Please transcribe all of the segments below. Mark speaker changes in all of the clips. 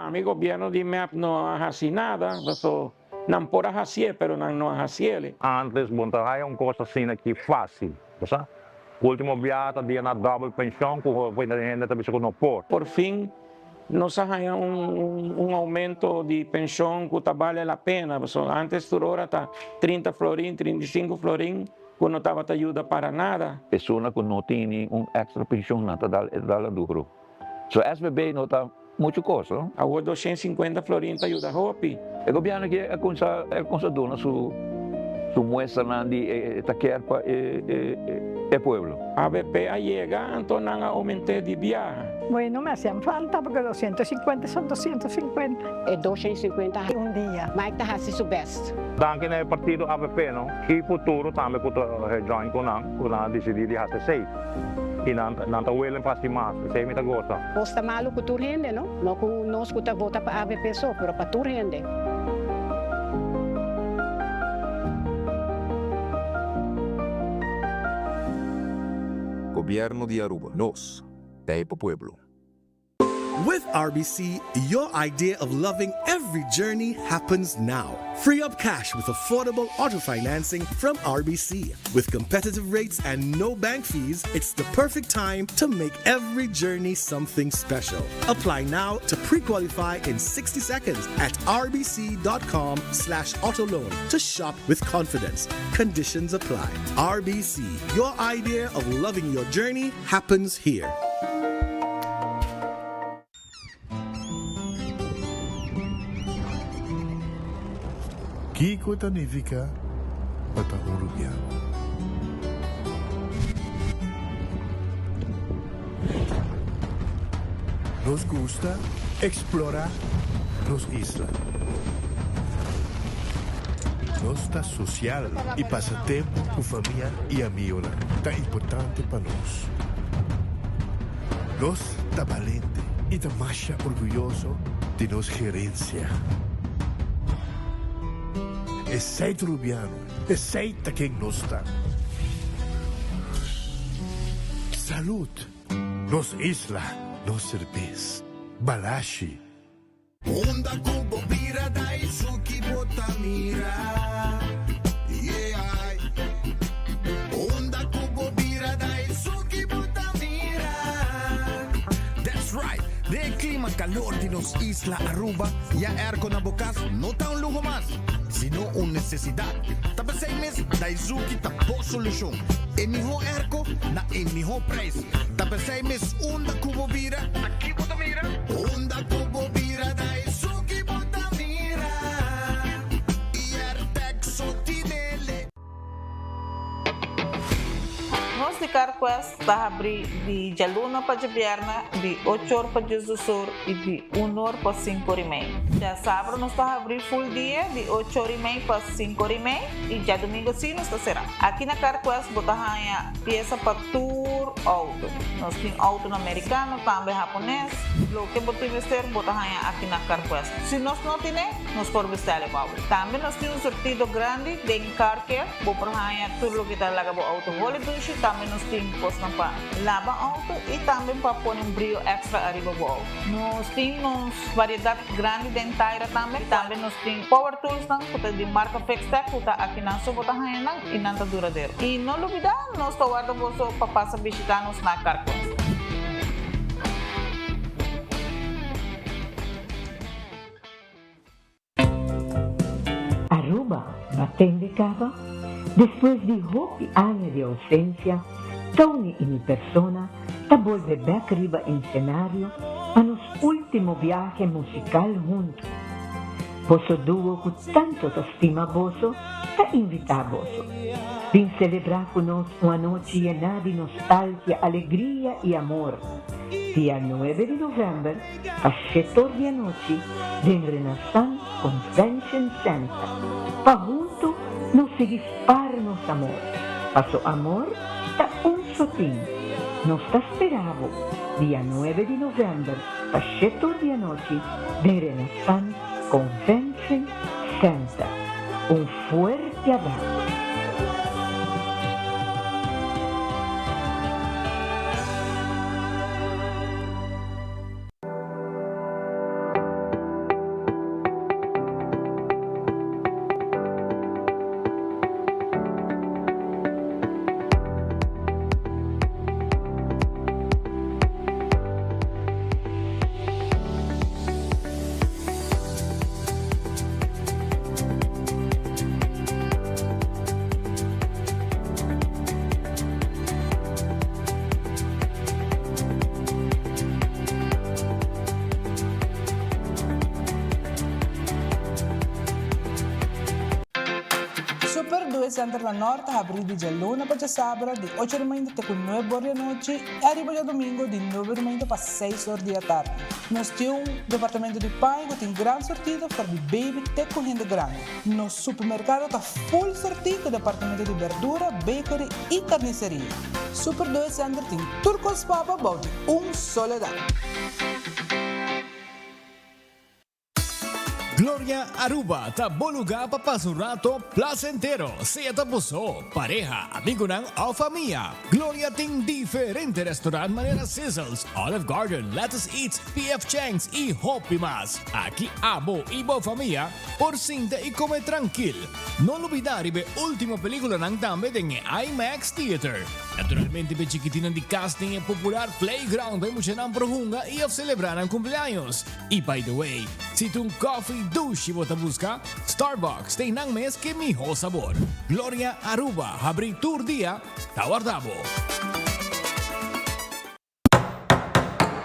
Speaker 1: Pa mi gobierno di mep no a haci nada, paso nan por a hacié pero nan no a haciele.
Speaker 2: Antes bo no ta haya un cos asina aki facil, bo sa. Ultimo biaha ta dia na double pension cu hopi hende ta bisa cu no por.
Speaker 1: Por fin nos a haya un aumento di pension cu ta bale la pena, pasobra antes tur ora ta trinta florin, 35 florin cu no tabata yuda para nada.
Speaker 3: Persona cu no tini un extra pension nan ta dal e ta dal duro. So SVB no ta mucho cos no.
Speaker 1: Awor 250 florin ta yuda hopi.
Speaker 3: E gobierno aki a cuminsa a cuminsa duna su su muestranan di e ta kier pa e e pueblo.
Speaker 1: Avp a yega anto nan a aumente di biaha.
Speaker 4: Bueno me hacían falta porque 250 son 250.
Speaker 5: E 250
Speaker 4: Un dia.
Speaker 5: Mike ta haci su best.
Speaker 2: Danki na e partido avp no y futuro tambe cu ta join cu nan cu nan a dicidi di haci esey y nan nan ta willing pa haci mas esey mi ta goza.
Speaker 5: Cos ta malo cu tur hende no, no cu nos cu ta vota pa avp so pero pa tur hende.
Speaker 6: Gobierno di Aruba. Nos ta e pa pueblo.
Speaker 7: With RBC, your idea of loving every journey happens now. Free up cash with affordable auto financing from RBC. With competitive rates and no bank fees, it's the perfect time to make every journey something special. Apply now to pre-qualify in 60 seconds at rbc.com slash autoloan to shop with confidence. Conditions apply. RBC, your idea of loving your journey happens here.
Speaker 8: Kiko ta nifica pa ta un Rubiano? Nos gusta explora nos isla. Nos ta social y pasa tempo cu famia y amigonan ta importante pa nos. Nos ta balente y ta masha orguyoso di nos gerencia. Esey ta Rubiano, esey ta ken nos ta. Salud! Nos isla, nos serbes. Balashi.
Speaker 9: Unda ku bo bira Daisuki bo ta mira Yeah Unda ku bo bira Daisuki bo ta mira
Speaker 10: That's right! Den e klima kalor di nos isla Aruba, ya airco na bo kas no ta un luho mas, sino un nesesidat. Ta p'esei mes Daizuki ta bo solushon. E mihó airco na e mihó prijs. Ta p'esei mes unda ku bo bira,
Speaker 9: Aki bo ta mira. Unda ku bo bira ta esun ki bo ta mira. I Airtag so tinele.
Speaker 11: Nos di CarQuest ta habri di djaluna pa djabièrnè di ocho or pa diesdos or i di un or pa sinku or i mei. Djasabra nos ta habri full dia di ocho or i mei pa sinku or i mei i djadumingu si nos ta será. Aki na CarQuest bo ta haña piesa pa tur outo. Nos tin outonan merikano, tambe hapones. Loke bo tin mester bo ta haña aki na Carquest. Si nos no tine, nos por bestèl e pa bo. Tambe nos tin un surtido grandi den Car Care. Bo por haña tur loke ta laga bo outo holi dushi. Tambe nos tin kosnan pa laba outo i tambe pa pone un brio èkstra ariba bo outo. Nos tin nos variedat grandi den taira tambe. Tambe nos tin power toolsnan ku ta di marka Fixtech ku ta akinan so bo ta haña nan. I nan ta duradero. I no lubidá, nos ta warda boso pa pasa bishitá nos na Carquest.
Speaker 12: Aruba batende caba, despues di hopi aña di ausencia, Tony y mi persona ta bolbe bek riba ensenario pa nos ultimo biahe musical hunto. Boso duo cu tanto ta stima boso ta invita boso. Bin celebra cu nos un anochi yena di nostalgia, alegria y amor. Dia nuebe di november pa shetor di anochi den Renaissance Convention Center pa hunto nos sigui spar nos amor. Paso amor ta un sotin. Nos ta spera bo dia nuebe di november pa shetor di anochi den Renaissance Convention Center. Un fuerte abrazo.
Speaker 13: Center na Nort ta habrí di djaluna pa djasabra di ocho di mainta te ku nuebe or di anochi i ariba djadumingu di nuebe di mainta pa seis or di atardi. Nos tin un departamento di paña ku tin gran sortido for di baby te ku hende grandi. Nos supermerkado ta full sortí ku departamento di berdura, bakery i karniseria. Super Doe Center tin tur kos pa bo bou di un solo dak.
Speaker 14: Gloria Aruba ta bo lugar pa pasa un rato placentero, sea ta bo so, pareha, amigonan of famia. Gloria tin diferente restaurant manera Sizzles, Olive Garden, Lettuce Eats, PF Chang's y hopi mas. Aki abo y bo famia por sinta y come trankil. No lubida riba e ultimo peliculanan tambe den e IMAX Theater. Naturalmente p'e chikitinan di cas tin e popular playground pa e muchanan por hunga y of celebra nan cumpleaños. Y by the way, si ta un coffee dushi bo ta busca, Starbucks ta einan mes ke miho sabor. Gloria Aruba habri tur dia, ta warda bo.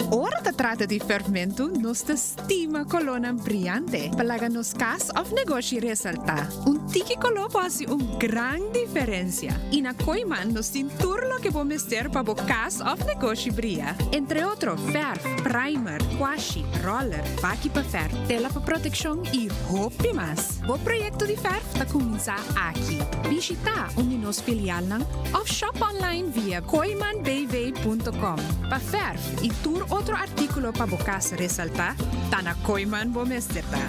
Speaker 15: Ora ta trata di ferfmentu, nos ta stima kolónan briante pa laga nos kas òf negoshi resaltá. Un tiki koló por hasi un gran diferensia. I na Kooiman nos tin tur loke bo mester pa bo kas òf negoshi bria. Entre otro fèrf, primer, kwashi, roller, baki pa fèrf, tela pa protekshon i hopi mas. Bo proyekto di fèrf ta kuminsá aki. Bishitá un di nos filialnan òf shòp online via kooimanbv.com. Pa fèrf i tur otro artíkulo pa bo kas resaltá, ta na Kooiman bo mester ta.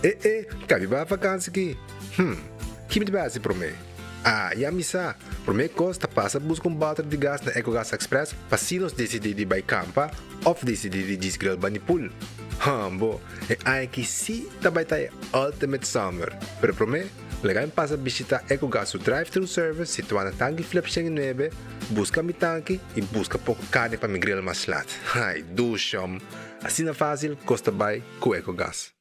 Speaker 16: E e, ka mi bai vakansi ki? Hm, ki mi ta bai hasi promé? Ah, ya mi sa! Promé kos ta pasa buska un bòter di gas na Ecogas Express pa si nos disidí di bai kampa òf disidí di djis grill bani pool. Hambo, e aña aki sí ta bai ta e ultimate summer! Pero promé, laga mi pasa bishitá Ecogas su drive-thru service situá na Tanki Flip 109, buska mi tanki i buska poko karni pa mi grill mas lat. Ai, dushom! Asina fásil kos ta bai ku Ecogas.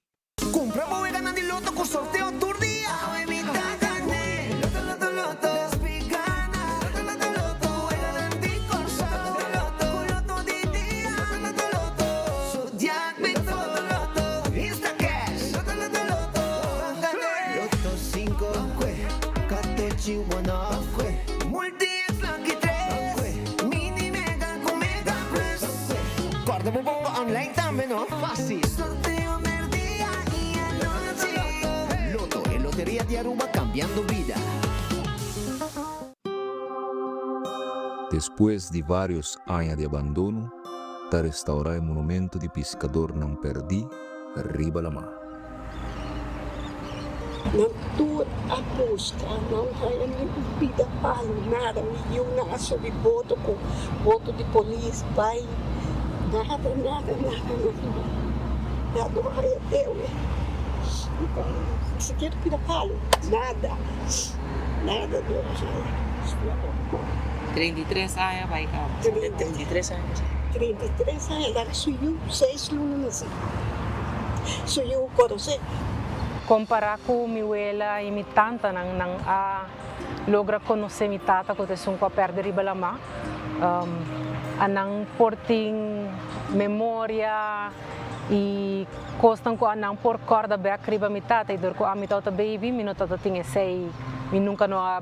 Speaker 9: Cumpra bo weganan di loto cu sorteo tur dia. Awe mi ta gane. Loto loto loto. Despi gana. Loto loto loto. Weganan di Corsou. Loto loto. Cu loto di dia. Loto loto loto. Zodiac Loto loto loto. Instacash. Loto loto loto. Ban gane. Loto cinco. Catochi one off. Multi X lucky tres. Mini mega cu mega plus. Corda bo bongo online tambe no. Facil. Sorteo merdia y anochi. Lotto, e loteria di Aruba cambiando bida.
Speaker 6: Despues di varios aña di abandono, ta restaurá e monumento di piskadornan pèrdí riba lamá.
Speaker 17: Nan tur a buska, nan haña ni un pida palu, nada. Mi yiunan a subi boto ku boto di polis bai, nada, nada, nada, nada. Nan no haña dewe, ni sikiera pida palu, nada, nada no a haña.
Speaker 11: 33 aña bai kaba. 33 aña.
Speaker 17: 33 aña, laga su yu seis luna nasi. Su yu konosé.
Speaker 18: Kompará ku mi wela i mi tantanan, nan a logra konosé mi tata ku ta esun ku a pèrdè riba lamá. A nan por tin memoria i kosnan ku a nan por kòrda bèk riba mi tata i dor ku ami tabata baby mi no tabata tin esei, mi nunka no a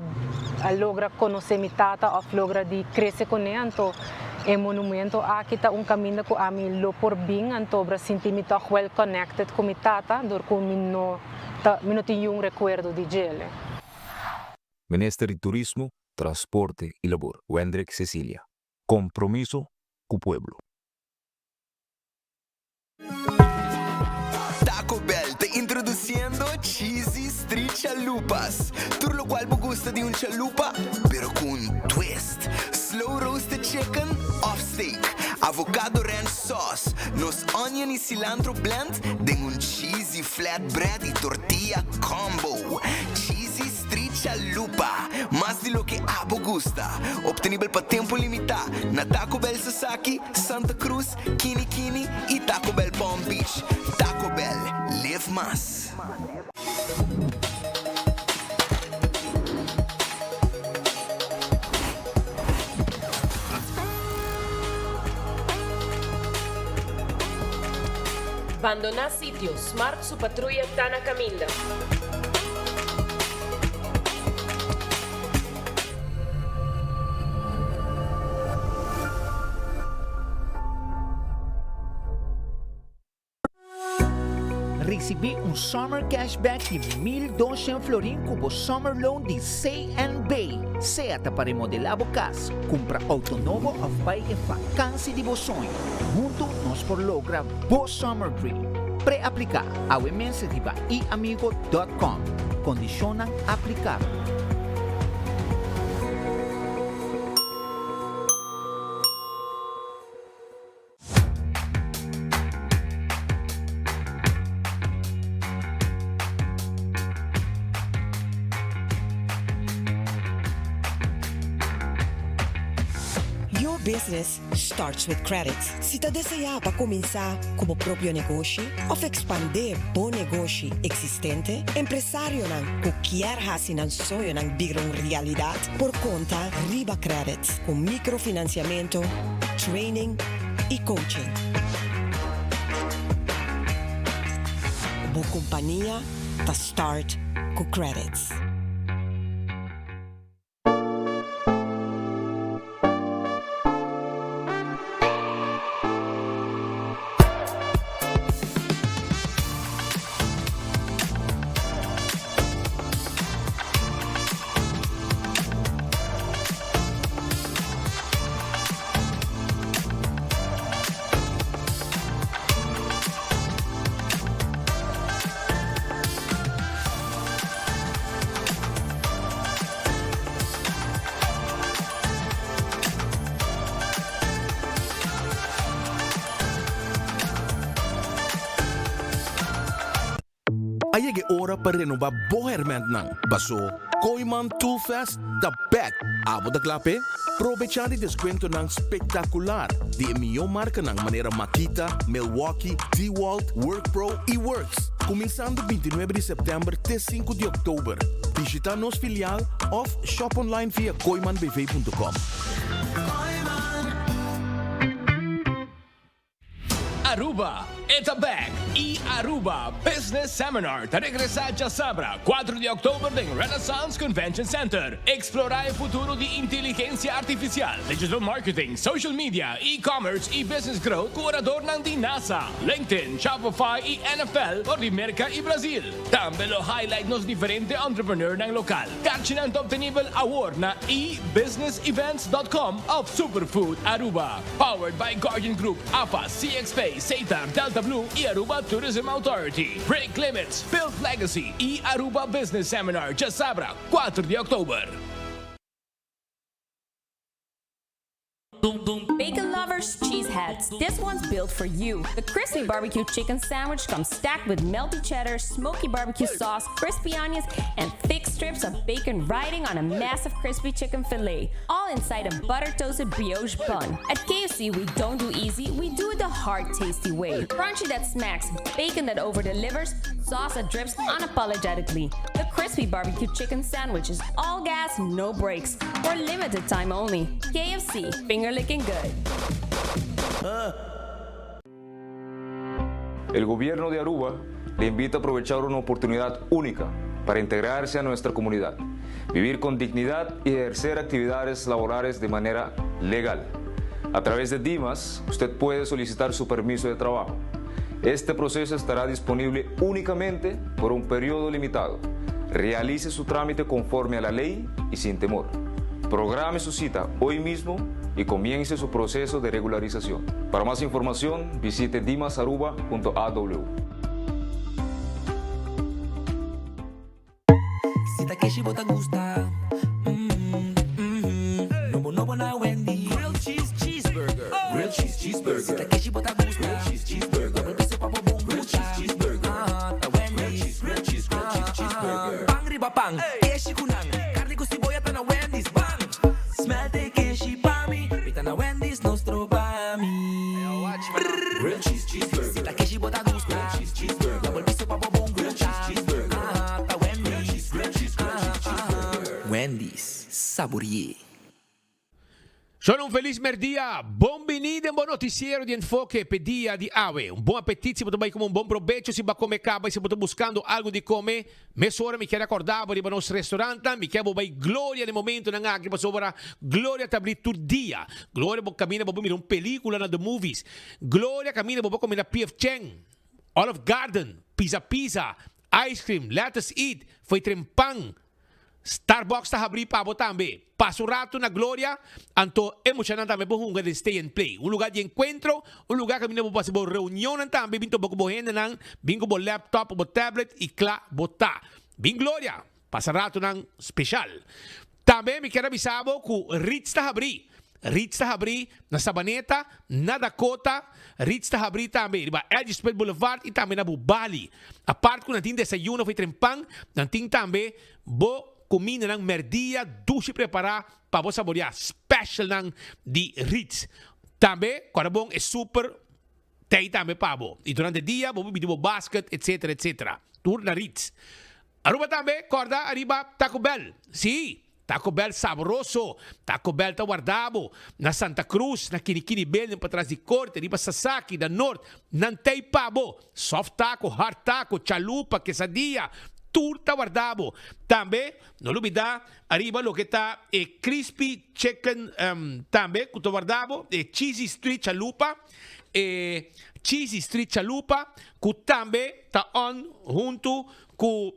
Speaker 18: logra konosé mi tata òf logra di krese kuné anto E monumento aki ta un caminda cu ami lo por bin antobra sinti mi toch well connected cu mi tata dor cu mi no ta mi no tin yun recuerdo di djele.
Speaker 6: Minister di Turismo, Transporte y Labor, Wendrick Cecilia. Compromiso cu pueblo.
Speaker 9: Taco Bell ta introduciendo Cheesy Street Chalupas. Tur locual bo gusta di un chalupa, pero cu un twist. Slow roasted chicken of steak, avocado ranch sauce, nos onion y cilantro blend den un cheesy flatbread y tortilla combo. Cheesy Street Chalupa, mas di loke abo gusta. Obtenibel pa tempo limita na Taco Bell Sasaki, Santa Cruz, Kini Kini y Taco Bell Palm Beach. Taco Bell, live mas.
Speaker 19: Bandoná sitio, Smart su patruya ta na kaminda. Ricibi un Summer Cashback di 1200 florin cu bo Summer Loan di CNB. Sea ta pa remodela bo cas, cumpra auto nobo of bay e vakantie di bo soño. Hunto nos por logra bo Summer Dream. Pre-aplica awe mes riba iamigo.com. Condicionnan aplicabel.
Speaker 20: Your business starts with credit. Si ta deseá pa kuminsá ku bo propio negoshi òf ekspandé bo negoshi eksistente, empresarionan ku kier hasi nan soñonan bira un realidat por konta riba credit ku mikrofinansiamentu, training i coaching. Bo kompania ta start ku credits.
Speaker 21: A yega e ora pa renoba bo hermentnan, paso Kooyman Toolfest ta bek! Abo ta kla p'e? Probecha di descuentonan spectacular di e miyo marcanan manera Makita, Milwaukee, DeWalt, WorkPro y Worx. Cuminsando 29 di september te 5 di october. Bishita nos filial of shop online via kooymanbv.com.
Speaker 14: Aruba, e ta bek! E Aruba Business Seminar ta regresa djasabra, 4 di oktober den Renaissance Convention Center. Explora e futuro di inteligencia artificial, digital marketing, social media, e-commerce y business growth cu oradornan di NASA, LinkedIn, Shopify y NFL for di Merca y Brazil. Tambe lo highlight nos diferente entrepreneurnan local. Karchinan ta obtenibel awor na ebusinessevents.com of Superfood Aruba. Powered by Guardian Group, AFA, CXP, Setar, Delta Blue y Aruba Tourism Authority. Break Limits, Build Legacy y Aruba Business Seminar djasabra, 4 di october.
Speaker 22: Bacon lovers, cheeseheads, this one's built for you. The crispy barbecue chicken sandwich comes stacked with melty cheddar, smoky barbecue sauce, crispy onions, and thick strips of bacon riding on a massive crispy chicken fillet, all inside a butter toasted brioche bun. At KFC, we don't do easy, we do it the hard, tasty way. Crunchy that smacks, bacon that over delivers, sauce that drips unapologetically. The crispy barbecue chicken sandwich is all gas, no brakes. For limited time only. KFC, finger licking good.
Speaker 6: El gobierno de Aruba le invita a aprovechar una oportunidad única para integrarse a nuestra comunidad, vivir con dignidad y ejercer actividades laborales de manera legal. A través de DIMAS, usted puede solicitar su permiso de trabajo. Este proceso estará disponible únicamente por un periodo limitado. Realice su trámite conforme a la ley y sin temor. Programe su cita hoy mismo y comience su proceso de regularización. Para más información, visite dimasaruba.aw.
Speaker 9: Si ta keshi bo ta gusta. Mm, mm, nobo nobo na Wendy. Grilled cheese cheeseburger. Grilled cheese cheeseburger. Si ta keshi bo ta gusta. Grilled cheese cheeseburger. Double piso pa bo bon Grilled cheese cheeseburger. Ah, ta Wendy. Grilled cheese, grilled cheese, grilled cheese cheeseburger. Pan riba pan. Keshi ku nan. Carni ku siboya ta na Wendy's. Bang! Smelt e keshi pa mi. Mi ta na Wendy's, no stroba mi. Grilled cheese cheeseburger. Si ta keshi bo ta gusta. Grilled cheese cheeseburger. Double piso pa bo bon Grilled cheese cheeseburger. Ah, ta Wendy's. Grilled cheese, grilled cheese, grilled cheese cheeseburger. Wendy's, sabore'é.
Speaker 23: Solo un felis merdia, bon bini den bo noticiero di Enfoke p'e dia di awe. Un bon apetit si bo ta bai come un bon probecho si bo a come caba y si bo ta buscando algo di come, mesora mi kier acorda bo riba nos restaurantnan, mi kier bo bai Gloria den momentonan aki pasobra Gloria ta abri tur dia. Gloria bo caminda bo por mira un pelicula na The Movies. Gloria caminda bo por come na PF Chang. Olive Garden, Pizza Pizza, Ice Cream, Let Us Eat, Foy Trempan, Starbucks ta habrí pa bo tambe. Pasa un ratu na Gloria, anto e muchanan tambe por hunga den Stay and Play. Un lugá di enkuentro, un lugá kaminda bo por hasi bo reunionnan tambe, bin topa ku bo hendenan, bin ku bo laptop o bo tablet i kla bo ta. Bin Gloria, pasa ratunan speshal. Tambe mi kier a bisa bo ku Ritz ta habrí. Ritz ta habrí na Sabaneta, na Dakota, Ritz ta habrí tambe riba L.G. Smith Boulevard i tambe na Bubali. Apart ku nan tin desayuno of e trempan, nan tin tambe bo kumindanan mèrdia dushi prepará pa bo saboriá, specialnan di Ritz. Tambe kòrda bon e super tei tambe pa bo. I durante dia bo por bidi bo basket etcetera etcetera. Tur na Ritz. Aruba tambe kòrda ariba Taco Bell. Sí, Taco Bell sabroso. Taco Bell ta warda bo na Santa Cruz, na Kinikini Building patras di Corte, riba Sasaki, na Noord. Nan tei pa bo. Soft taco, hard taco, chalupa, quesadilla, tur ta warda bo. Tambe no lubida ariba loke ta e crispy chicken tambe cu ta warda bo, e cheesy street chalupa, e cheesy street chalupa cu tambe ta on hunto cu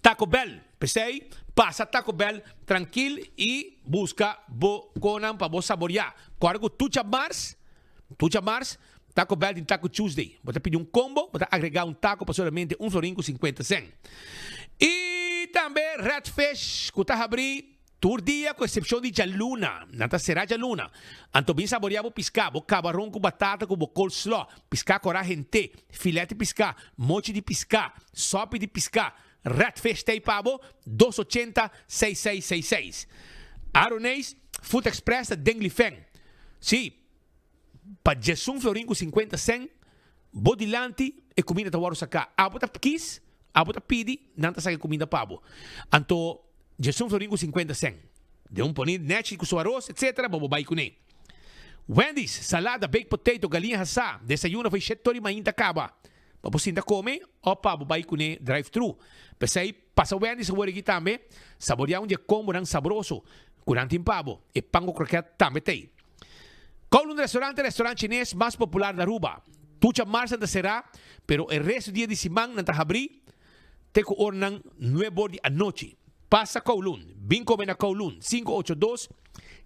Speaker 23: Taco Bell. P'esei, pasa Taco Bell trankil i buska bo konan pa bo saboriá. Kòrda ku tucha mars, tucha mars, Taco Bell tin Taco Tuesday. Bo ta pidi un combo, bo ta agregá un taco pa solamente un florin ku sinkuenta sèn. I tambe Red Fish ku ta habrí Tur dia ku eksepshon di djaluna, nan ta será djaluna. Anto bin saboreá bo piská, bo kabaron ku batata ku bo coleslaw, piská korá hent'é, filèt di piská, mochi di piská, sòpi di piská, redfish t'ei pa bo, dos ochenta, seis seis seis seis. Aroneis, Food Express ta den Lifeng. Sí, pa djesun florin ku sinkuenta sèn, bo dilanti e kuminda ta wòrdu saká. Abo ta kis, abo ta pidi, nan ta saka e kuminda pa bo. Anto djesun florin ku sinkuenta sèn, den un poni nèchi ku su aros etsetera, bo bo bai kuné. Wendy's, salada, baked potato, galiña hasá, desayuno for shet tor i mainta kaba. Pa bo sinta kome òf pa bo bai kuné drive thru. P'esei, pasa Wendy's awor aki tambe, saboreá un di e kombonan sabroso ku nan tin pa bo. E pan ku krokèt tambe t'ei. Kowloon Restaurant ta e restaurant chines mas popular na Aruba. Tucha mars nan ta será, pero e resto dia di siman nan ta habrí te ku oranan nuebor di anochi. Pasa Kowloon, bin kome na Kowloon, 582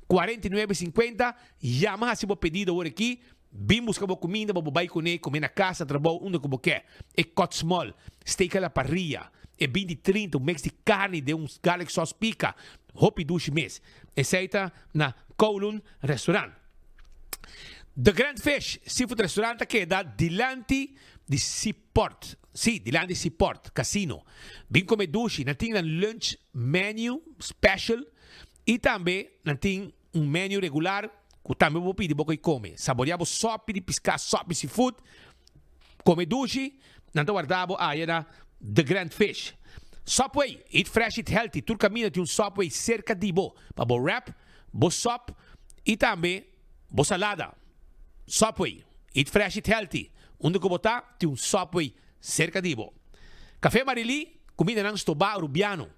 Speaker 23: 49 50, yama hasi bo pedido awor aki, bin buska bo kuminda pa bo bai kuné, kome na kas, na trabou, unda ku bo ke. E cut small, steak a la parrilla, e binti trinta, un mix di karni den un garlic sauce pika, hopi dushi mes. Esei ta na Kowloon Restaurant. The Grand Fish Seafood Restaurant ta keda dilanti di Seaport. Sí, dilanti di Seaport Casino. Bin come dushi. Nan tin nan lunch menu special y tambe nan tin un menu regular cu tambe bo por pidi bo koe come. Saborea bo sopi di pisca, sopi seafood. Come dushi, nan ta warda bo aya na The Grand Fish. Subway, eat fresh, eat healthy. Tur caminda tin un Subway cerca di bo pa bo wrap, bo sop y tambe bo salada. Subway, eat fresh, eat healthy. Unda cu bo ta, tin un Subway cerca di bo. Café Marily, cumindanan stobá Rubiano.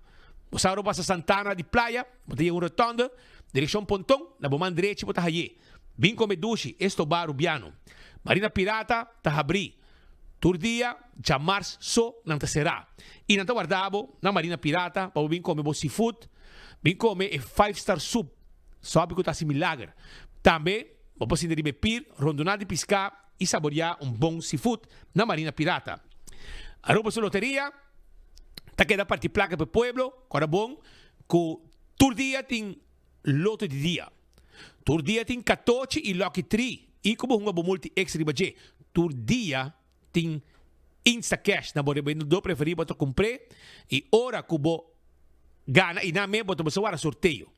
Speaker 23: Bo sa ora bo pasa Santana di Playa, bo ta yega un rotonde, direccion Ponton, na bo man drechi bo ta haye. Bin come dushi, esto ba Rubiano. Marina Pirata ta habri tur dia, djamars so nan ta sera. Y nan ta warda bo na Marina Pirata pa bo bin come bo seafood, bin come e five star soup, sopi cu ta haci milager. Tambe bo por sinta riba e pier, rondona di pisca y saboria un bon seafood na Marina Pirata. Aruba su loteria ta keda parti placa pa e pueblo, ora bon cu tur dia tin loto di dia. Tur dia tin katochi i lucky tree i ku bo hunga bo multi X riba dje. Tur dia tin Instacash na bo rebendedor preferí bo ta kumpr'é i ora ku bo gana i nan me bo ta bisa wara sorteo.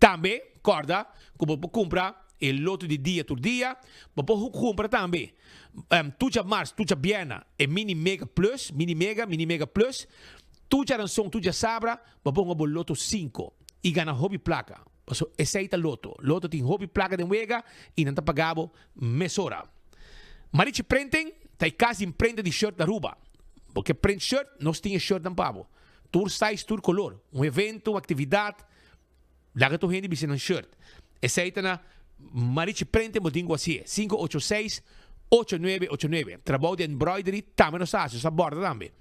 Speaker 23: Tambe kòrda ku bo por kumpra e loto di dia tur dia. Bo por kumpra tambe tur djamars, tur djabièrna e mini mega plus, mini mega, mini mega plus. Tur djaranson, tur djasabra bo por hunga bo loto sinku i gana hopi plaka. Paso esey ta loto. Loto tin hopi placa den wega y nan ta paga bo mesora. Marichi Printing ta e cas di imprenta di shirt na Aruba. Bo ke print shirt, nos tin e shirtnan pa bo. Tur size, tur color. Un evento, un actividad, laga tur hende bisti nan shirt. Esey ta na Marichi Printing bo tin cu haci'e. 586. 8989. Trabou di embroidery tambe nos ta hasi, nos ta borda tambe.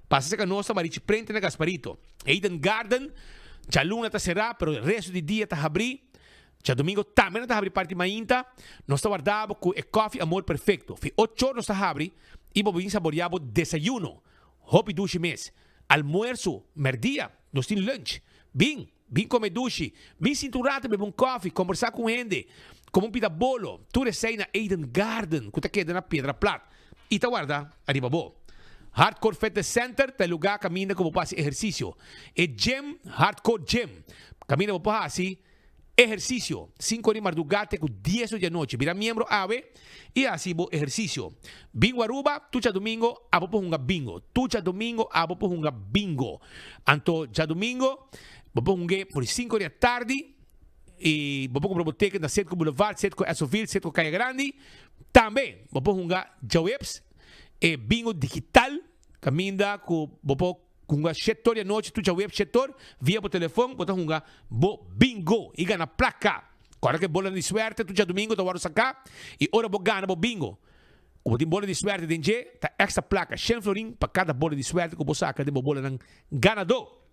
Speaker 23: Pasa serka nos ta Marichi Prente na Gasparito. Eden Garden, djaluna ta será, pero resto di dia ta habrí. Djadomingo tambe nan ta habri parti mainta. Nos ta warda bo ku e kòfi Amor Perfecto. Fi ochor nos ta habri i bo bin saboreá bo desayuno. Hopi dushi mes. Almuerso, mèrdia, nos tin lunch. Bin! Bin come dushi, bin sinta un rato bebe un koffie, combersa cu un hende, come un pita bolo, tur esey na Eden Garden cu ta keda na Piedra Plat y ta warda ariba bo. Hardcore Fitness Center ta e lugar caminda cu bo por haci ehercicio. E gym, Hardcore Gym, caminda bo por haci ehercicio cinco di marduga te cu dies di anochi. Bira miembro awe y haci bo ehercicio. Bingo Aruba, tur djadomingo abo por hunga bingo. Tur djadomingo abo por hunga bingo. Anto djadomingo bo por hung'é for di cinco di atardi y bo por cumpra bo ticket na Citgo Boulevard, Citgo Essoville, Citgo Caya Grandi. Tambe bo por hunga djaweps e bingo digital caminda cu bo por hunga shetor di anochi tur djaweps shetor via bo telefon bo ta hunga bo bingo y gana placa. Corda cu e bola di suerte tur djadomingo ta wordo saca y ora bo gana bo bingo Ku bo tin bola di suerte den dje, ta extra plaka, shen florin pa kada bola di suerte ku bo saka den bo bolanan ganadó.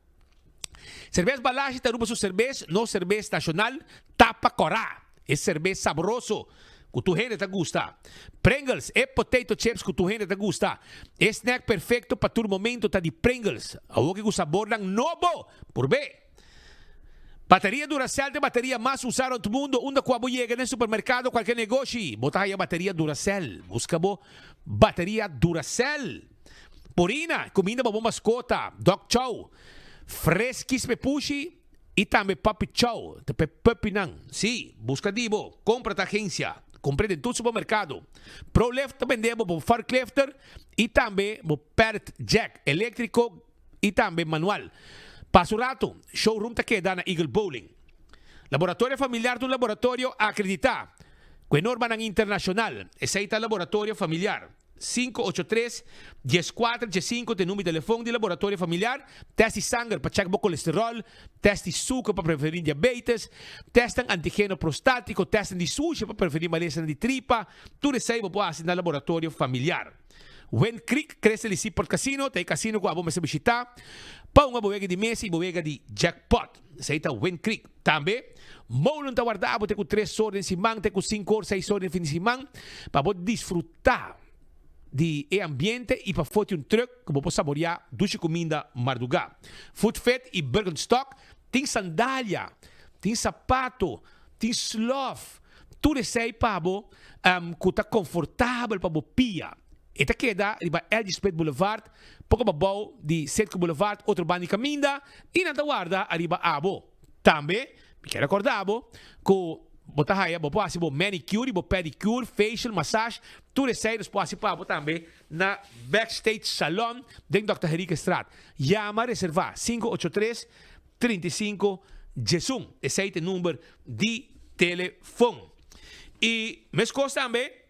Speaker 23: Serbes Balashi ta Aruba su serbes, nos serbes nashonal, tapa kòrá. E serbes sabroso ku tur hende ta gusta. Pringles, e potato chips ku tur hende ta gusta. E snack perfekto pa tur momento ta di Pringles. Awoki ku sabornan nobo! Purb'é! Bateria Duracell ta e bateria mas usa rond mundo. Unda cu abo yega den supermercado o cualkier negoshi, bo ta haya bateria Duracell. Busca bo bateria Duracell. Purina, cuminda pa bo mascota, Dog Chow, Friskies p'e pushi y tambe Puppy Chow, ta p'e puppynan. Si, busca di bo. Compra ta agencia. Compre den tur supermercado. Prolift ta bende bo bo forklifter y tambe bo pallet jack electrico y tambe manual. Pasa un rato, showroom ta keda na Eagle Bowling. Laboratorio Familiar ta un laboratorio acredita cu e normanan internacional. Esey ta Laboratorio Familiar. 583 14 15 ta e number di telefon di Laboratorio Familiar. Test di sanger pa check bo colesterol, test di suker pa preveni diabetes, testnan antigeno prostatico, testnan di sushi pa preveni malesanan di tripa. Tur esey bo por haci na Laboratorio Familiar. Wind Creek Crystal y Seaport Casino ta e casino cu abo mester bishita pa hunga bo wega di mesa y bo wega di jackpot. Esey ta Wind Creek. Tambe, Molen ta warda abo te cu tres or den siman te cu cinco or, seis or den fin di siman pa bo disfruta di e ambiente y pa foti un truck cu bo por saboria dushi cuminda marduga. Food Fit y Birkenstock tin sandalia, tin sapato, tin slof. Tur esei pa bo ku ta konfortabel pa bo pia. E ta keda riba LG Smith Boulevard, poko pabou di Citgo Boulevard, otro banda di kaminda, i nan ta warda ariba abo. Tambe, mi kier rekorda bo ku bo ta haya, bo por hasi bo manicure i bo pedicure, facial, massage, tur esei nos por hasi pa bo tambe na Backstage Salon den Dòkter Henriquezstraat. Yama reserva 583 35 diesun. Esei ta e number di telefon. I meskos tambe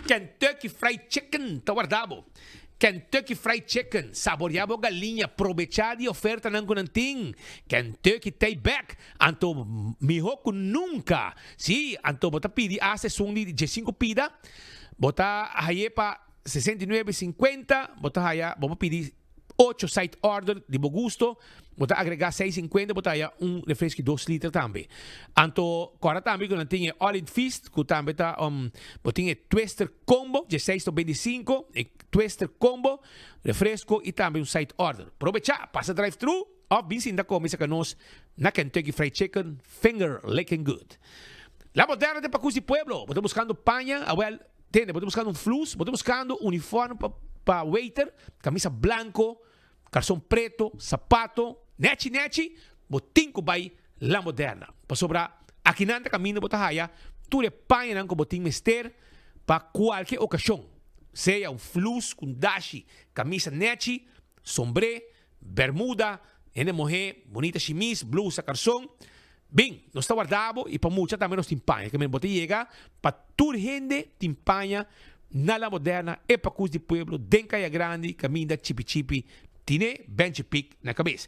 Speaker 23: Kentucky Fried Chicken ta warda bo. Kentucky Fried Chicken, saborea bo galiña, probecha di ofertanan ku nan tin. Kentucky ta ei bek, anto miho ku nunka. Si, anto bo ta pidi asta esun di diesinku pida, bo ta haye pa 69 sinkuenta, bo ta haya, bo por pidi. Ocho side order di bo gusto, bo ta agrega seis sinkuenta bo ta haya un refresco di dos liter tambe. Anto kòrda tambe ku nan tin e all in feast ku tambe ta bo tin e twister combo dieseis nobenta i sinku, e twister combo, refresco i tambe un side order. Probechá, pasa drive thru òf bin sinta kome saka nos na Kentucky Fried Chicken, finger licking good. La Moderna ta e pakus di pueblo, bo ta buskando paña, awèl. Tende, bo ta buskando un flus, bo ta buskando uniform pa pa waiter, kamisa blanko, karson preto, sapato, nechi nechi, bo tin ku bai La Moderna. Pasobra akinan ta kaminda bo ta haya tur e pañanan ku bo tin mester pa kualke okashon, sea un flus ku un dashi, kamisa nechi, sombré, bermuda, hende muhé, bunita shimis, blusa, karson. Bin, nos ta warda bo i pa mucha tambe nos tin paña. Ke men bo ta yega pa tur hende tin paña na La Moderna, e pakus di pueblo den Kaya Grandi kaminda Chipi Chipi tine Benchi Pik na kabes.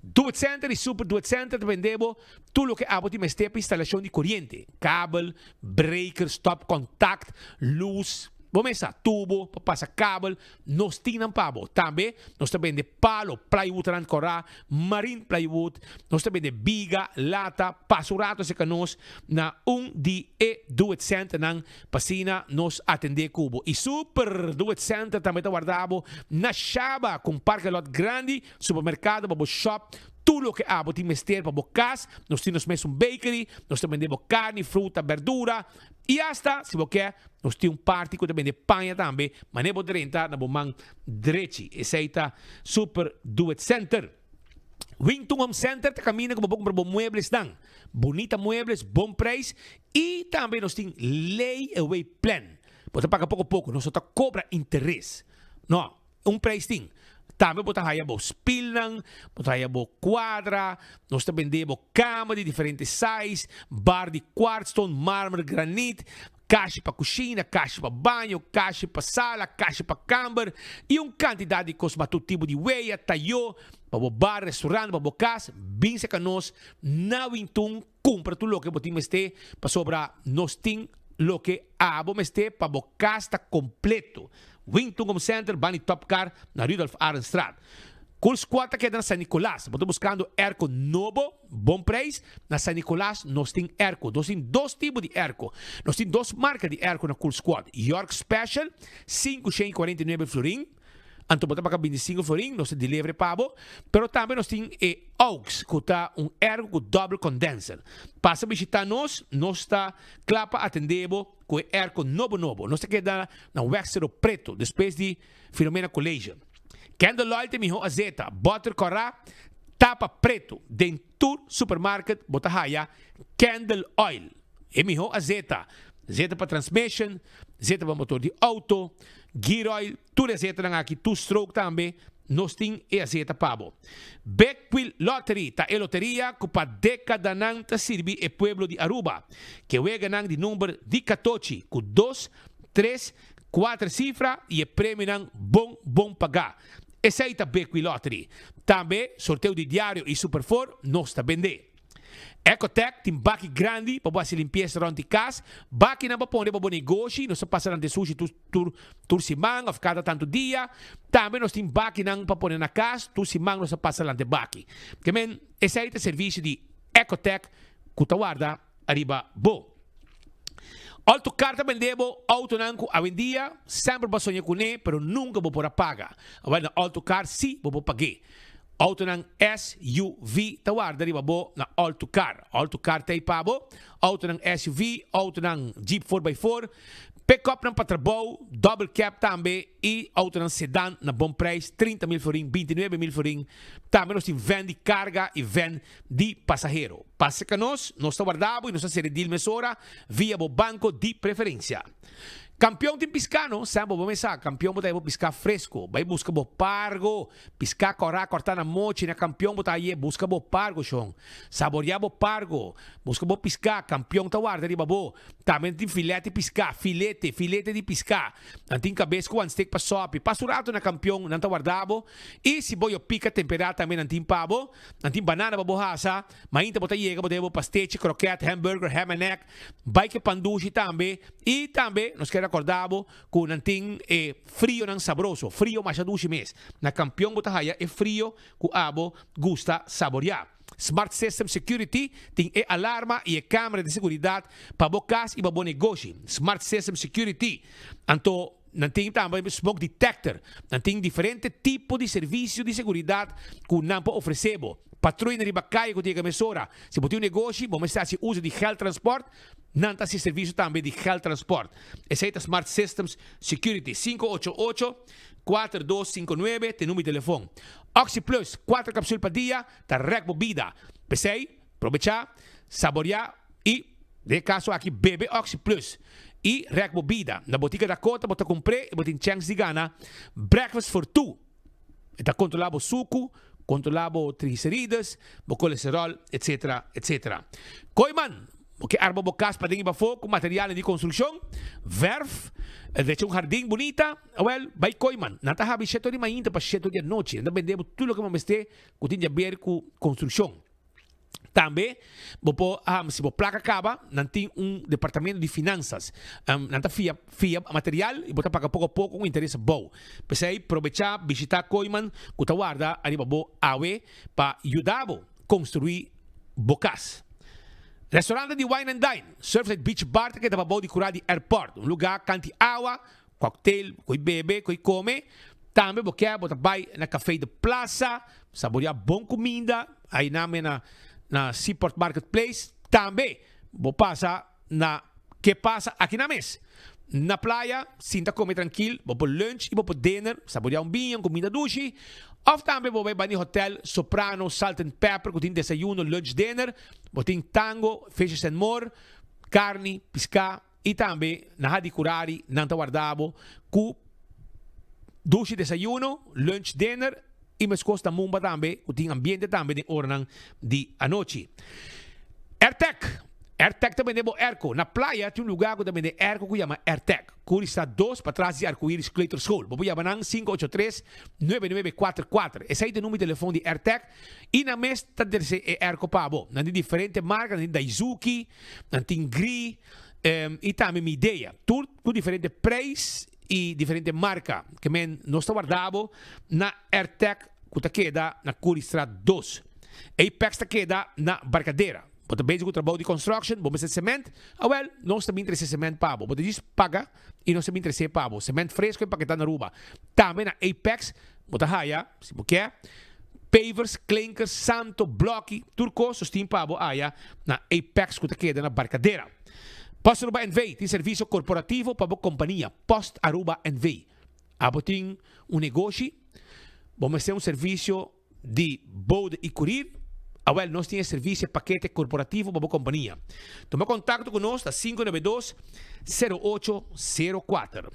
Speaker 23: Do It Center y Super Do It Center ta bende bo tur loke abo tin mester pa instalacion di coriente, kabel, breaker, stop contact, luz, bo mesa, tubo pa pasa kabel, nos tin nan pa bo. Tambe nos ta bende palo, plywood rand cora, marine plywood, nos ta bende biga, lata, pasa un rato acerca nos na un di e Do It Centernan pa asina nos atende cu bo. Y Super Do It Center tambe ta warda bo na Shaba cu un parke lot grandi. Supermercado pa bo shop tur loke abo tin mester pa bo cas, nos tin nos mesun bakery, nos ta bende bo carni, fruta, berdura y hasta si bo ke nos tin un parti cu ta bende paña tambe, mane bo drenta na bo man drechi. Esey ta Super Do It Center. Wington Home Center ta caminda cu bo por cumpra bo mueblesnan, bunita muebles, bon prijs y tambe nos tin lay away plan. Bo ta paga poco poco, nos no ta cobra interes, no. Un prijs tin. Tambe bo ta haya bo spilnan, bo ta haya bo cuadra, nos ta bende bo cama di diferente size, bar di quartzstone, marmer, granit, kashi pa cushina, kashi pa baño, kashi pa sala, kashi pa camber y un cantidad di cos mas. Tur tipo di weya, tayo, pa bo bar, restaurant, pa bo cas, bin cerca nos na Wintun. Cumpra tur loke bo tin mester, pasobra nos tin loke abo mester pa bo cas ta completo. Wington Home Center, bani Top Car na Rudolf Arendstraat. Cool Squad ta keda na San Nicolas. Bo ta buscando airco nobo, bon prijs? Na San Nicolas nos tin airco. Nos tin dos tipo di airco. Nos tin dos marca di airco na Cool Squad. York Special, 549 florin. Anto bo ta paga bintisinco florin, nos ta deliver pa bo. Pero tambe nos tin e Aux, cu ta un airco cu double condenser. Pasa bishita nos, nos ta cla pa atende bo cu e airco nobo nobo. Nos ta keda na Weg Cerro Preto, despues di Filomena College. Candle Oil ta e miho azeta, boter cora, tapa preto. Den tur supermarket bo ta haya Candle Oil. E miho azeta, zeta pa transmission, zeta pa motor di auto, gear oil, tur e azetanan aki, two stroke tambe, nos tin e azeta pa bo. Big Wheel Lottery ta e loteria cu pa decadanan ta sirbi e pueblo di Aruba. Ke weganan di number di catochi cu dos, tres, cuater cifra y e premionan bon bon paga. Esey ta Big Wheel Lottery. Tambe sorteo di diario y Super Four nos ta bende. Ecotec tin baki grandi pa bo hasi limpiesa rond di cas. Bakinan pa pone pa bo negoshi. Nos ta pasa nan den sushi tur tur tur siman of cada tanto dia. Tambe nos tin bakinan pa pone na cas. Tur siman nos ta pasa lan den baki. Ke men esei ta servicio di Ecotec cu ta warda ariba bo. Autocar ta bende bo autonan cu awendia semper bo a soña cune pero nunca bo por a paga. Awel na Autocar si bo por pag'e. Autonan SUV ta warda riba bo na Autocar. Autocar ta ei pa bo. Autonan SUV, autonan Jeep four by four, pick-upnan pa trabou, double cab tambe y autonan sedan na bon prijs, 30 mil florin, 29 mil florin. Tambe nos tin van di carga y van di pasahero. Pasa ca nos, nos ta warda bo y nos ta cera e deal mesora via bo banco di preferencia. Campeon tin pisca no? Sam bo bo mesa, campeon bo ta haya bo pisca fresco. Bay busca bo pargo. Piská kòrá kòrtá na mochi na kampion bo ta haye buska bo pargo shon saboreá bo pargo buska bo piská kampion ta warda riba bo tambe nan tin filèt di piská filete filete di piská nan tin kabes ku wan stek pa sòpi pasa un ratu na kampion nan ta warda bo i si bo yo pika temperá tambe nan tin pa bo nan tin banana pa bo hasa mainta bo ta yega bo ta haye bo pastechi krokèt hamburger ham and egg bai ke pandushi tambe i tambe nos kier rakòrda bo Ku nan tin e frionan sabroso, frio masha dushi mes. Na Kampion bo ta haya e frio ku abo gusta saboriá. Smart System Security tin e alarma i e kamera di seguridat pa bo kas i pa bo negoshi. Smart System Security. Anto nan tin tambe smoke detector. Nan tin diferente tipo di servisio di seguridat ku nan por ofresé bo. Patruina riba kaya ku ta yega mesora. Si bo tin un negoshi, bo mester hasi uso di geldtransport. Nan ta hasi servicio tambe di geldtransport. Esey ta Smart Systems Security. 588 4259 t'e number di telefon. Oxi Plus, cuatro capsul pa dia, ta rek bo bida. P'esey, probecha, saborea y, den e caso aki, bebe Oxi Plus y rek bo bida. Na Botica Dakota bo ta cumpr'e y bo tin chens di gana Breakfast for Two. E ta controla bo sucu, controla bo triglicerides, bo colesterol, etc. Etc. Kooiman! Bo ke arma bo kas paden i pafó ku materialnan di konstrukshon, vèrf, drecha un hardin bunita? Awèl, bai Kooiman. Nan ta habri shete or di mainta pa shete or di anochi. Nan ta bende bo tur loke bo mester ku tin di aber ku konstrukshon. Tambe bo por, si bo plaka kaba, nan tin un departamento di finansas. Nan ta fia fia material i bo ta paga poko a poko ku interes abou. P'esei, probechá bishitá Kooiman ku ta warda ariba bo awe pa yuda bo konstruí bo kas. Restaurante di Wine and Dine, Surfside Beach Bar ta keda pabou di kurá di airport, un lugá kanti awa, Cocktail, koe bebe, koe come. Tambe bo kier bo ta bay na Café de Plaza, saborea bon cuminda, ay name na na Seaport Market Place. Tambe bo pasa na Ke Pasa aki na mes. Na playa, sinta come trankil, bo por lunch y bo por dinner, saborea un biña, un cuminda dushi. Of tambe bo bay bani Hotel Soprano Salt and Pepper cu tin desayuno, lunch, dinner. Bo tin tango, fishes and more, carni, pisca. I tambe na Hadicurari nan ta warda bo ku dushi desayuno, lunch, dinner i meskos na Mumba tambe ku tin ambiente tambe den oranan di anochi. Airtec, Airtec ta bende bo airco. Na playa tin un luga ku ta bende airco ku yama Airtec. Curista dos patras di Arcoiris Kleuterschool. Bo por yama nan 583 9944. Esei ta e number di telefon di Airtec i nan mes ta trese e airco pa bo. Nan tin diferente marka, nan tin Daizuki, Nan tin Gri i tambe Midea. Tur ku diferente preis i diferente marka. Ke men nos ta warda bo na Airtec ku ta keda na Curiestraat dos. Apex ta keda na Barcadera. Bo ta bezig ku trabou di construction, bo mester cement? Awel, nos ta bin trese cement pa bo. Bo ta djis paga i nos ta bin trese pa bo. Cement fresco empaketá na Aruba. Tambe na Apex bo ta haya, si bo ke, pavers, klinkers, santo, bloki, tur kos nos tin pa bo aya na Apex ku ta keda na Barcadera. Post Aruba NV tin servisio korporativo pa bo kompania. Post Aruba NV. Abo tin un negoshi? Bo mester un servisio di bode i kurir? Awel, nos tin e servisio pakete korporativo pa bo kompania. Tuma kontakto ku nos na 592 08 04.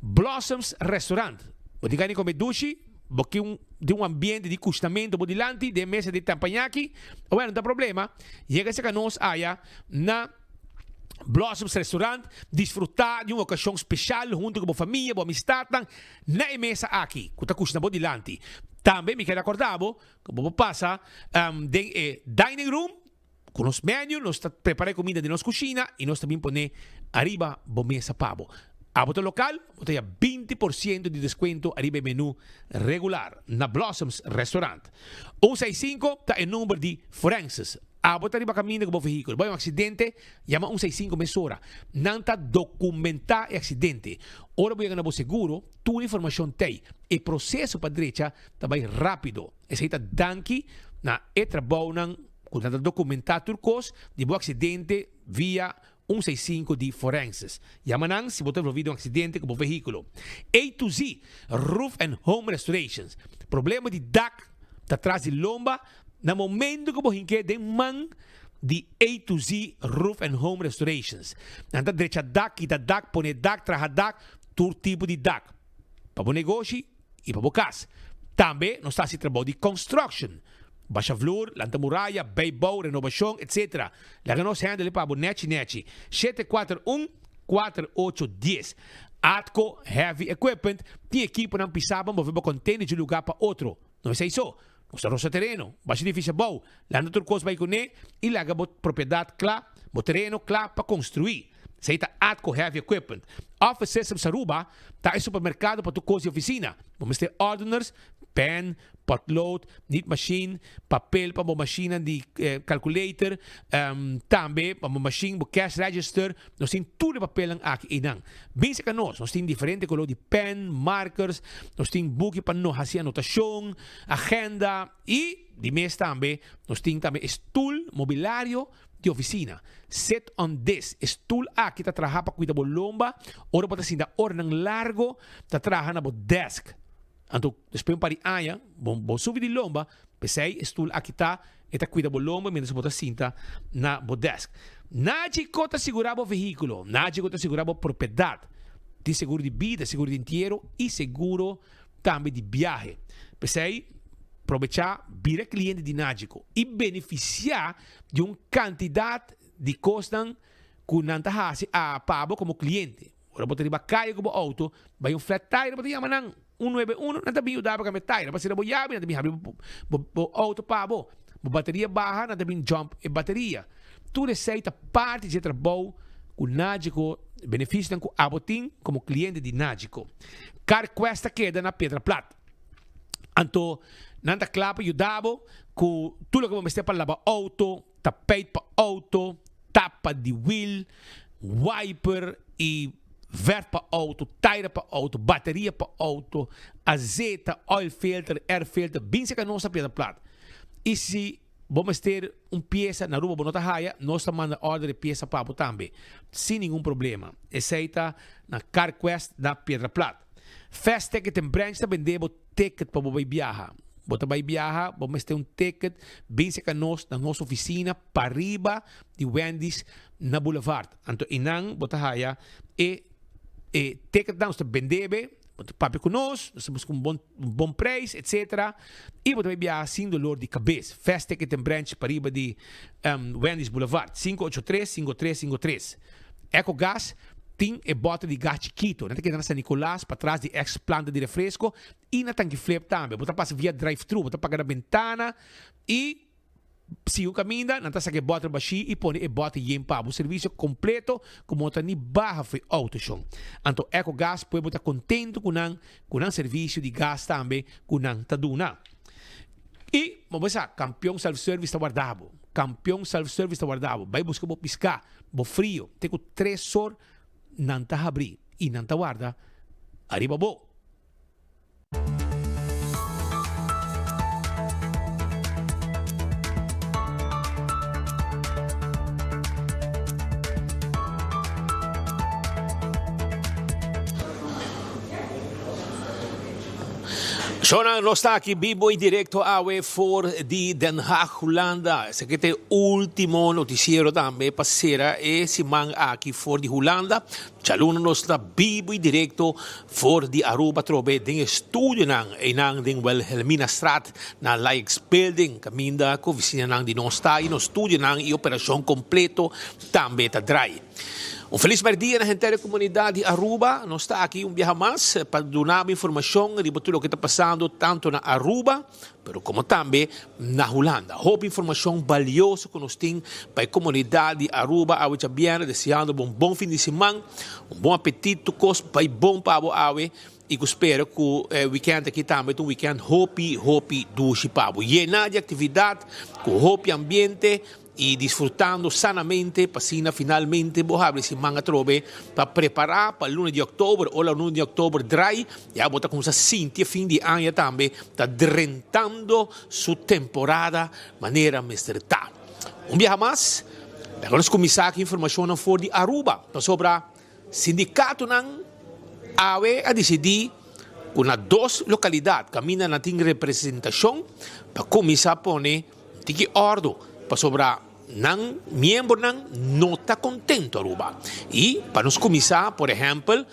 Speaker 23: Blossoms Restaurant. Bo tin gana di kome dushi? Bo ke un di un ambiente di kushnamentu bo dilanti den mesa di tampanyaki? Awel, no ta problema. Yega serka nos aya na Blossoms Restaurant. Disfrutá di un okashon speshal huntu ku bo famia, bo amistatnan na e mesa aki ku ta kushna bo dilanti. Tambe mi ke rakorda bo ku bo por pasa den e dining room ku nos menu, nos ta prepara e kuminda den nos kushina i nos ta bin pone ariba bo mesa pa bo. Abo ta lokal, bo ta ya 20% di deskuento ariba e menu regular na Blossoms Restaurant. Un seis sinku ta e number di Forenses. Abo ta riba kaminda ku bo vehíkulo, bo hay un aksidente, yama un seis sinku mesora. Nan ta dokumentá e aksidente. Ora bo yega na bo seguro, tur informashon t'ei. E proseso pa drecha ta bai rápido. Esei ta danki na e trabounan ku nan ta dokumentá tur kos di bo aksidente via un seis sinku di Forenses. Yama nan si bo ta envolví den un aksidente ku bo vehíkulo. A to Z Roof and Home Restorations. Problema di dak ta tras di lomba na momento ku bo hink'é den man di A to Z Roof and Home Restorations. Nan ta drecha dak, kita dak, pone dak, traha dak, tur tipo di dak. Pa bo negoshi i pa bo kas. Tambe nos ta hasi trabou di construction, basha vloer, lanta muraya, bijbouw, renovacion, etc. Laga nos handle pa bo nechi nechi. 741 4810. Atco Heavy Equipment tin ekiponan pisá pa move bo container di un lugá pa otro. No esei so, nos ta rosa tereno, basha edificio abou, lanta tur kos bai kuné i laga bo propiedat kla, bo tereno kla pa konstruí. Esei ta Atco Heavy Equipment. Office Systems Aruba ta e supermerkado pa tur kos di ofisina. Bo mester ordeners, pen, potlood, nietmachine, papel pa bo mashinnan di calculator, tambe pa bo mashin, bo cash register. Nos tin tur e papelnan aki einan. Bin serka nos, nos tin diferente kolor di pen, markers, nos tin buki pa no hasi anotashon, agenda i di mes tambe nos tin tambe e stul, mobilario di oficina. Sit on this. E stoel aki ta traha pa cuida bo lomba ora bo ta sinta oranan largo ta traha na bo desk. Anto despues un par di aña bo bo sufri di lomba, p'esei e stoel aki ta e ta cuida bo lomba mientras bo ta sinta na bo desk. Nagico ta sigura bo vehiculo. Nagico ta sigura bo propiedad. Tin seguro di bida, seguro di entiero y seguro tambe di biahe. P'esei probecha bira cliente di Nagico y beneficia di un cantidad. di kosnan ku nan ta hasi a pa bo komo kliente. Ora bo ta riba kaya ku bo outo, bai un flat tire bo ta yama nan un nuebe uno, nan ta bin yuda bo kambia tire. Bo sera bo yabi, nan ta bin habri bo outo pa bo. Bo bateria baha, nan ta bin jump e bateria. Tur esei ta parti dje trabou ku Nagico, benefisionan ku abo tin komo kliente di Nagico. CarQuest ta keda na Piedra Plat. Anto nan ta kla pa yuda bo ku tur loke bo mester pa laba outo, tapijt pa auto, tapa di wiel, wiper y verf pa auto, taira pa auto, bateria pa auto, azeta, oil filter, air filter, bin cerca nos na Piedra Plat. Y si bo mester un pieza na Aruba bo no ta haya, nos ta manda order e pieza pa bo tambe, sin ningun problema. Esey ta na CarQuest na Piedra Plat. Fast Ticket en Branch ta bende bo ticket pa bo bai biaha. Bo ta bai biaha, bo mester un ticket, bin serka nos na nos oficina pariba di Wendy's na Boulevard. Anto einan bo ta haya e e ticketnan, nos ta bende be, bo ta papia ku nos, nos ta buska un bon un bon prijs etc. I bo ta bai biaha sin dolor di kabes. Fast Ticket en Branch pariba di Wendy's Boulevard, 583 5353. Ecogas tin e bote di gas chikito. Nan ta keda na San Nicolas, patras di ex planta di refresco y na Tanki Flip tambe. Bo ta pasa via drive-thru, bo ta paga na bentana y sigui un caminda, nan ta saca e bote bashi y pone e bote yen pa bo. Servicio completo cu bo no ta ni baha for e auto shon. Anto Ecogas pueblo ta contento cu nan, cu nan servicio di gas tambe cu nan ta duna. Y bo sa, Campeon Self Service ta warda bo. Campeon Self Service ta warda bo. Bay busca bo pisca. Bo frio te ku tresor nan ta habrí i nan ta warda ariba bo. Shona, nos ta aki bibo y directo awe for di Den Haag, Hulanda. Esaki ta e ultimo noticiero tambe pa cera e siman aki for di Hulanda. Djaluna nos ta bibo y directo for di Aruba atrobe den e studionan eynan den Wilhelminastraat na Lykes Building caminda cu oficinanan di nos ta y nos studionan y operacion completo tambe ta draai. Un felis merdia na henter e comunidad di Aruba. Nos ta aki un biaha mas pa duna bo informacion riba tur loke ta pasando tanto na Aruba pero como tambe na Hulanda. Hopi informacion balioso cu nos tin pa e comunidad di Aruba awe djabièrnè deseando bo un bon fin di siman, un bon apetit, tur cos bay bon pa bo awe y cu spera cu e weekend aki tambe ta un weekend hopi hopi dushi pa bo. Yena di actividad cu hopi ambiente. I disfrutando sanamente pa asina finalmente bo habri siman atrobe pa prepara pa luna di oktober. Ora luna di oktober drai ya bo ta kumsa sinti e fin di aña tambe ta drentando su temporada manera mester ta. Un biaha mas, laga nos kuminsá ku informashonnan for di Aruba pasobra sindikatonan awe a disidí ku na dos lokalidat kaminda nan tin representashon pa kuminsá pone Tiki ordo, pasobra nan miembronan no ta contento Aruba. Y pa nos cuminsa, por ehempel,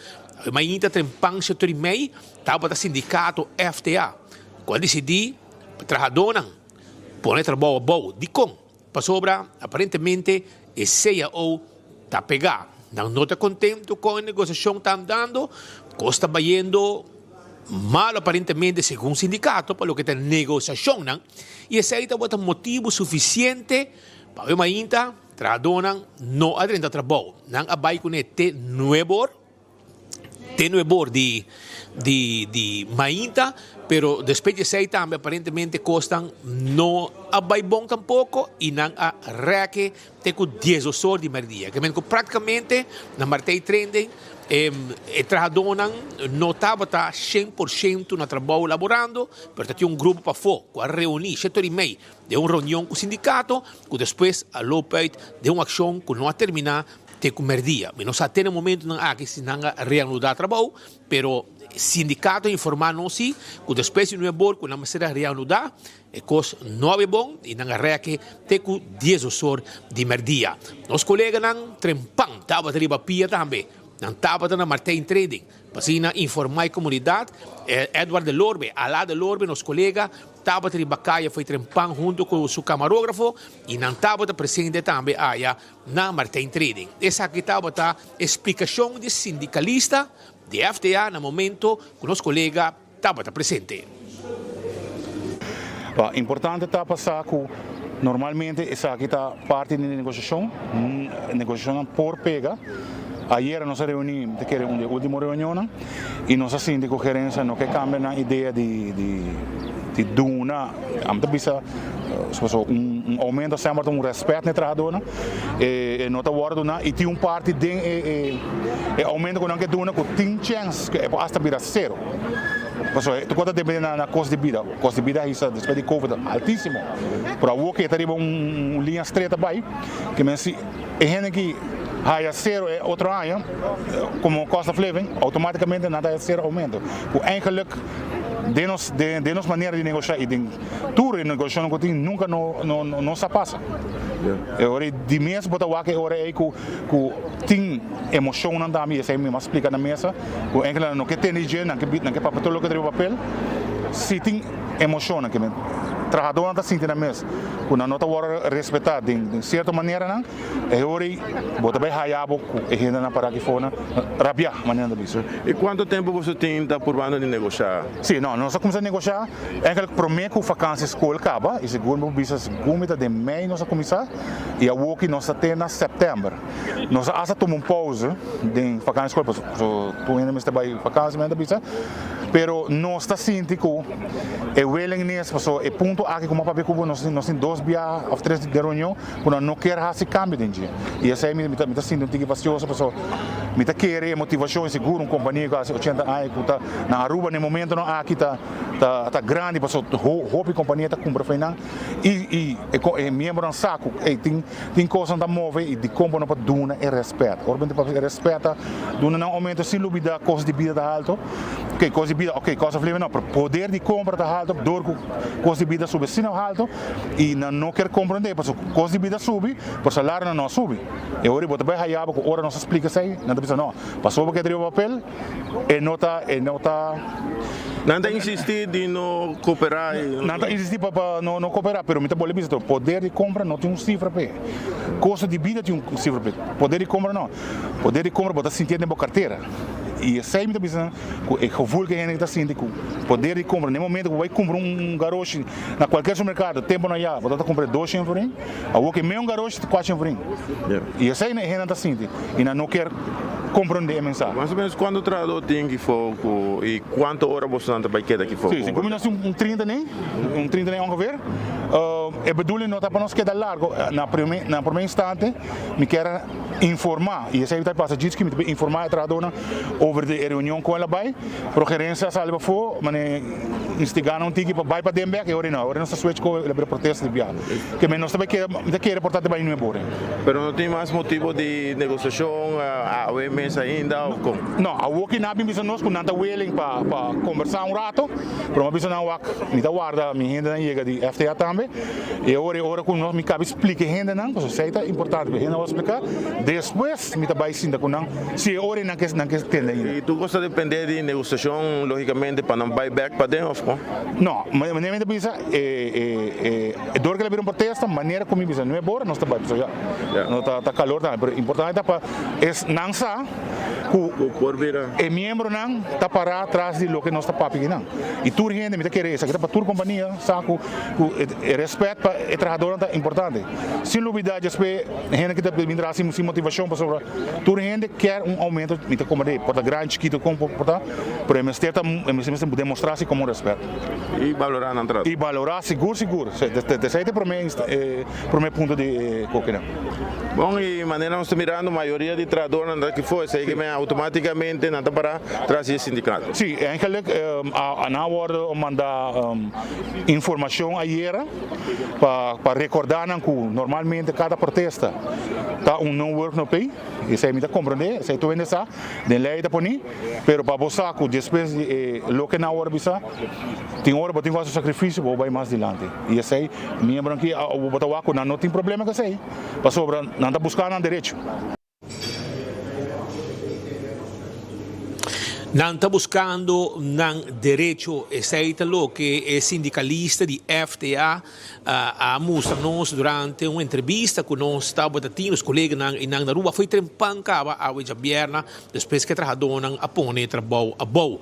Speaker 23: mainta trempan setor y mei tabata sindicato FTA cu a dicidi pa trahadonan pone trabou abou. Dicon? Pasobra aparentemente e cao ta pega. Nan no ta contento con e negociacion ta andando, cos ta bayendo malo aparentemente segun sindicato pa loke ta negociacionnan y esey tabata motibo suficiente pa awe mainta trahadornan no a drenta trabou. Nan a bay cune te nuebe or. Te nuebor di di di mainta, pero despues di esei tambe aparentemente kosnan no a bai bon tampoko i nan a rèke te ku diesdos or di mèrdia. Ke men ku praktikamente na Martey Trending e e trahadónan no tabata 100% na trabou laborando, pero ta tin un grupo pafó ku a reuní shete or i mei den un reunion ku sindikato ku despues a loop uit den un akshon ku no a terminá Te ku merdia. Mi no sa te na momentunan aki si nan a reanudá trabou, pero sindikato a informá nos si ku despues di nuebe or ku nan mester a reanudá, e kos no a bai bon i nan a rèke te ku diesdos or di merdia. Nos koleganan trempan tabata riba pia tambe. Nan tabata na Martijn Trading pa asina informá e komunidat. Edward de Lorbe, Alá de Lorbe, nos kolega. tabata riba kaya fo'i trempan hunto ku su kamarógrafo i nan tabata presente tambe aya na Martijn Trading. Esaki tabata e splikashon di sindikalista di FTA na momento ku nos kolega tabata presente.
Speaker 1: Importante ta pa sa ku normalmente esaki ta parti di negosiashon, negosiashonnan por pega. Ayera nos a reuní, mi ta kere un di e último reunionnan, i nos a sinti ku gerensia no ke kambia nan idea di di duna, ami ta bisa un oumento semper ta un rèspèt na e trahadónan, e no ta wòrdu duná i tin un parti den e e oumento ku nan ke duna ku tin chèns ku e por asta bira sero. Pasobra tur kos ta depende na kos di bida. Kos di bida hisa despues di covid altísimo. Pero awor ke ta riba un liña stret a bai, ke men si e hende ki haya sero e otro aña komo cost of living, automaticamente nan ta haya sero oumento. Ku eigenlijk den nos den nos manera di negosha i den tur e negoshashonnan ku tin nunka no no sa pasa. E ora di mes bo ta wak e ora ei ku ku tin emoshonnan tambe i esei mi a splika na mesa ku enkele nan no ke tende dje, nan ke nan ke papia tur loke ta riba papel. Si tin emoshonnan ke men trahadónan ta sinti nan mes ku nan no ta wòrdu respetá den den sierto maneranan, e ora ei bo ta bai haya bo ku e hendenan pará aki for nan rabiá, manera nan ta bisa.
Speaker 3: I kuantu tempu boso tin ta purbando di negoshá?
Speaker 1: Si, no, nos a kuminsá negoshá enkele promé ku fakansi skol kaba i segun bo bisa segun mi ta den mei nos a kuminsá i awoki nos ta te na sèptèmber. Nos a hasta tuma un pauze den vakantie school pasobra tur hende mester bai vakantie men ta bisa pero nos ta sinti ku e willingness pasobra e punto aki ku mi a papia ku bo nos nos tin dos bia of tres den reunion ku nan no kier hasi kambio den dje i esei mi ta mi ta sinti un tiki fastioso pasobra mi ta kere e motivashon i sigur un kompania ku hasi ochenta aña ku ta na Aruba na e momentonan aki ta ta grandi pasobra hopi kompania ta kumpra for nan i i e miembronan sa ku ey tin Tin kosnan ta move i dikon bo no por duna e rèspèt? Ora bo ta papia e rèspèt ta duna nan oumento sin lubidá kos di bida ta haltu. Oke, kos di bida, oke, cost of living no, pero poder di kompra ta haltu dor ku kos di bida subi asina haltu i nan no kier komprondé pasobra kos di bida subi pero salarionan no a subi. E ora bo ta bai haya bo ku ora nos a splika esei nan ta bisa no, pasobra bo ke ta riba papel e no ta e no ta.
Speaker 3: Nan ta insistí di no kooperá i.
Speaker 1: Nan ta insistí pa pa no no kooperá, pero mi ta bolbe bisa tur, poder di kompra no tin un sifra p'e. Kosto di bida tin un sifra p'e. Poder di kompra no. Poder di kompra bo ta sintié den bo kartera. I esei mi ta bisa nan ku e gevoel ku e hende ta sinti ku poder di kompra, na e momento ku bo bai kumpra un garoshi na kualker supermerkado, temponan ya bo ta kumpra e doshen florin, awor ku e meun garoshi ta kuatshen florin. I esei e hendenan ta sinti i nan no kier komprondé e mensahe.
Speaker 3: Mas o menos kuantu trahadó tin aki for ku i kuantu ora bosonan ta bai keda aki for?
Speaker 1: Sí, si nos tin un trinta nen, un trinta nen ongeveer. E bedoeling no ta pa nos keda largo. Na prome na prome instante mi kier informá i esei ta pasa djis ku mi ta informá e trahadónan over di e reunion kon el a bai, pero gerensia a sali pafó manera instigá nan un tiki pa bai paden bèk i ora no, ora nos ta switch ku el a bira protesta di biaha. Ke men nos ta bai keda, mi ta kere por ta te bai nuebe ora.
Speaker 3: Pero no tin mas motibo di negosiashon awe mes ainda of kon?
Speaker 1: No, awor ki nan a bin bisa nos ku nan ta willing pa pa kombersá un rato, pero mi a bisa nan wak, mi ta warda mi hendenan yega di FTA tambe, i awor e ora ku nos mi kabi splika e hendenan, pasobra esei ta importante pa e hendenan wòrdu spliká, despues mi ta bai sinta ku nan si e ora ei nan ke nan ke tende ainda.
Speaker 3: I tur kos ta depende di negosiashon logikamente pa nan bai bèk paden of kon?
Speaker 1: No, manera mi ta bisa e dor ku el a bira un protesta, manera ku mi bisa nuebe ora nos ta bai pasobra ya no ta kalor tambe, pero importante ta pa es nan sa ku e miembronan ta pará tras di loke nos ta papia akinan. I tur hende mi ta kere esaki ta pa tur kompania sa ku e rèspèt pa e trahadornan ta importante. Sin lubidá djespe hende ku ta bin traha sin motivashon pasobra tur hende kier un oumento, mi ta komprendé por ta grandi, chikito kon por ta. Pero e mester ta, e mester demostrá si komo rèspèt.
Speaker 3: I balorá nan trato.
Speaker 1: I balorá sigur sigur. Esei ta e promé e promé punto di e kokinan.
Speaker 3: Bon, i manera nos ta mirando mayoria di trahadornan ta aki for, esei ke men outomátikamente nan ta pará tras di e sindikato.
Speaker 1: Si, eigenlik nan a wòrdu mandá informashon ayera pa pa rekordá nan ku normalmente kada protesta ta un no work no pay. Esei mi ta komprondé, esei tur hende sa, den lei ta poní. Pero pa bo sa ku despues di e loke nan awor a bisa, tin ora bo tin ku hasi un sakrifisio pa bo bai mas dilanti. I esei miembronan ki bo ta wak ku nan no tin problema ku esei, pasobra nan ta buska nan derecho.
Speaker 23: Nan ta buskando nan derecho, esei ta loke e sindikalista di FTA a mustra nos durante un entrevista ku nos tabata tin nos koleganan einan na Aruba. Foi trempan kaba awe djabièrna despues ku e trahadónan a pone trabou abou.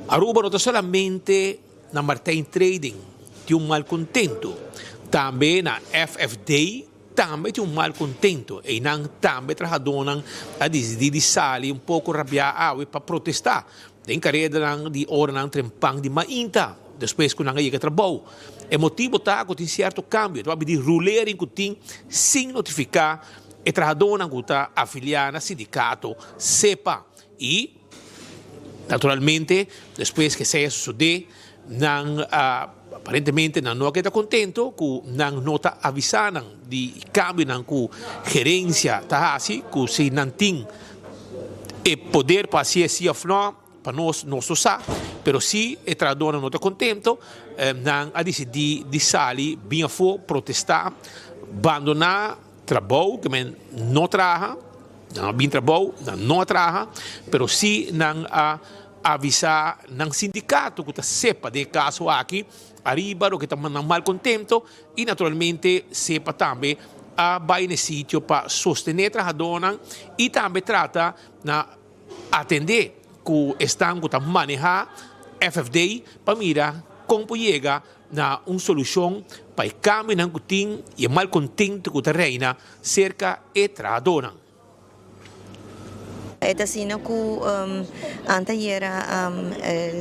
Speaker 23: Aruba no ta solamente na Martijn Trading tin un malkontentu, tambe na FFD. Tambe tin un malcontento. Einan tambe trahadónan a disidí di sali un poko rabiá awe pa protestá den karedanan di oranan trempan di mainta despues ku nan a yega trabou. E motibu ta ku tin sierto kambio. Ta papia di rulering ku tin sin notifiká e trahadónan ku ta afiliá na sindikato sepa i naturalmente despues ku esei a sosodé Nan a aparentemente nan no a keda contento cu nan no ta avisa nan di cambionan cu gerencia ta haci, cu si nan tin e poder pa hacié si of no, pa nos nos no sa, pero si e trahadornan no ta contento, nan a dicidi di sali bin afo protesta, bandona trabou, ke men no traha, nan a bin trabou, nan no a traha, pero si nan a avisá nan sindikato ku ta sepa den e kaso aki ariba loke ta nan malkontento i naturalmente sepa tambe a bai na e sitio pa sostené trahadónan i tambe trata na atendé ku esnan ku ta manehá FFD pa mira kon por yega na un solushon pa e kambionan ku tin i e malkontento ku ta reina serka e trahadónan.
Speaker 2: E ta asina ku antayera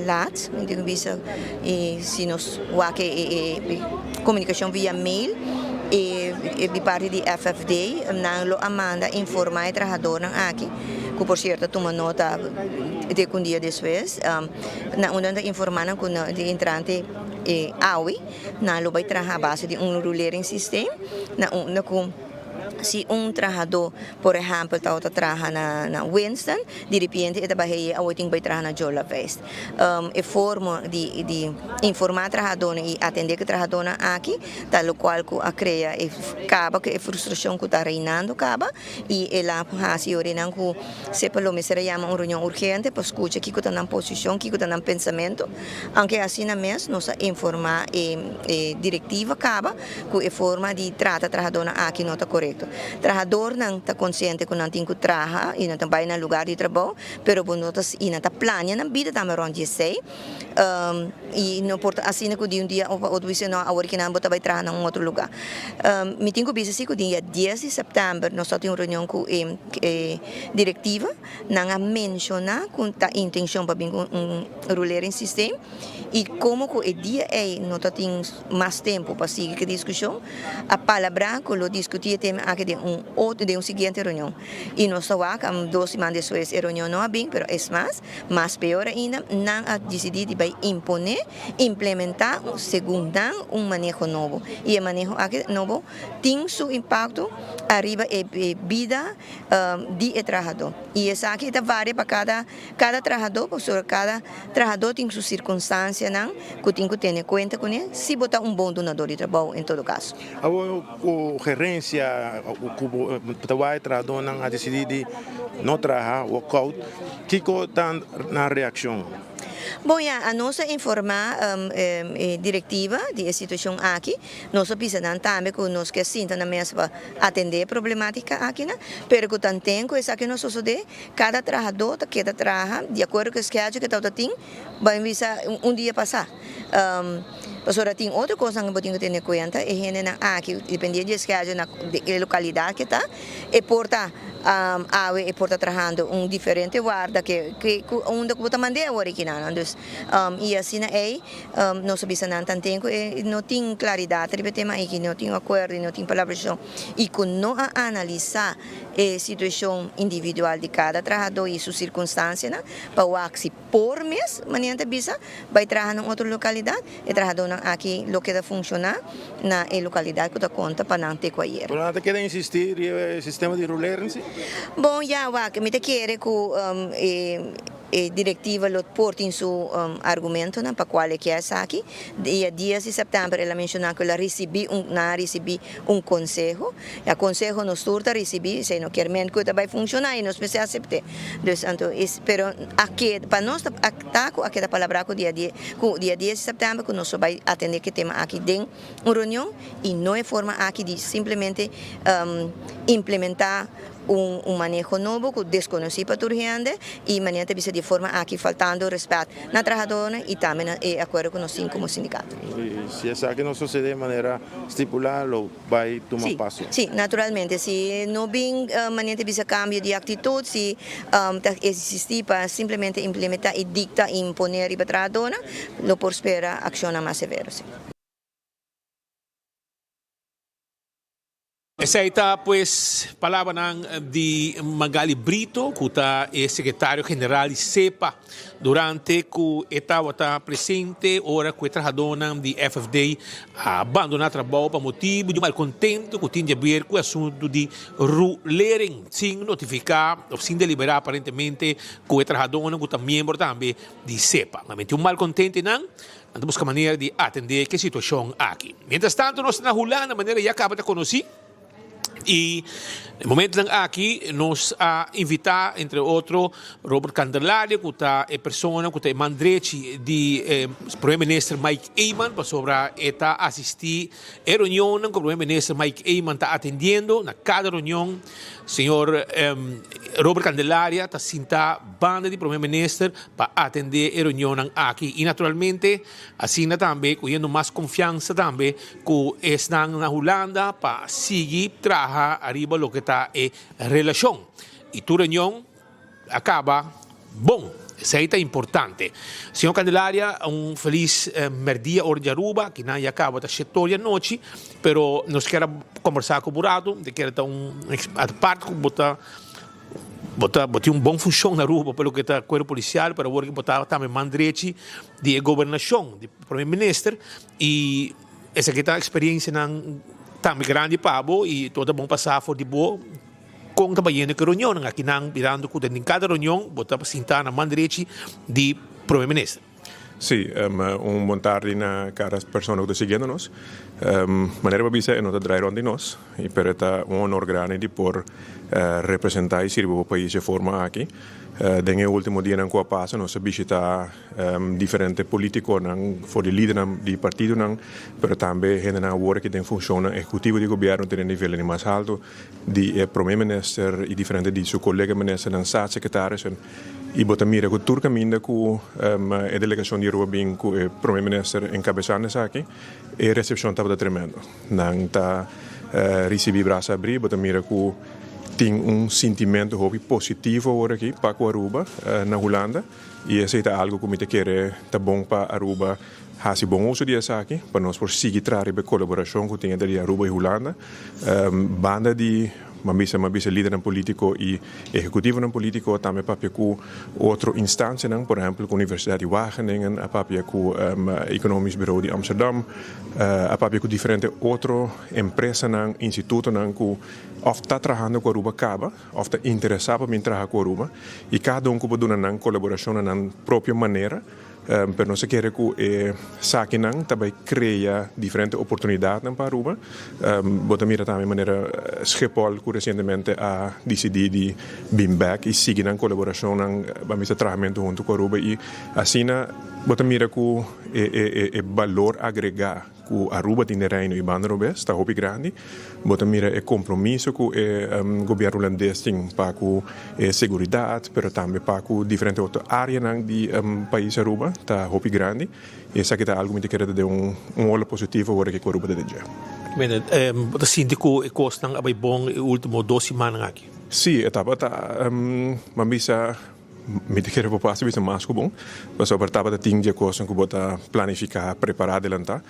Speaker 2: laat, mi tin ku bisa, i si nos wak e komunikashon via mail e di parti di FFD nan lo a manda informá e trahadornan aki, ku por sierto a tuma nota te ku un dia despues, na unda nan ta informá nan ku di entrante e awe nan lo bai traha a base di un rulering systeem na unda ku. Si un trahadó, por ehèmpel, tabata traha na na Winston, di ripiente e ta bai hei awor tin ku bai traha na Jolavest. E forma di di informá trahadónan i atendé ku e trahadónan aki ta lokual ku a krea e kaba ku e frustrashon ku ta reinando kaba i el a hasi yorinan ku sepa lo mester a yama un reunion urgente pa skucha kiko ta nan posishon, kiko ta nan pensamentu. Aunke asina mes nos a informá e e direktiva kaba. Ku e forma di trata trahadornan aki no ta korekto. Trahadornan ta konsiente ku nan tin ku traha i nan ta bai nan lugar di trabou, pero bo no ta i nan ta plania nan bida tambe rònt di esei. I no por ta asina ku di un dia pa otro bisa no awor kinan bo ta bai traha na un otro lugar. Mi tin ku bisa si ku dia dies di sèptèmber nos ta tin un reunion ku e direktiva, nan a menshoná ku ta intenshon pa bin ku un rulering systeem i komo ku e dia ei no ta tin mas tempu pa sigui ku e diskushon, a palabrá ku lo diskutí e tema aki den un otro, den un siguiente reunion. I nos ta wak, dos siman despues e reunion no a bin, pero es mas, mas peor ainda, nan a disidí di bai imponé, implementá segun nan un maneho nobo. I e maneho aki nobo tin su impakto ariba e bida di e trahadó. I esaki ta varia pa kada Kada trahadó, pasobra kada trahadó tin su sirkunstansianan ku tin ku tene kuenta kuné, si bo ta un bon dunadó di trabou en todo kaso.
Speaker 3: Awor ku gerensia ku bo ta wak e trahadónan a disidí di no traha, walkout, kiko ta nan reakshon?
Speaker 2: Bon ya, anos a informá e direktiva di e situashon aki. Nos a bisa nan tambe ku nos ke sinta na mesa pa atendé e problemátika akinan, pero ku tanten ku esaki no sosodé, Kada trahadó ta keda traha di akuerdo ku e schedule ku e tabata tin, bai bisa un dia pasá. Pasobra tin otro kosnan ku bo tin ku tene kuenta, e hendenan aki, dependiendo di e schedule na e lokalidat ku e ta, e por ta awe e por ta trahando un diferente warda ke ku unda ku bo ta mand'é awor aki nan. Dus, i asina ei nos a bisa nan tanten ku e no tin klaridat riba e tema aki, no tin akuerdo i no tin palabrashon i ku no a analisá e situashon individual di kada trahadó i su sirkunstansianan pa wak si por mes, manera nan ta bisa, bai traha na un otro lokalidat, e trahadónan aki lo keda funshoná na e lokalidat ku ta konta pa nan te ku ayer.
Speaker 3: Pero nan ta keda insistí riba e sistema di rulering si?
Speaker 2: Bon, ya wak, mi ta kere ku e. E direktiva lo por tin su argumentonan pa kual e kier esaki. Dia dies di sèptèmber el a menshoná ku el a risibí un nan a risibí un konseho. E konseho nos tur ta risibí, esei no kier men ku e ta bai funshoná i nos mester asept'é. Dus anto es pero a keda pa nos ta ta ku a keda palabrá ku dia die ku dia dies di sèptèmber ku nos lo bai atendé ku e tema aki den un reunion i no e forma aki di simplemente implementá un maneho nobo ku deskonosí pa tur hende i manera ta bisa di e forma aki faltando rèspèt na trahadónan i tambe na e akuerdo ku nos tin komo sindikato.
Speaker 3: Si esaki no sosede manera stipulá lo bai tuma paso.
Speaker 2: Sí, naturalmente. Si no bin manera ta bisa kambio di aktitut, si ta eksistí pa simplemente implementá i dikta i imponé riba trahadónan, lo por spera akshonnan mas severo, sí.
Speaker 23: Esei ta pues palabranan di Magali Brito ku ta e sekretario general di SEPA durante ku e tabata presente ora ku e trahadónan di FFD a bandoná trabou pa motibu di malkontento ku tin di aber ku e asuntu di rulering sin notifiká òf sin deliberá aparentemente ku e trahadónan ku ta miembro tambe di SEPA. Nan menti un malkontentenan Nan ta buska manera di atendé ku e situashon aki. Mientras tanto nos ta na Hulanda manera ya kaba ta konosí i e momentonan aki nos a invitá entre otro Robert Candelaria ku ta e persona ku ta e man drechi di e Prome Minister Mike Eman pasobra e ta asistí e reunionnan ku Prome Minister Mike Eman ta atendiendo. Na kada reunion señor Robert Candelaria ta sinta banda di Prome Minister pa atendé e reunionnan aki i naturalmente asina tambe ku yendo mas konfiansa tambe ku esnan na Hulanda pa sigui traha ariba loke ta e relashon i tur reunion a kaba bon esei ta importante. Señor Candelaria un felis merdia ora di Aruba kinan ya kaba ta shetor di anochi pero nos kier a kombersá ku bo rato te kier ta un apart ku bo ta Bo ta bo tin un bon funshon na Aruba pa loke ta kuerpo polisial, pero awor bo ta tambe man drechi di e gobernashon, di prome minister, i esaki ta eksperensianan tambe grandi pa bo i tur ta bon pasa for di bo kon ta bayendo ku e reunionnan. Akinan mirando ku den kada reunion bo ta sinta na man drechi di prome minister.
Speaker 4: Sí, un bon tardi na kada persona ku ta siguiendo nos. Manera bo a bisa e no ta drai rònt di nos, pero e ta un honor grandi di por representá i sirbi bo pais dje forma aki. Den e último dianan ku a pasa nos a bishitá diferente polítikonan for di lidernan di partidonan, pero tambe hendenan awor aki den funshonnan ehekutivo di gobièrnu te den nivelnan di mas haltu. di e prome minister y diferente di su colega ministernan, staatssecretarissen y bo ta mira cu tur caminda cu e delegacion di Aruba bin cu e prome minister encabezando esaki, e recepcion tabata tremendo. Nan ta ricibi brasa abri, bo ta mira cu tin un sintimento hopi positivo awor aki pa cu Aruba na Hulanda y esey ta algo cu mi ta kere ta bon pa Aruba Hasi bon uso di esaki pa nos por sigui traha riba e kolaborashon ku tin entre di Aruba i Hulanda. Banda di m'a bisa m'a bisa lidernan polítiko i ehekutivonan polítiko tambe papia ku otro instansianan, por ehèmpel ku Universidat di Wageningen, a papia ku Economisch Bureau di Amsterdam, a papia ku diferente otro empresanan, institutonan ku òf ta trahando ku Aruba kaba òf ta interesá pa bin traha ku Aruba i kada un ku por duna nan kolaborashon na nan propio manera. Pero nos a kere ku e sakinan ta bai krea diferente oportunidatnan pa Aruba. Bo ta mira tambe manera Schiphol ku resientemente a disidí di bin bèk i sigui nan kolaborashonnan, ban bisa trahamentu huntu ku Aruba i asina bo ta mira ku e balor agregá ku Aruba tin den Reino i banda robes ta hopi grandi. Bo ta mira e kompromiso ku e gobièrnu hulandes tin pa ku e seguridat, pero tambe pa ku diferente otro áreanan di pais Aruba ta hopi grandi. I esaki ta algu mi ta kere ta den un ola positivo ora ku Aruba ta den dje.
Speaker 23: Bo ta sinti ku e kosnan a bai bon e último dos simannan aki?
Speaker 4: Sí, e tabata, bo a bisa. Mi ta kere bo pasa bisa mas ku bon, pasobra tabata tin di e kosnan ku bo ta planifiká, prepará adelantá,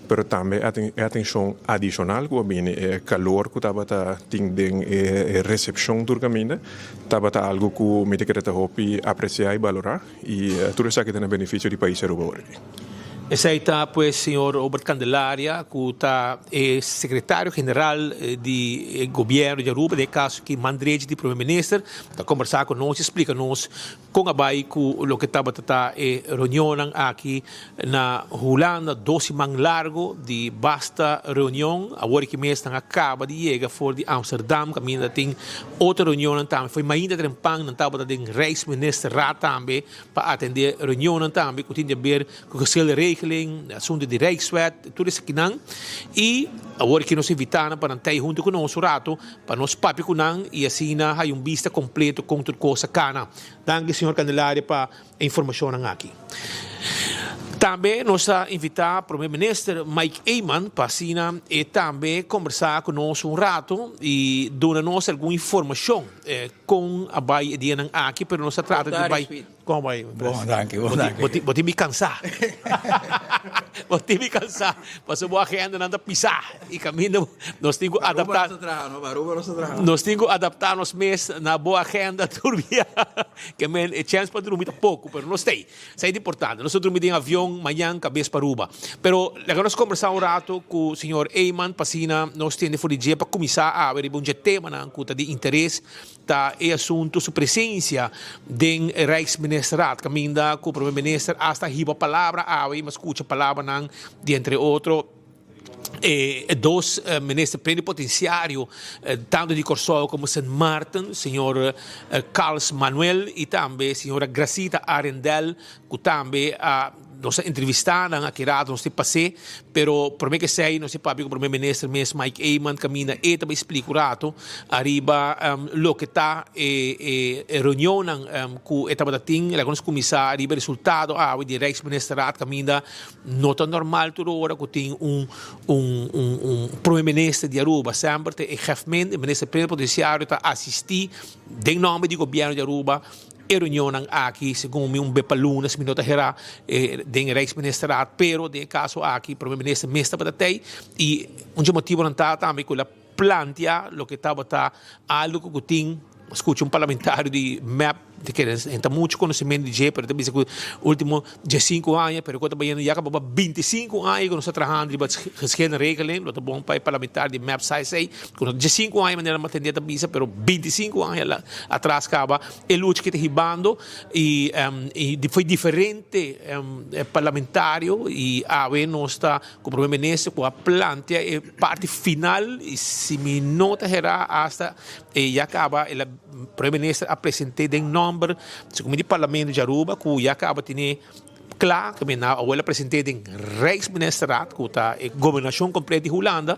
Speaker 4: pero tambe e atenshon adishonal ku a bini, e kalor ku tabata tin den e resepshon tur kaminda, tabata algu ku mi ta kere ta hopi apresiá i balorá, i tur esaki ta na benefisio di pais Aruba awor aki.
Speaker 23: Esei ta pues señor Robert Candelaria cu ta e secretario general di e gobierno di Aruba, den e caso aki man drechi di Prome Minister, ta combersa cu nos y splica nos con a bay cu loke tabata ta e reunionnan aki na Hulanda, dos siman largo di basta reunion. Awor aki mes nan a caba di yega for di Amsterdam caminda tin otro reunionnan tambe. Fo'i mainta trempan nan tabata den Rijksministerraad tambe pa atende reunionnan tambe cu tin di haber cu geschillenregeling, asunto di Rijkswet, tur esakinan. Y awor aki nos invita nan pa nan tei hunto cu nos un rato pa nos papia cu nan y asina haya un bista completo con tur cos a cana. Danki señor Candelaria pa e informacionnan aki. Tambe nos a invita Prome Minister Mike Eman pa asina e tambe combersa cu nos un rato y duna nos algun informacion con a bay e dianan aki, pero nos a trata di bay. Con a bay?
Speaker 5: Bon, danki, bon, danki.
Speaker 23: Bo tin mi cansa. Bo tin mi cansa pasobra bo agendanan ta pisa y caminda nos tin cu adapta.
Speaker 5: Aruba nos ta traha, no? Aruba nos ta traha.
Speaker 23: Nos tin cu adapta nos mes na bo agenda tur bia. Ke men e chens pa drumi ta poco, pero nos t'ey. Esey ta importante. Nos ta drumi den avion mañan cabes pa Aruba. Pero laga nos combersa un rato cu señor Eman pa asina nos tende for di dje pa cuminsa awe riba un dje temanan cu ta di interes ta e asunto su presencia den Rijksministerraad caminda cu Prome Minister hasta hiba palabra awe y mi a scucha palabranan di entre otro e dos minister plenipotenciario tanto di Corsou como Sint Maarten, señor Carls Manuel y tambe señora Gracita Arrindell cu tambe a nos a entrevista nan aki rato nos tin pas'é, pero prome k'esei nos tin papia cu Prome Minister mes Mike Eman caminda e ta bay splica un rato ariba loke ta e reunionnan cu e tabata tin. Laga nos cuminsa ariba e resultado awe di Rijksministerraad caminda No ta normal tur ora cu tin un un un un prome minister di Aruba, semper ta e hefmen, e minister plenipotenciario ta asisti den nomber di gobierno di Aruba e reunionnan aki, segun mi un be pa luna si mi no ta hera den Rijksministerraad, pero den e caso aki prome minister mes tabata tey y un dje motibonan ta tambe cu el a plantea loke tabata algo cu tin, scucha un parlamentario di mep ta kere e ta mucho conocimento di dje pero ta bisa cu ultimo diescinco aña pero cu ta bayendo ya caba pa binticinco aña cu nos ta trahando riba geschillenregeling lo ta bon pa e parlamentario di mep sa esey cu no ta diescinco aña manera mi a tende ta bisa pero binticinco aña atras caba e lucha ki ta hibando y foi diferente parlamentario y awe nos ta Ku Prome Minister ku a plantea e parti final i si mi no ta hera asta e ya kaba el a Prome Minister a presente den nomber segun mi di Parlamento di Aruba ku ya kaba tene kla ku mi na awor el a presente den Rijksministerraad ku ta e gobernashon kompleto di Hulanda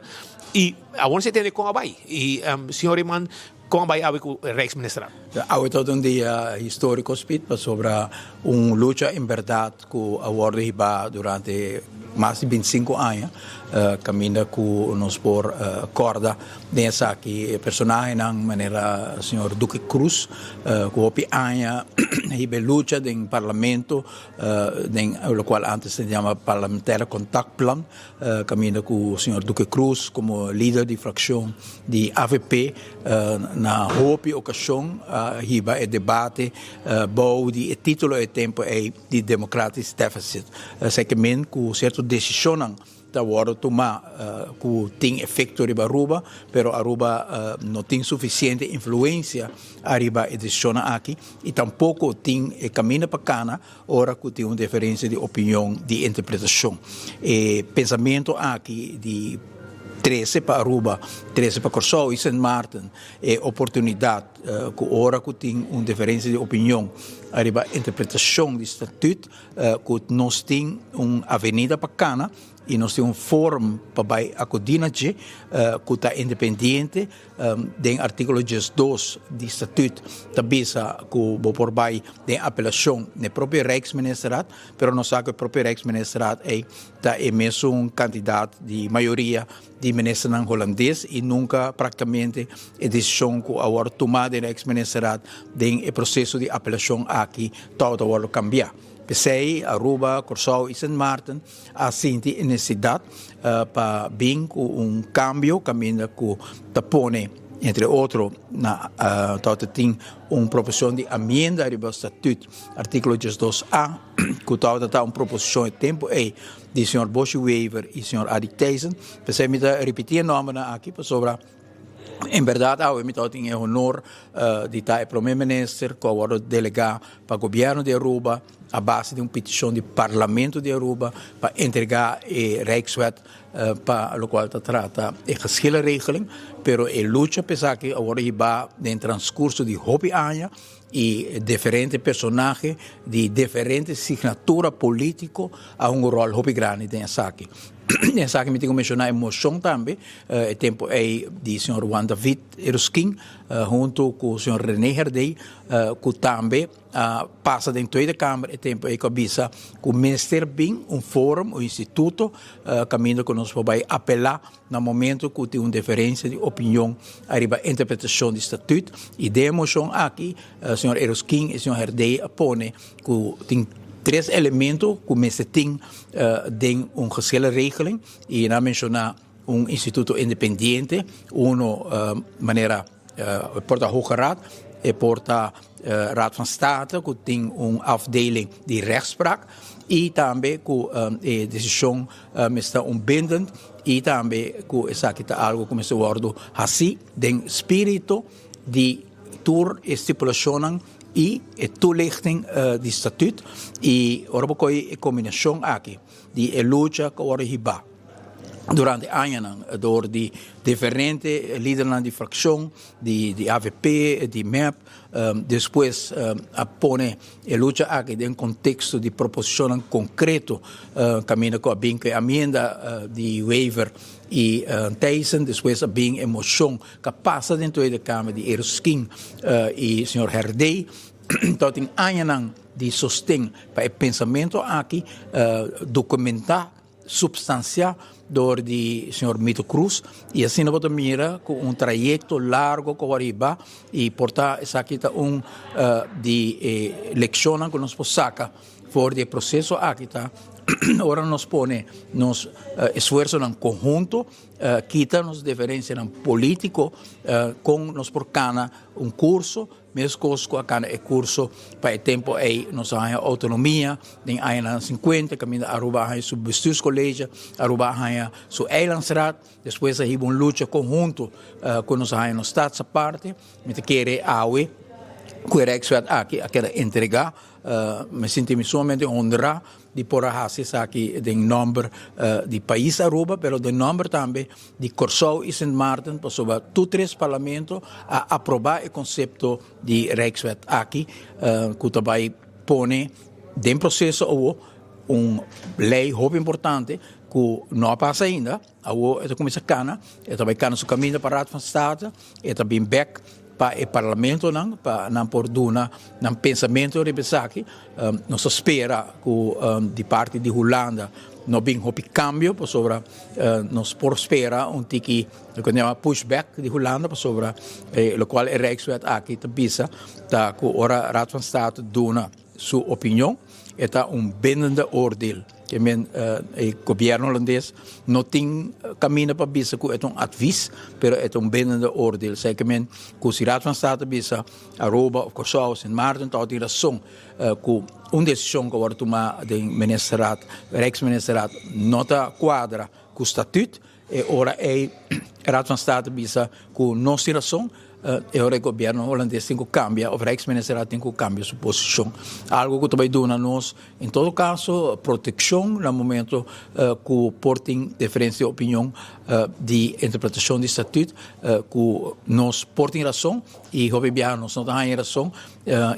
Speaker 23: i awor nos a tende kon a bai i señor Eman kon a bai awe ku Rijksministerraad.
Speaker 5: Awe ta un dia historico Speed pasobra un lucha en berdad ku a wòrdu hibá durante mas di bintisinku aña, kaminda ku nos por kòrda den esaki e personahenan manera señor Duque Cruz ku hopi aña a hiba e lucha den parlamento den lokual antes ta yama Parlementaire Contactplan, kaminda ku señor Duque Cruz komo lider di frakshon di avp na hopi okashon a hiba e debate bou di e título e tempu ei di Democratisch Deficit. Esei ke men ku sierto desishonnan ta wòrdu tumá ku tin efekto riba Aruba, pero Aruba no tin sufisiente influensia ariba e desishonnan aki i tampoko tin e kaminda pa kana ora ku tin un diferensia di opinion di interpretashon. E pensamentu aki di trese pa Aruba, trese pa Kòrsou i Sint Maarten e oportunidat ku ora ku tin un diferensia di opinion ariba interpretashon di statut ku nos tin un avenida pa kana i nos tin un forum pa bai akudí na dje ku ta independiente. Den artíkulo 12 di statut ta bisa ku bo por bai den apelashon n'e propio Rijksministerraad, pero nos sa ku e propio Rijksministerraad ei ta e mesun kantidat di mayoria di ministernan hulandes i nunka praktikamente e desishon ku a wòrdu tumá den Rijksministerraad den e proseso di apelashon aki tabata wòrdu kambiá. P'esei Aruba, Kòrsou i Sint Maarten a sinti e nesesidat pa bin ku un kambio kaminda ku ta pone. Entre otro na tabata tin un proposicion di amienda riba statuut articulo 12 A cu tabata ta un proposicion e tempo ey di señor Boshy Wever y señor Adi Thijssen. P'esey mi ta ripiti e nombernan aki pasobra en berdad awe mi tabatin e honor di ta e prome minister cu a wordo delega pa gobierno di Aruba a base di un peticion di Parlamento di Aruba pa entrega e Rijkswet pa locual ta trata e geschillenregeling, pero e lucha pa esaki a wordo hiba den transcurso di hopi aña y diferente personahe di diferente signatura politico a hunga un rol hopi grandi den esaki. Den esaki mi tin cu menciona e mocion tambe e tempo ey di señor Juan David Eruskin hunto cu señor Rene Herdey cu tambe A pasa den Tweede Kamer e tempo ei ku a bisa ku mester bin un forum, un instituto kaminda ku nos por bai apelá na momento ku tin un diferensia di opinion ariba interpretashon di statuut. I den e moshon aki señor Eroskin i señor Herdey a pone ku tin tres elemento ku mester tin den un geschillenregeling i nan a menshoná un instituto independiente, uno manera. E por ta Hoge Raad, e por ta Raad van State ku tin un afdeling di rechtspraak i tambe ku e desishon mester ta un bindend i tambe ku esaki ta algu ku mester wòrdu hasí den spiritu di tur e stipulashonnan i e toelichting di statuut i ora bo kohe e kombinashon aki di e lucha ku a wòrdu hibá. Durante añanan dor di diferente lidernan di fraccion di di avp, di mep, despues a pone e lucha aki den contexto di proposicionnan concreto caminda cu a bin cu e amienda di Wever y Thijssen, despues a bin e mocion cu a pasa den Tweede Kamer di Eroskin y señor Herdey. Tabatin añanan di sosten pa e pensamento aki documenta. Substancia door di señor Mito Cruz y asina bo ta mira cu un trayecto largo cu awor hiba y por ta esaki ta un di e leccionnan cu nos por saca for di e proceso aki ta ora nos pone nos esfuerzonan conhunto kita nos diferencianan politico con nos por cana un curso. Meskos ku a kana e kurso pa e tempu ei nos a haña outonomia den añanan sinkuenta kaminda Aruba a haña su bestuurscollege, Aruba a haña su eilandsraad, despues a hiba un lucha konhunto ku nos a haña nos staatsaparte. Mi ta kere awe ku e Rijkswet aki a keda entregá. Mi sinti mi sumamente honrá di por a hasi esaki den nòmber di pais Aruba, pero den nòmber tambe di Kòrsou i Sint Maarten, pasobra tur tres parlamento a aprobá e konsepto di Rijkswet aki, ku ta bai pone den proseso awo un lei hopi importante ku no a pasa ainda, awo e ta kuminsá kana, e ta bai kana su kaminda pa Raad van State, e ta bin bèk pa e parlamentonan pa nan por duna nan pensamentu riba esaki. Nos ta spera ku di parti di Hulanda no bin hopi kambio pasobra nos por spera un tiki loke nan yama push back di Hulanda pasobra lokual e Rijkswet aki ta bisa ta ku ora Raad van State duna su opinion e ta un bindende oordeel. Ke men e gobierno holandes no tin kaminda pa bisa ku e ta un advis, pero e ta un bindende oordeel. Esei ke men ku si Raad van State bisa Aruba of Kòrsou, Sint Maarten ta tin rason ku un desishon ku a wòrdu tumá den Ministerraad, Rijksministerraad no ta kuadra ku statuut, E ora ei Raad van State bisa ku nos tin rason, e ora e gobierno holandes tin ku kambia of Rijksministerraad tin ku kambia su posishon. Algu ku ta bai duna nos en todo kaso protekshon na momento ku por tin diferensia di opinion di interpretashon di statuut ku nos por tin rason i hopi biaha nos no ta haña rason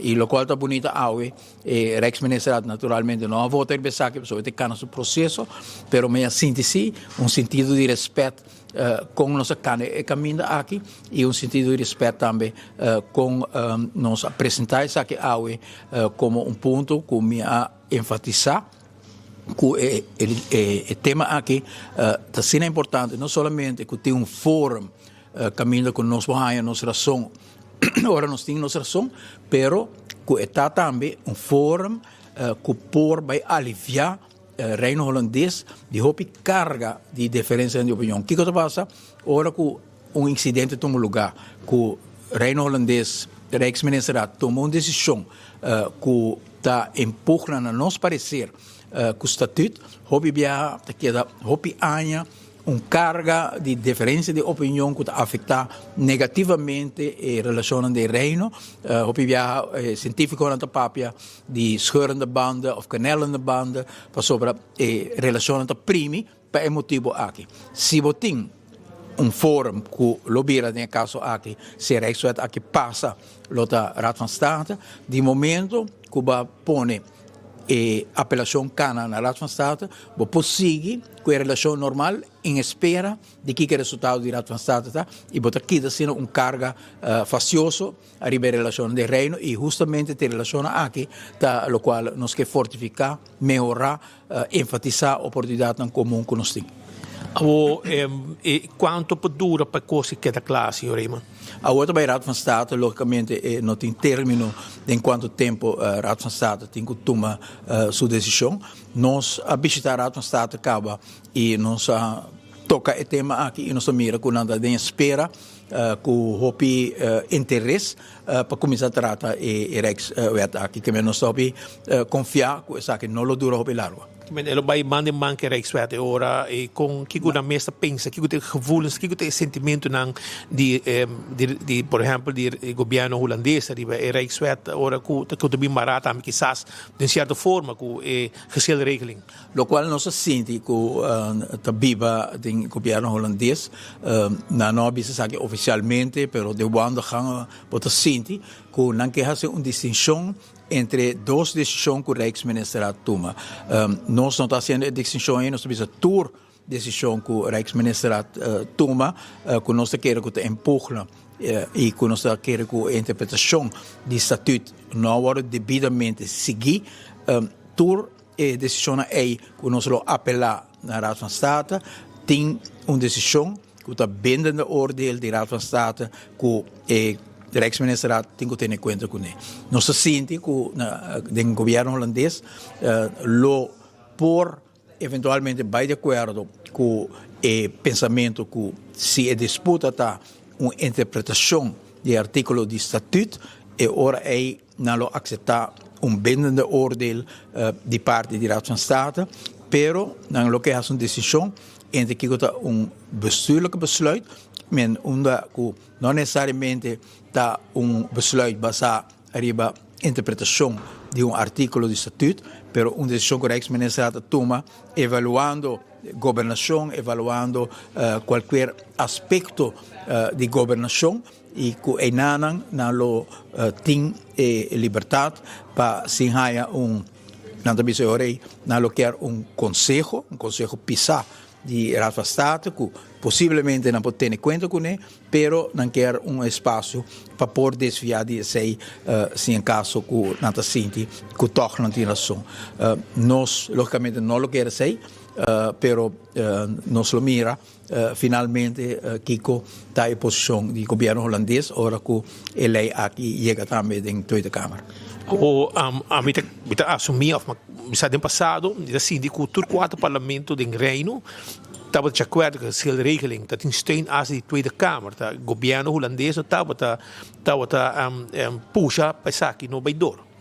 Speaker 5: i lokual ta bunita awe. E Rijksministerraad naturalmente no a vota riba esaki pasobra e ta kana su proseso, pero mi a sinti si un sentido di respet kon nos a kana e kaminda aki i un sentido di respet tambe kon nos a presenta esaki awe komo un punto ku mi a enfatisa ku e tema aki ta asina importante no solamente ku tin un forum kaminda ku nos por haña nos rason ora nos tin nos rason, pero ku e ta tambe un forum ku por bai aliviá Reino Holandes di hopi karga di diferensianan di opinion. Kiko ta pasa ora ku un insidente tuma lugá? ku Reino Hulandes, Rijksministerraad, tuma un desishon ku ta empugna na nos pareser ku statuut, hopi biaha ta keda hopi aña un karga di diferensia di opinion ku ta afektá negativamente e relashonnan den Reino. Hopi biaha e sientífikonan ta papia di scheurende banden òf knellende banden pasobra e relashonnan ta primi Pa e motibu aki, si bo tin un forum ku lo bira den e kaso aki, si e Rijkswet aki pasa, lo ta Raad van State. Di momento ku bo a pone e apelashon kana na Raad van State, bo por sigui ku e relashon normal en espera di kiko e resultado di Raad van State ta i bo ta kita asina un karga fastioso Ariba e relashonnan den Reino i hustamente te relashonnan aki ta lokual nos ke fortifiká, mehorá, enfatisá oportunidatnan komun ku nos tin.
Speaker 23: Awor, e kuantu por dura pa e kos keda kla, señor Reyman?
Speaker 5: Awor ta bai Raad van State, lógikamente e no tin término den kuantu tempu Raad van State tin ku tuma su desishon. Nos a bishitá Raad van State kaba i nos a toka e tema aki i nos ta mira ku nan ta den espera Ku hopi interes pa kuminsá trata e Rijkswet aki. Ke men nos ta hopi konfiá ku esaki no lo dura hopi largu.
Speaker 23: Ke men e lo bai man den man ku e Rijkswet e ora i kon kiko nan mes ta pensa, kiko ta e gevoelens, kiko ta e sentimentunan di di por ehèmpel di e gobièrnu hulandes ariba e Rijkswet ora ku ta bin mará tambe kisas den sierto forma ku e geschilregeling.
Speaker 5: Locual nos a sinti cu ta biba den gobierno Holandes, nan no a bisa esaki oficialmente, pero den wandelgangen bo ta sinti cu nan ke haci un distincion entre dos decision cu Rijksminister a tuma. Nos no ta haciendo e distincion ey, nos ta bisa tur decision cu Rijksminister a tuma cu nos ta kere cu ta empugna y cu nos ta kere cu e interpretacion di statuut no a wordo debidamente sigui, tur E desishonnan ei ku nos lo apelá na Raad van State tin un desishon ku ta bindende oordeel di Raad van State ku e Rijksministerraad tin ku tene kuenta kuné. Nos ta sinti ku den gobièrnu hulandes lo por eventualmente bai di akuerdo ku e pensamentu ku si e disputa ta un interpretashon di e artíkulo di statuut e ora ei Nan lo akseptá un bindende oordeel di parti di Raad van State, pero nan lo ke hasi un desishon entre kiko ta un bestuurlijke besluit, men unda ku no nesesariamente ta un besluit basá riba interpretashon di un artíkulo di statuut, pero un desishon ku Rijksministerraad ta tuma evaluando gobernashon, evaluando kualkier aspekto di gobernashon. I ku einanan nan lo tin e libertat pa sin haña un, nan ta bisa e ora ei, nan lo kier un konseho, un konseho pisá di Raad van State ku posiblemente nan por tene kuenta kuné, pero nan kier un espasio pa por desviá di esei si en kaso ku nan ta sinti ku tòg nan tin rason. Nos lógikamente no lo kier esei, pero nos lo mira. Finalmente kiko ta e posishon di gobièrnu hulandes ora ku e lei aki yega tambe den Tweede Kamer?
Speaker 23: Awo ami ta mi ta asumí òf mi sa den pasado mi ta sinti ku tur kuater parlamento den Reino tabata di akuerdo ku e geschilregeling ta tin steun hasta di Tweede Kamer ta gobièrnu hulandes no tabata tabata pusha pa esaki no bai dor.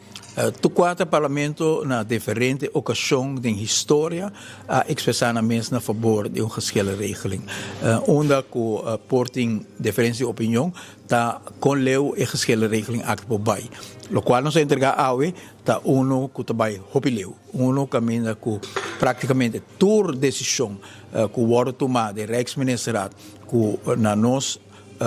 Speaker 5: Tur kuater parlamento na diferente okashon den historia a ekspresá nan mes na fabor di un geschillenregeling. Unda ku por tin diferensia di opinion ta kon leu e geschillenregeling aki por bai. Lokual nos a entregá awe ta unu ku ta bai hopi leu, unu kaminda ku praktikamente tur desishon ku wòrdu tumá den Rijksministerraad ku na nos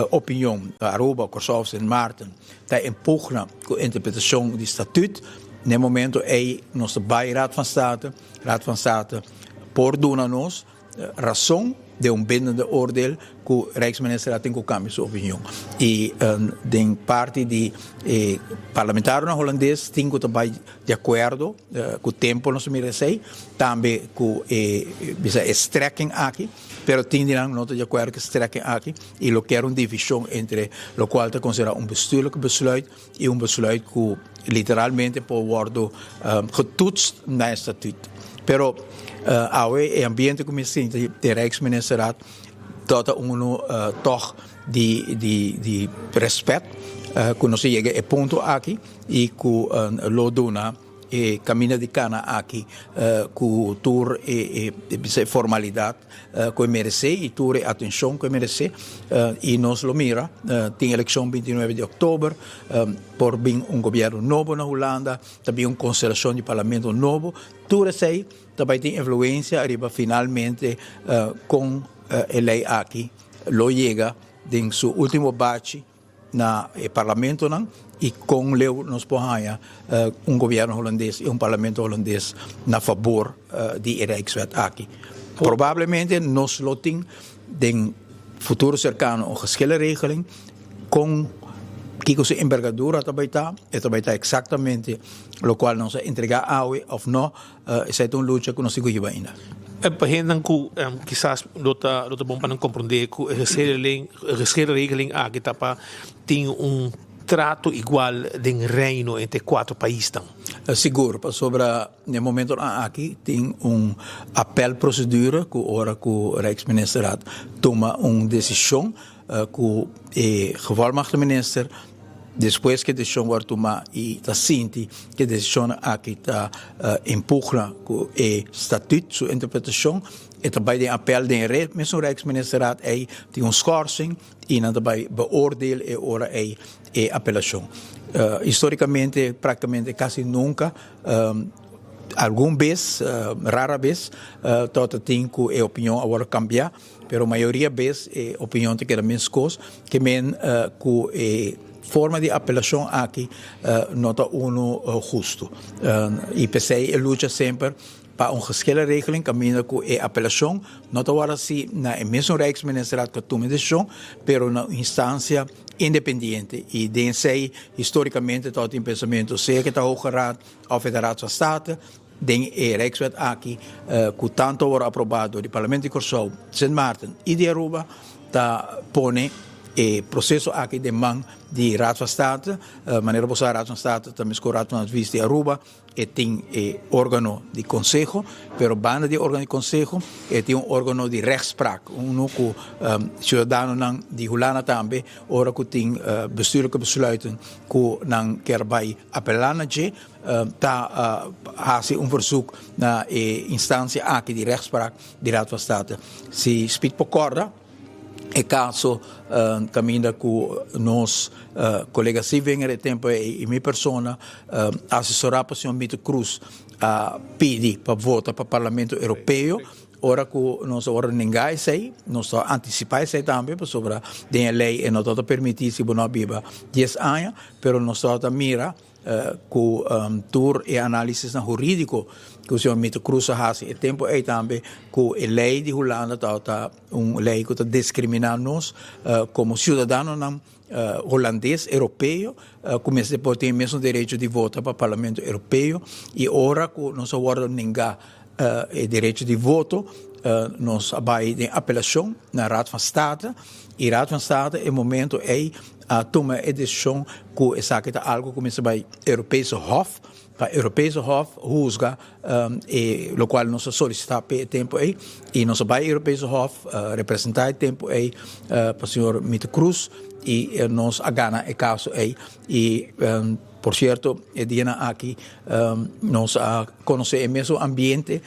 Speaker 5: Opinion, Aruba, Kòrsou, Sint Maarten ta en pugna ku interpretashon di statut. Na e momento ei nos ta bai Raad van State. Raad van State por duna nos rason den un bindende oordeel ku Rijksminister a tin ku kambia su opinion. I den parti di e parlamentarionan hulandes tin ku ta bai di akuerdo ku tempu nos a mira esei, tambe ku e bisa e strekking aki. Pero tin di nan no ta di akuerdo ku e strekking aki i lo kier un divishon entre lokual ta konsiderá un bestuurlijke besluit i un besluit ku literalmente por wòrdu getoetst na e statuut. Pero awe e ambiente ku mi sinti den Rijksministerraad. Ta uno toch di di di respet cu nos a yega e punto aki y cu lo duna e caminda di cana aki cu tur e e formalidad cu e merece y tur e atencion cu e merece y nos lo mira tin eleccion 29 di october por bin un gobierno nobo na Hulanda ta bin un constelacion di parlamento nobo tur esey Ta bai tin influencia ariba finalmente con e ley aki lo yega den su ultimo bachi na e parlamentonan y con leu nos por haya un gobierno Holandes y un parlamento Holandes na fabor di e Rijkswet aki. Probablemente nos lo tin den futuro cercano un geschillenregeling con kico su envergadura ta bay ta, e ta bay ta exactamente locual nos a entrega awe of no, esey ta un lucha cu nos tin cu hiba ainda.
Speaker 23: Pa hendenan cu kisas lo ta lo ta bon pa nan comprende cu e geschillenregeling aki ta pa tin un trato igual den Reino entre e cuatro paisnan.
Speaker 5: Sigur, pasobra Na e momentonan aki tin un appelprocedure cu ora cu Rijksministerraad tuma un decision cu e gevolmachtigde minister despues cu e decision word tuma y ta sinti cu e decision aki ta in pugna cu e statuut su interpretacion e ta bay den appel den e mesun Rijksministerraad ey tin un schorsing y nan ta bay beoordeel e ora ey e apelacion. Historicamente practicamente casi nunca Algun bes, rara bes, tabata tin ku e opinion a wòrdu kambiá, pero mayoria bes e opinion ta keda meskos, ke men ku e forma di apelashon aki no ta unu hustu. I p'esei e lucha semper pa un geschillenregeling kaminda ku e apelashon no ta wòrdu hasi na e mesun Rijksministerraad ku a tuma e desishon, pero na un instansia independiente y den esey historicamente tabata tin pensamiento sea que ta Hoge Raad of e ta Raad van State, den e Rijkswet aki cu tanto a worde aproba door di Parlamento di Corsou, Sint Maarten y di Aruba ta pone e proceso aki den man di Raad van State. Manera bo sa Raad van State ta mesco Raad van Advies di Aruba. E tin e organo di konseho, pero banda di e organo di konseho e tin un organo di rechtspraak, unu ku siudadanonan di Hulanda tambe ora ku tin bestuurlijke besluiten ku nan kier bai apelá na dje ta hasi un verzoek na e instansia aki di rechtspraak di Raad van State. Si Speed por kòrda. E caso caminda cu nos colega Sievinger e tempo ey y mi persona asesora pa señor Mito Cruz a pidi pa vota pa Parlamento Europeo. Ora cu nos a worde nenga esey, nos ta anticipa esey tambe pasobra den e ley e no ta permiti si bo no a biba dies aña, pero nos ta mira Ku tur e análisisnan hurídiko ku señor Mito Cruz a hasi e tempu ei tambe ku e lei di Hulanda tabata un lei ku ta diskriminá nos komo siudadanonan hulandes, europeo, ku mester por tin e mesun derecho di vota pa Parlamento Europeo i ora ku nos a wòrdu nengá e derecho di voto nos a bai den apelashon na Raad van State i Raad van State e momento ei a tuma e desishon ku esaki ta algu ku mester bai Europese Hof pa Europese Hof husga e lokual nos a solisitá p'e e tempu ei i nos a bai Europese Hof representá e tempu ei pa señor Mito Cruz i nos a gana e kaso ei i Por cierto, e dianan aki nos a conoce e mesun ambiente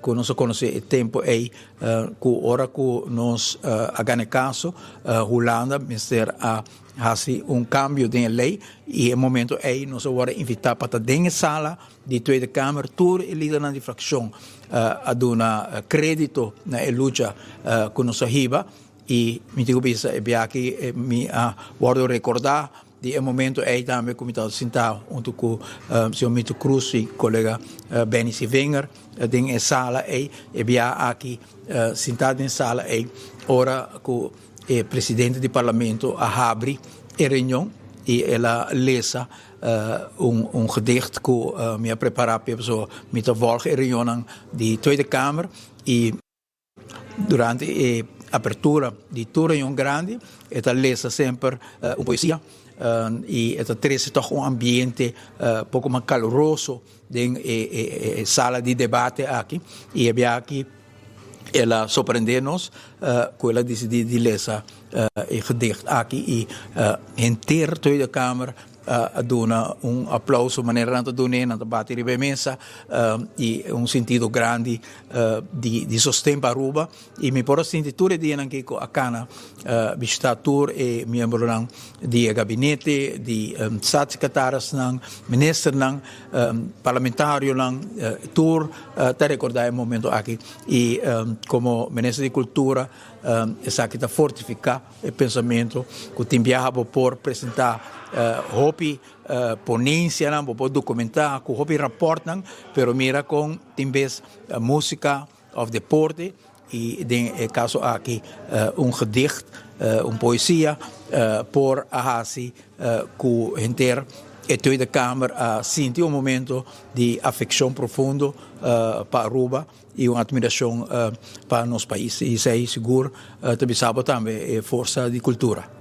Speaker 5: cu nos a conoce e tempo ey cu ora cu nos a gana e caso, Hulanda mester a haci un cambio den e ley y e momento ey nos a worde invita pa ta den e sala di Tweede Kamer. Tur e lidernan di fraccion a duna credito na e lucha cu nos a hiba y mi tin cu bisa e biaha mi a worde recorda Di e momento ei tambe ku mi tabata sintá huntu ku señor Mito Cruz i kolega Benny Sievinger den e sala ei, e bia aki sintá den e sala ei ora ku e presidente di parlamento a habri e reunion i el a lesa un un gedicht ku mi a prepará p'e pasobra mi ta vòlg e reunionnan di Tweede Kamer i Durante e apertura di tur reunion grandi e ta lesa semper un poesia y e ta trece toch un ambiente poco mas caluroso den e sala di debate aki y e bia aki. El a sorprendé nos ku el a disidí di lesa e gedicht aki i henter Tweede Kamer a duna un aplauso manera nan ta dun'é, nan ta bati riba e mesa i un sintido grandi di sosten pa Aruba. I mi por a sinti tur e dianan ki ku a kana bishitá tur e miembronan di e gabinete, di staatssecretarisnan, ministernan, parlamentarionan, tur ta rekordá e momento aki. I komo minister di kultura esaki ta fortifiká e pensamentu ku tin biaha bo por presentá hopi ponensianan, bo por dokumentá ku hopi rapòrtnan, pero mira kon tin bes músika òf deporte i den e kaso aki un gedicht, un poesia por a hasi ku henter e Tweede Kamer a sinti un momento di afekshon profundo pa Aruba i un atmirashon pa nos pais. I esei sigur ta bisa bo tambe e forsa di kultura.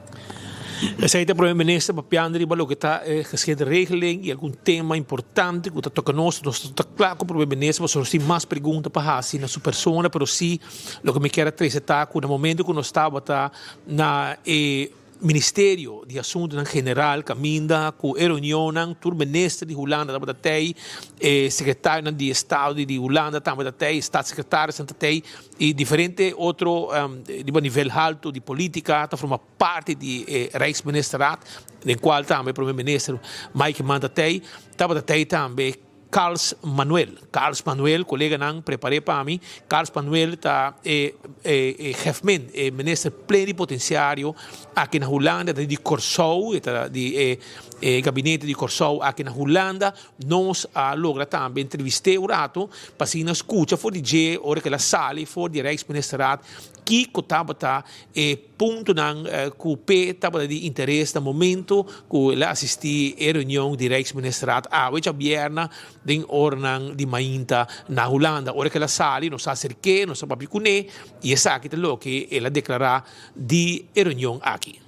Speaker 23: Esei ta Prome Minister papiando riba loke ta e geschilregeling i algun tema importante ku ta toka nos. Nos no ta kla ku Prome Minister pasobra nos tin mas pregunta pa hasi na su persona, pero si loke mi kier a trese ta ku na momento ku nos tabata na e Ministerio di Asuntunan General kaminda ku e reunionnan tur minister di Hulanda tabata tei, e sekretarionan di estado di Hulanda tambe ta tei, staatssecretarisnan ta tei i diferente otro riba nivel haltu di politica ta forma parti di e Rijksministerraad den cual tambe Prome Minister Mike Eman ta tei, tabata tei tambe Carls Manuel. Carls Manuel, coleganan prepare pa mi, Carls Manuel ta e e hefmen, e minister plenipotenciario aki na Hulanda, ta di Corsou, e ta di e e gabinete di Corsou aki na Hulanda. Nos a logra tambe entrevist'é un rato pa asina scucha for di dje ora cu el a sali for di Rijksministerraad kico tabata e puntonan ku p'e tabata di interes na momento ku el a asistí e reunion di Rijksministerraad awe djabièrna den oranan di mainta na Hulanda. Ora ku el a sali nos a aserk'é, nos a papia kuné i esaki ta loke el a deklará di e reunion aki.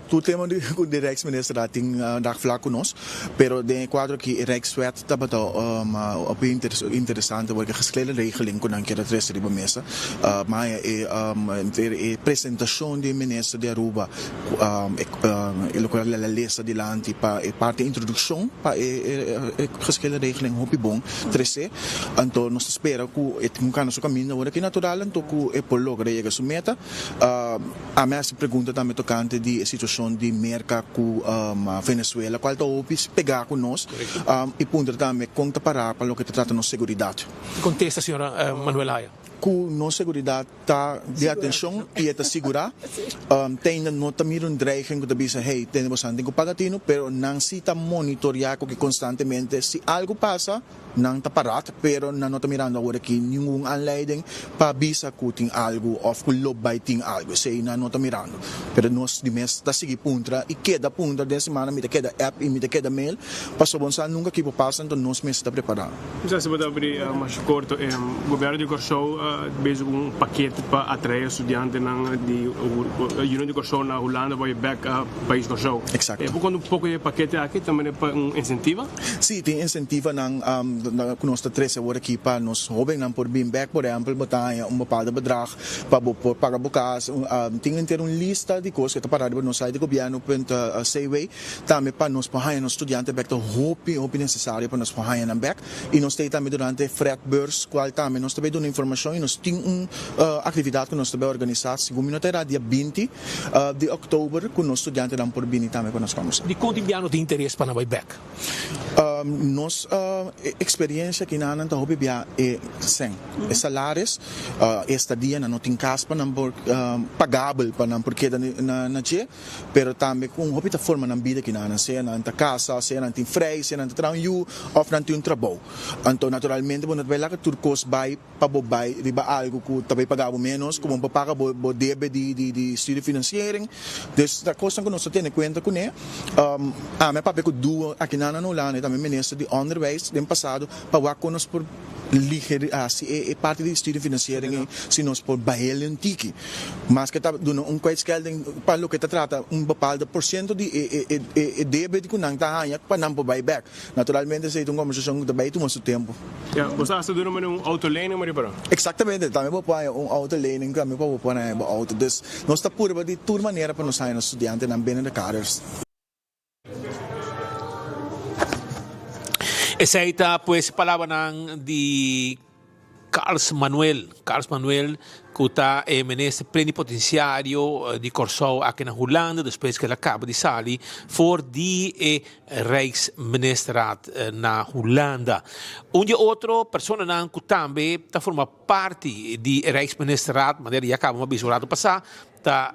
Speaker 7: Tur tema di ku di Rijksministerraad tin raakvlak ku nos, pero den e kuadro aki e Rijkswet tabata hopi interesante porque geschillenregeling ku nan kier a trese riba mesa. Maya e e presentashon di minister di Aruba e loke el a lesa dilanti pa e parti introdukshon pa e geschillenregeling hopi bon trese. Anto nos ta spera ku e tin ku kana su kaminda ora ki natural anto ku e por logra yega su meta. Ami a hasi pregunta tambe tokante di e situashon di Merka ku Venezuela kual ta hopi pegá ku nos i puntra tambe kon ta pará pa loke ta trata nos seguridat.
Speaker 23: Ki kontesta señora Manuel haya?
Speaker 7: Ku nos seguridat ta di atenshon i e ta sigurá. Te ainda no ta mira un dreiging ku ta bisa hey tene boso tin ku paga tinu pero nan si ta monitoriá ku konstantemente si algu pasa. Nan ta parat, pero nan no ta mirando awor aki ningun aanleiding pa bisa cu tin algo of cu lo bay tin algo. Esey nan no ta mirando. Pero nos di mes ta sigui puntra y keda puntra den semana mi ta keda app y mi ta keda mail pasobra bo no sa nunca kico pasa enton nos mester ta prepara.
Speaker 8: Mi sa si bo ta abri mas corto. E gobierno di Corsou ta bezig cu un pakete pa atrae estudiantenan di Union di Corsou na Hulanda pa bay bek pais Corsou.
Speaker 7: Exacto.
Speaker 8: Bo conta un poco di e pakete aki ta manera pa un incentiva?
Speaker 7: Sí, tin insentivanan ku nos ta trese awor aki pa nos hóbennan por bin bèk. Por ehèmpel, bo ta haña un bepaalde bedrag pa bo por paga bo kas. Tin henter un lista di kos ku ta pará riba nos site di gobièrnu punt cw. Tambe pa nos por haña nos studiante bèk ta hopi, hopi nesesario pa nos por haña nan bèk. I nos ta ei tambe durante Fretbeurs, kual tambe nos ta bai duna informashon i nos tin un aktividat ku nos ta bai organisá segun mi no ta erá dia 20 di òktober ku nos studiantenan por bini tambe pa nos kòmbersá.
Speaker 23: Dikon tin biaha no tin interes pa nan bai bèk?
Speaker 7: Nos eksperensia ki nan ta hopi bia e sèn, e salaris, e estadia, nan no tin kas pa nan por pagabel pa nan por keda na dje, pero tambe ku hopi ta forma nan bida ki nan, sea nan ta kasa, sea nan tin frei, sea nan ta traha un yu òf nan tin un trabou. Anto naturalmente bo no ta bai laga tur kos bai pa bo bai riba algu ku ta bai paga bo ménos, ku bo por paga bo bo debe di di di studiefinanciering. Dus ta kosnan ku nos ta tene kuenta kuné. Ami a papia ku duo akinan na Hulanda i tambe minister di Onderwijs den pasado pa wak kon nos por. Liger hasi e parti di studiefinanciering ei si nos por bahel un tiki. Maske ta duna un kwijtschelding pa loke ta trata un bepaalde porciento di e debe ku nan ta haña pa nan por bai bek. Naturalmente esei ta un kombersashon ku ta bai tuma su tempu.
Speaker 8: Ya, bo sa hasta duna manera un autolening maripará?
Speaker 7: Eksaktamente, tambe bo por haña un autolening tambe pa bo por haña bo auto. Dus nos ta purba di tur manera pa nos haña nos studiantenan binnen de kaders.
Speaker 23: Esei ta pues palabranan di Carls Manuel, Carls Manuel ku ta e minister plenipotenciario di Kòrsou aki na Hulanda despues ku el a kaba di sali for di e Rijksministerraad na Hulanda. Un di e otro personanan ku tambe ta forma parti di e Rijksministerraad manera ya kaba mi a bisa un rato pasá ta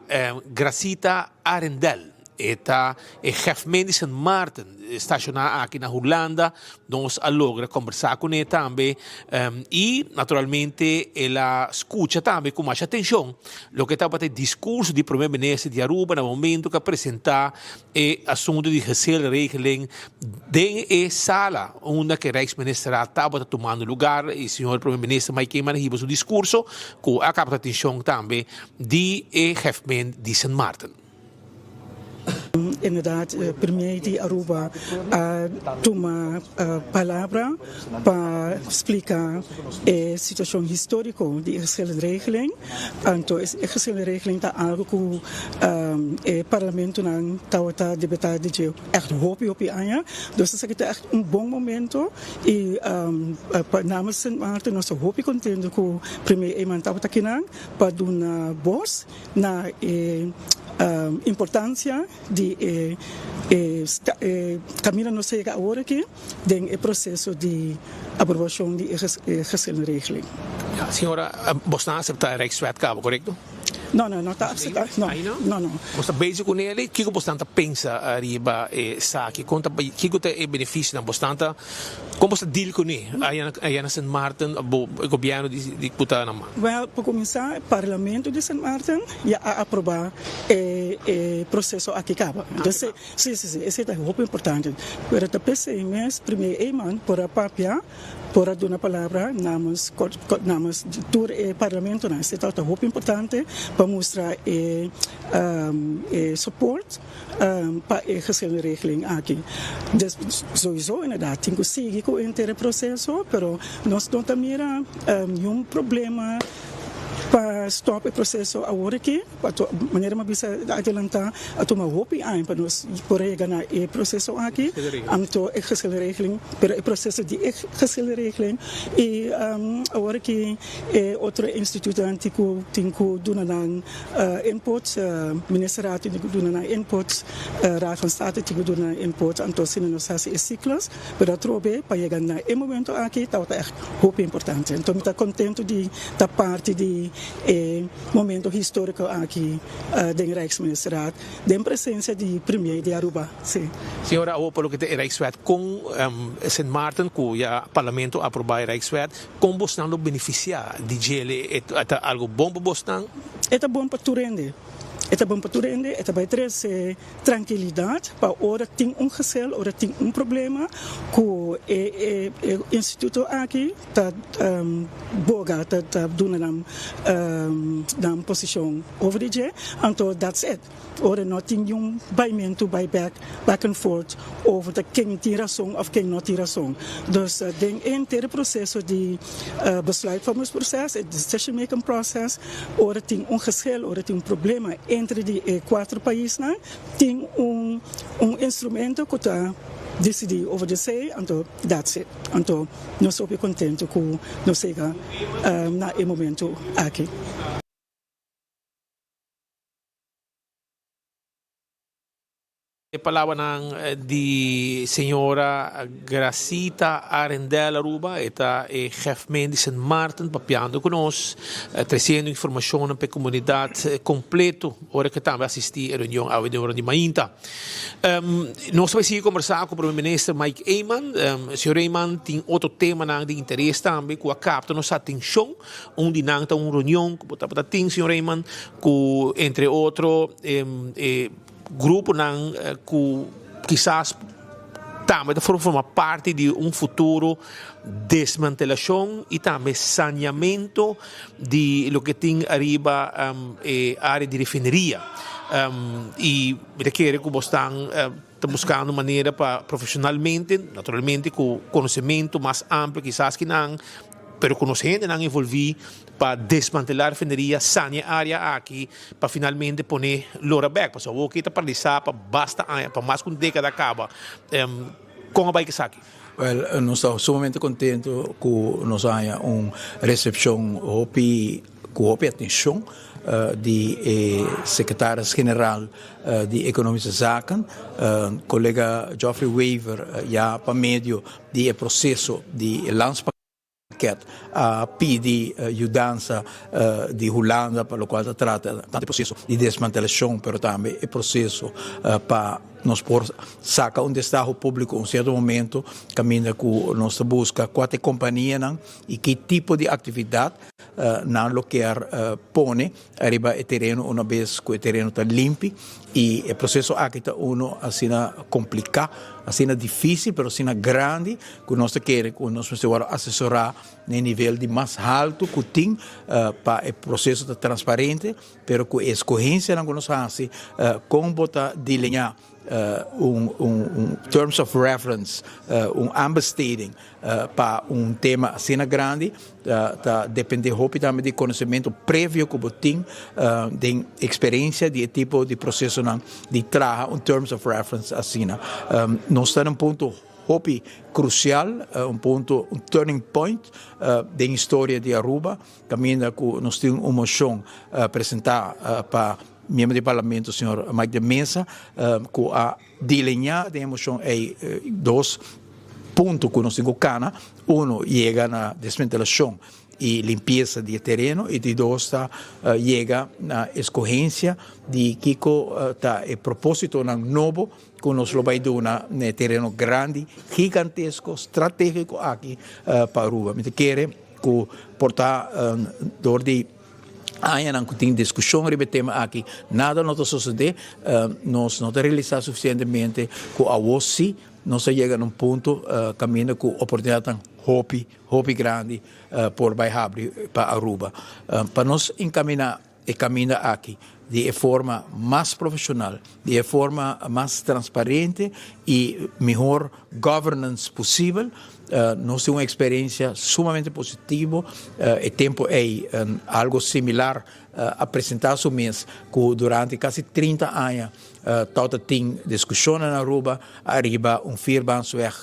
Speaker 23: Gracita Arrindell. E ta e hefmen di Sint Maarten, stashoná aki na Hulanda. Nos a logra kombersá kuné tambe i naturalmente el a skucha tambe ku masha atenshon loke tabata e diskurso di Prome Minister di Aruba na momento ku a presentá e asuntu di geselregeling den e sala unda ku e Rijksministerraad tabata tumando lugar i señor Prome Minister Mike Eman a hiba su diskurso ku a kapta atenshon tambe di e hefmen di Sint Maarten.
Speaker 10: Inderdaad, premier di Aruba a tuma palabra pa splica e situacion historico di e geschillenregeling. Anto e geschillenregeling ta algo cu e parlamentonan tabata debata di dje echt hopi hopi aña. Dus esaki ta echt un bon momento y namens Sint Maarten nos ta hopi contento cu premier Eman tabata akinan pa duna bos na e importancia di e caminda nos ta yega awor aki den e proceso di aprobacion di e geschillenregeling.
Speaker 23: Señora, bos nan a acepta e Rijkswet caba, corecto?
Speaker 10: No, no, no ta acepta, no, no, no.
Speaker 23: Bos ta bezig cu neli, kico bos nan ta pensa riba esaki? Con ta, kico ta e beneficionan? Bos nan ta Kon bo sta deal kuné aya na Sint Maarten, bo e gobièrnu di ku ta na man?
Speaker 10: Wèl, pa kuminsá, Parlamento di Sint Maarten ya a aprobá e e proseso aki kaba. Entonces, si, si, si, esei ta hopi importante. Pero ta p'esei mes Premier Eman por a papia, por a duna palabra namens namens tur e parlamentonan. Esei tabata hopi importante pa mustra e e support. pa e geschillenregeling aki. Dus sowieso inderdaad tin ku sigui ku henter e proseso, pero nos no ta mira niun problema pa stop e proseso awor aki. Manera mi a bisa adelanta a tuma hopi aña pa nos por a yega na e proseso aki, anto e geschillenregeling, pero e proseso di e geschillenregeling i awor aki e otro institutonan tin ku tin ku duna nan Input, Ministerraad tin ku duna nan input, Raad van State tin ku duna nan input, anto asina nos hasi e siklos, pero atrobe pa yega na e momento aki tabata ègt hopi importante. Anto mi ta kontentu di ta parti di e momento históriko aki den Rijksministerraad den presensia di Premier di Aruba. Sí.
Speaker 23: Señora, awor pa loke ta e Rijkswet, kon Sint Maarten ku ya Parlamento a aprobá e Rijkswet, Kon bosnan lo benefisiá di djele? E ta algu bon pa bosnan?
Speaker 10: E ta bon pa tur hende. E ta bon pa tur hende. E ta bai trese trankilidat pa ora tin un gesel, ora tin un problema ku e instituto aki ta boga, ta duna nan nan posishon over di dje. Anto that's it. Ora no tin niun baimentu bai bek, back and forth, over ta ken tin rason of ken no tin rason. Dus den e henter proceso di besluitvormingsproces, e decision making process, ora tin un geschil, ora tin un problema entre di e cuatro paisnan, tin un un instrumento cu ta dicidi over di esey, anto that's it. Anto nos hopi contento cu nos yega na e momento aki.
Speaker 23: E palabranan di señora Gracita Arendel Aruba, e ta e hefmen di Sint Maarten papiando cu nos, treciendo informacionnan pa e comunidad completo ora cu e tambe asisti e reunion awe den ora di mainta. Nos ta bay sigui combersa cu Prome Minister Mike Eman. Señor Eman tin otro temanan di interes tambe cu a capta nos atencion. Un di nan ta un reunion cu bo tabata tin, señor Eman, cu entre otro e gruponan cu kisas. tambe ta forma parti di un futuro desmantelashon i tambe saneamentu di loke tin ariba e área di refineria. I mi ta kere ku bo stan ta buskando manera pa profeshonalmente, naturalmente ku konosementu mas amplio kisas ki nan, pero ku nos hendenan envolví pa desmantelá refineria, sania e área aki pa finalmente pone lora bèk. Pasobra awor ki ta paralisá pa basta aña, pa mas ku un dékada kaba. Kon a bai ku esaki?
Speaker 5: Wèl, nos ta sumamente kontentu ku nos a haña un resepshon hopi ku hopi atenshon di e sekretaris general di Ekonomische Zaken, kolega Geoffrey Wever, ya pa medio di e proseso di e landspakket a pidi yudansa di Hulanda pa lokual ta trata tantu e proseso di desmantelashon pero tambe e proseso pa nos por saka un destaho públiko un sierto momento kaminda ku nos ta buska kua ta e kompanianan i ki tipo di aktividat Nan lo kier pone riba e tereno una bes ku e tereno ta limpi i e proseso aki ta uno asina kompliká, asina difísil pero asina grandi ku nos ta kere ku nos mester wòrdu asesorá na e nivel di mas haltu ku tin pa e proseso ta transparente pero ku e eskohensianan ku nos hasi kon bo ta diliñá un un terms of reference, un aanbesteding pa un tema asina grandi ta depende hopi tambe di konosementu previo ku bo tin den eksperensia di e tipo di prosesonan di traha un terms of reference asina. Nos ta na un punto hopi krusial, un punto, un turning point den historia di Aruba kaminda ku nos tin un moshon presentá pa Miembro di Parlamento señor Mike de Meza cu a deliña den e mocion ey dos punto cu nos tin cu cana, uno yega na desmantelacion y limpieza di e tereno y di dos ta yega na escogencia di kico ta e propositonan nobo cu nos lo bay duna na e tereno grandi, gigantesco, strategico aki pa Aruba. Mi ta kere cu por ta door di. Añanan ku tin diskushon riba e tema aki, nada no ta sosodé. Nos no ta realisá sufisientemente ku awor sí nos a yega na un punto kaminda ku oportunidatnan hopi, hopi grandi por bai habri pa Aruba. Pa nos enkaminá e kaminda aki di e forma mas profeshonal, di e forma mas transparente i mihor governance posibel, Nos tin un experiencia sumamente positivo. E tempo ey algo similar a presenta su mes cu durante casi 30 aña tawata tin discusionnan na Aruba ariba un vierbaansweg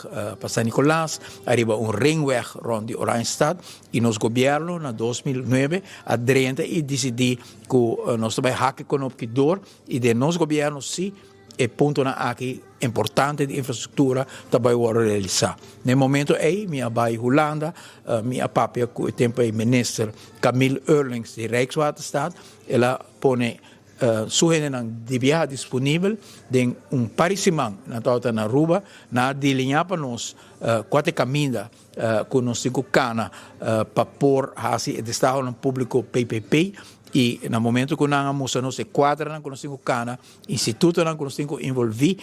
Speaker 5: pa San Nicolas, ariba un ringweg rond di Oranjestad y nos gobierno na 2009 a drenta y dicidi cu nos ta bay hak e konopki door y den nos gobierno si E puntonan aki importante di infrastruktura ta bai wòrdu realisá. Na e momento ei mi a bai Hulanda, mi a papia ku e tempu ei minister Camille Eurlings di Rijkswaterstaat. El a pone su hendenan di biaha disponibel den un par di siman nan tabata na Aruba. Nan a deliñá pa nos kua ta e kaminda ku nos tin ku kana pa por hasi e destahonan públiko PPP. I na momento ku nan a mustra nos e kuadranan ku nos tin ku kana, Institutonan ku nos tin ku involví,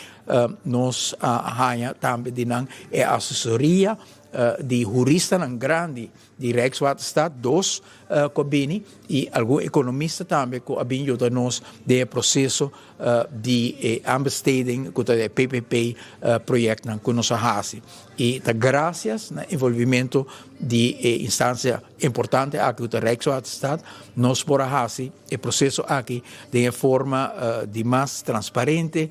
Speaker 5: nos a haña tambe di nan e asesoria di huristanan grandi di Rijkswaterstaat, dos ku a bini, i algun ekonomista tambe ku a bin yuda nos den e proseso di e aanbesteding ku ta e PPP proyektnan ku nos a hasi. I ta grasias na involvimentu di e instansia importante aki ku ta Rijkswaterstaat nos por a hasi e proseso aki den e forma di mas transparente,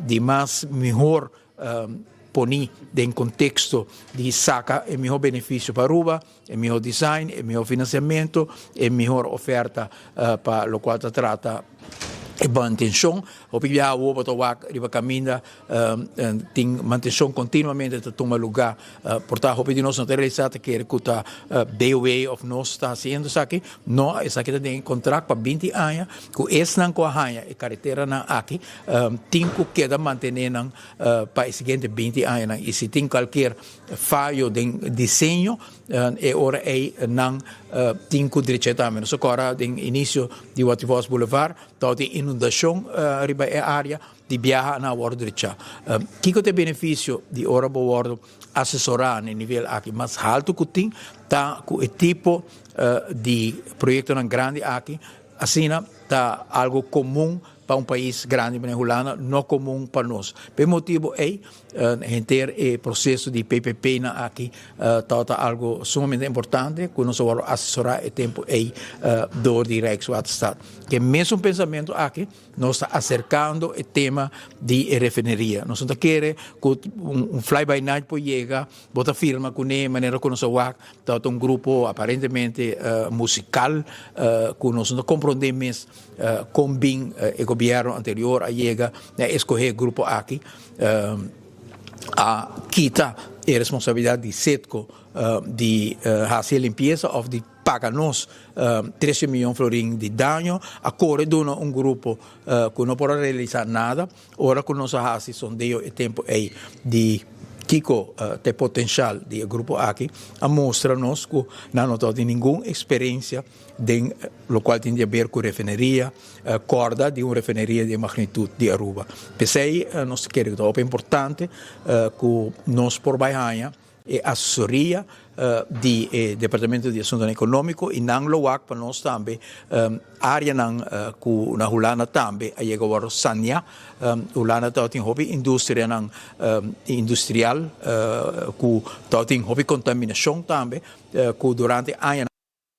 Speaker 5: di mas mihor poni den konteksto di saka e mihor benefisio pa Aruba, e mihor design, e mihor finansiamentu, e mihor oferta pa lokual ta trata e mantenshon. Hopi biaha awor bo ta wak riba kaminda tin mantenshon kontinuamente ta tuma lugá. Por ta hopi di nos no ta realisá ta kere ku ta DOW òf nos ta hasiendo esaki. No, esaki ta den e kontrakt pa binti aña ku esnan ku a haña e kareteranan aki tin ku keda mantené nan pa e siguiente binti añanan. I si tin kualkier fayo den diseño e ora ei nan tin ku drecha tambe. Nos a kòrda den inisio di Wativos Boulevard tabatin inundashon riba e área. Di biaha nan a wòrdu drechá. Kiko ta e benefisio di ora bo wòrdu asesorá na e nivel aki mas haltu ku tin ta ku e tipo di proyektonan grandi aki asina ta algu komun pa un pais grandi manera Hulanda, no komun pa nos. Pa e motibu ei henter e proseso di PPP nan aki tabata algu sumamente importante ku nos a wòrdu asesorá e tempu ei dor di Rijkswaterstaat. Ku e mesun pensamentu aki Nos ta aserkando e tema di e refineria. Nos no ta kere ku un fly by night por yega, bo ta firma kuné manera ku nos a wak tabata un grupo aparentemente musikal ku nos no ta komprondé mes kon bin e gobièrnu anterior a yega na eskohé e grupo aki a kita e responsabilidat di Citgo di hasi e limpiesa òf di paga nos trese miyon florin di daño, a kore duna un grupo ku no por a realisá nada. Ora ku nos a hasi sondeo e tempu ei di kiko ta e potenshal di e grupo aki, a mustra nos ku nan no tabatin ningun eksperensia den lokual tin di aber ku refineria, kòrda di un refineria di e magnitut di Aruba. P'esei nos ta kere ku ta hopi importante ku nos por bai haña E asesoria di e Departamento di Asuntonan Economico y nan lo wak pa nos tambe areanan cu na Hulanda tambe a yega worde sania. Hulanda tabatin hopi industrianan industrial cu tabatin hopi contaminacion tambe cu durante añanan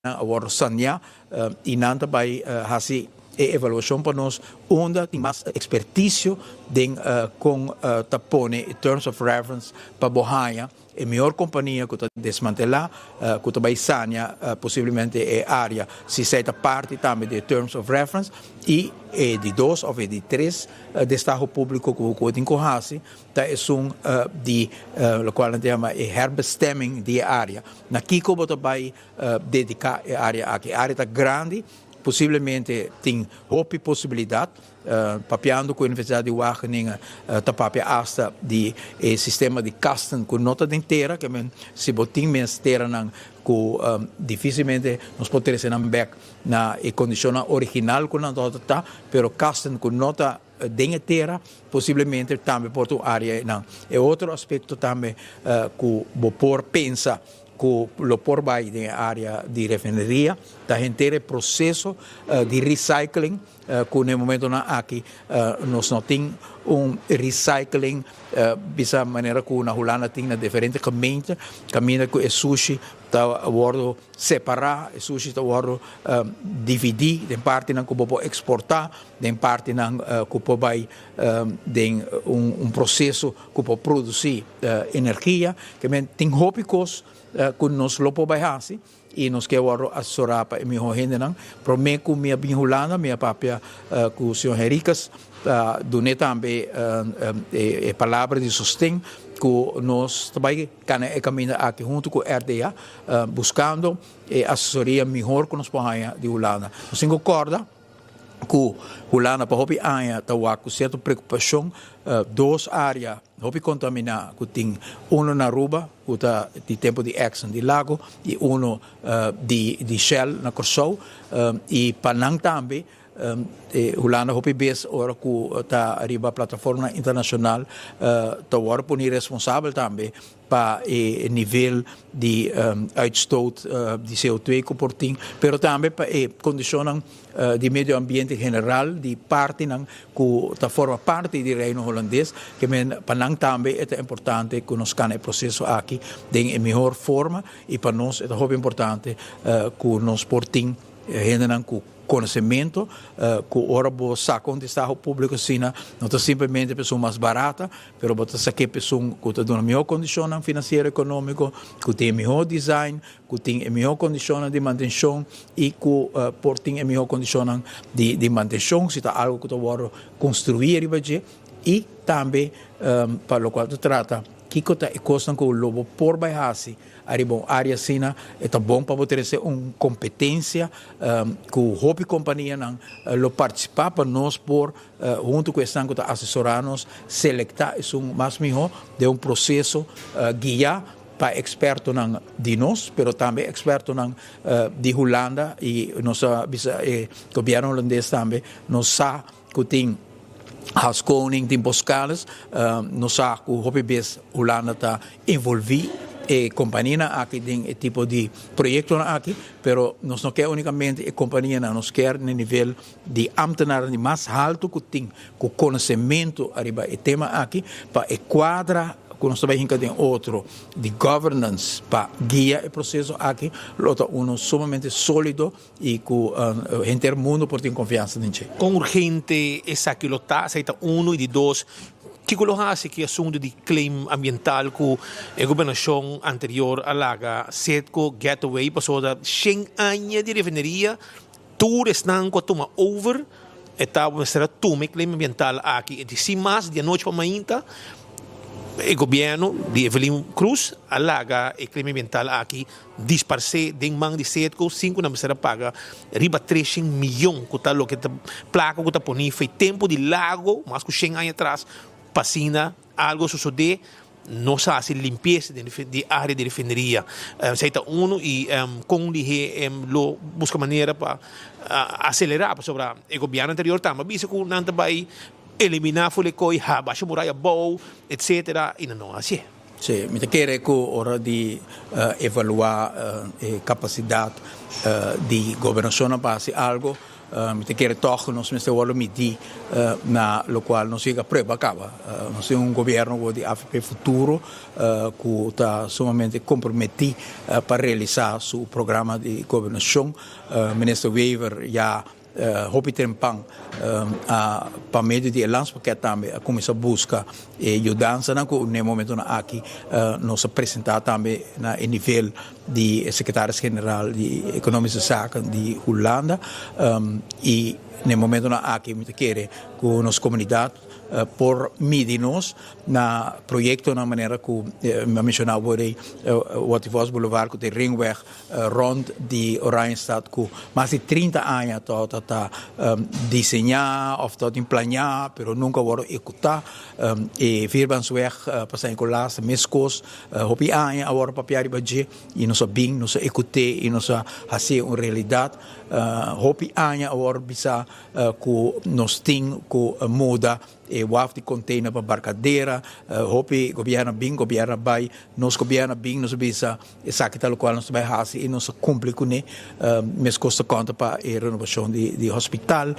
Speaker 5: a wòrdu saneá i nan ta bai hasi e evaluashon pa nos unda tin mas ekspertisio den kon ta pone e terms of reference pa bo haña e mihor kompania ku ta desmantelá ku ta bai sanea posiblemente e área si esei ta parti tambe di e terms of reference i e di dos òf e di tres destaho públiko ku tin ku hasi ta esun di lokual nan ta yama e herbestemming di e área. Na kiko bo ta bai dediká e área aki? E área ta grandi, posiblemente tin hopi posibilidat. Papiando ku Universidat di Wageningen ta papia asta di e sistema di kasten ku no ta den tera, ke men si bo tin mes teranan ku difisilmente nos por trese nan bèk na e kondishonnan original ku nan tabata ta, pero kasten ku no ta Den e tera posiblemente tambe por ta un área einan. E otro aspekto tambe ku bo por pensa ku lo por bai den e área di refineria ta henter e proseso di recycling ku na e momentonan aki nos no tin un recycling bisa manera ku na Hulanda tin na diferente gemeente kaminda ku e sushi ta wòrdu separá, e sushi ta wòrdu dividí den partinan ku bo por eksportá. Den partinan ku por bai den un proseso ku por produsí energia. Ke men tin hopi kos ku nos lo por bai hasi i nos ke wòrdu asesorá pa e mihó hendenan. Promé ku mi a bin Hulanda mi a papia ku señor Henriquez pa dun'é tambe e palabra di sosten ku nos ta bai kana e kaminda aki huntu ku RDA buskando e asesoria mihor ku nos por haña di Hulanda. Nos tin ku kòrda. ku Hulanda pa hopi aña ta wak ku sierto preokupashon dos área hopi kontaminá ku tin uno na Aruba ku ta di tempu di Exxon di Lago i uno di di Shell na Kòrsou i pa nan tambe Hulanda hopi bes ora ku ta riba plataformanan internashonal ta wòrdu poni responsabel tambe pa e nivel di uitstoot di CO2 ku por tin, pero tambe pa e kondishonnan di medio ambiente general di partinan ku ta forma parti di Reino Holandes, ke men pa nan tambe e ta importante ku nos kana e proseso aki den e mihor forma i pa nos e ta hopi importante ku nos por tin hendenan ku Konosementu ku ora bo saka un destaho públiko asina no ta simplemente pa esun mas barata, pero bo ta sak'é pa esun ku ta duna mihó kondishonnan finansiero ekonómiko, ku tin e mihó design, ku tin e mihó kondishonnan di mantenshon i ku por tin e mihó kondishonnan di mantenshon si ta algu ku ta wòrdu konstruí riba dje i tambe pa lokual ta trata kiko ta e kosnan ku lo bo por bai hasi Ariba un área asina e ta bon pa bo trese un kompetensia ku hopi kompanianan lo partisipá pa nos por huntu ku esnan ku ta asesorá nos selektá esun mas mihó den un proseso guiá pa ekspertonan di nos pero tambe ekspertonan di Hulanda i nos a bisa e gobièrnu hulandes tambe nos sa ku tin. Haskoning tin Boskalis, nos sa ku hopi bes Hulanda ta envolví e kompanianan aki den e tipo di proyektonan aki, pero nos no ke únikamente e kompanianan, nos kier na nivel di ámtenarnan di mas haltu ku tin ku konosementu ariba e tema aki pa e kuadra ku nos ta bai hinka den otro di governance pa guia e proseso aki lo ta uno sumamente sólido i ku henter mundu por tin konfiansa den dje.
Speaker 23: Kon urgente esaki lo ta? Esei ta unu. I di dos, kiko lo hasi ku e asuntu di claim ambiental ku e gobernashon anterior a laga Citgo Getaway pasobra shen aña di refineria tur esnan ku a tuma over e ta mester a tuma e claim ambiental aki. E di sin mas di anochi pa mainta e gobierno di Evelyn Cruz a laga e claim ambiental aki disparsé den man di Citgo sin ku nan mester a paga riba treshen miyon ku ta loke ta plaka ku ta poni fei tempu di Lago mas ku shen aña atras pa asina algo sosodé nos a hasi limpiesa den di área di refineria. Esei ta unu i kon lihé lo buska manera pa aselerá pasobra e gobièrnu anterior tambe a bisa ku nan ta bai eliminá Fulekoi, basha muraya abou etsetera i nan no a hasié.
Speaker 5: Sí, mi ta kere ku ora di evaluá e kapasidat di gobernashonnan pa hasi algu, mi ta kere tòg ku nos mester wòrdu midí na lokual nos yega prueba kaba. Nos tin un gobièrnu awor di avp Futuro ku ta sumamente komprometí pa realisá su programa di gobernashon. Minister Wever ya Hopi trempan a pa medio di e landspakket tambe a kuminsá buska e yudansanan ku n'e momentonan aki nos a presentá tambe na e nivel di e sekretaris general di Ekonomische Zaken di Hulanda i n'e momentonan aki mi ta kere ku nos komunidat por midi nos na proyektonan manera ku mi a menshoná awor ei Waterfalls Boulevard ku ta e ringweg Rond di Oranjestad ku mas di 30 aña tabata ta diseñá òf tabatin planeá pero nunka wòrdu ehekutá. E Vierbaansweg pa San Nicolas ta meskos. Hopi aña a wòrdu papiá riba dje i nos a bin, nos a ehekut'é i nos a hasié un realidat. Hopi aña a wòrdu bisá ku nos tin ku muda E waf di container pa Barcadera, hopi gobierno a bin, gobierno a bay, nos gobierno a bin, nos a bisa esaki ta locual nos ta bay haci y nos a cumpli cune. Mescos ta conta pa e renovacion di hospital.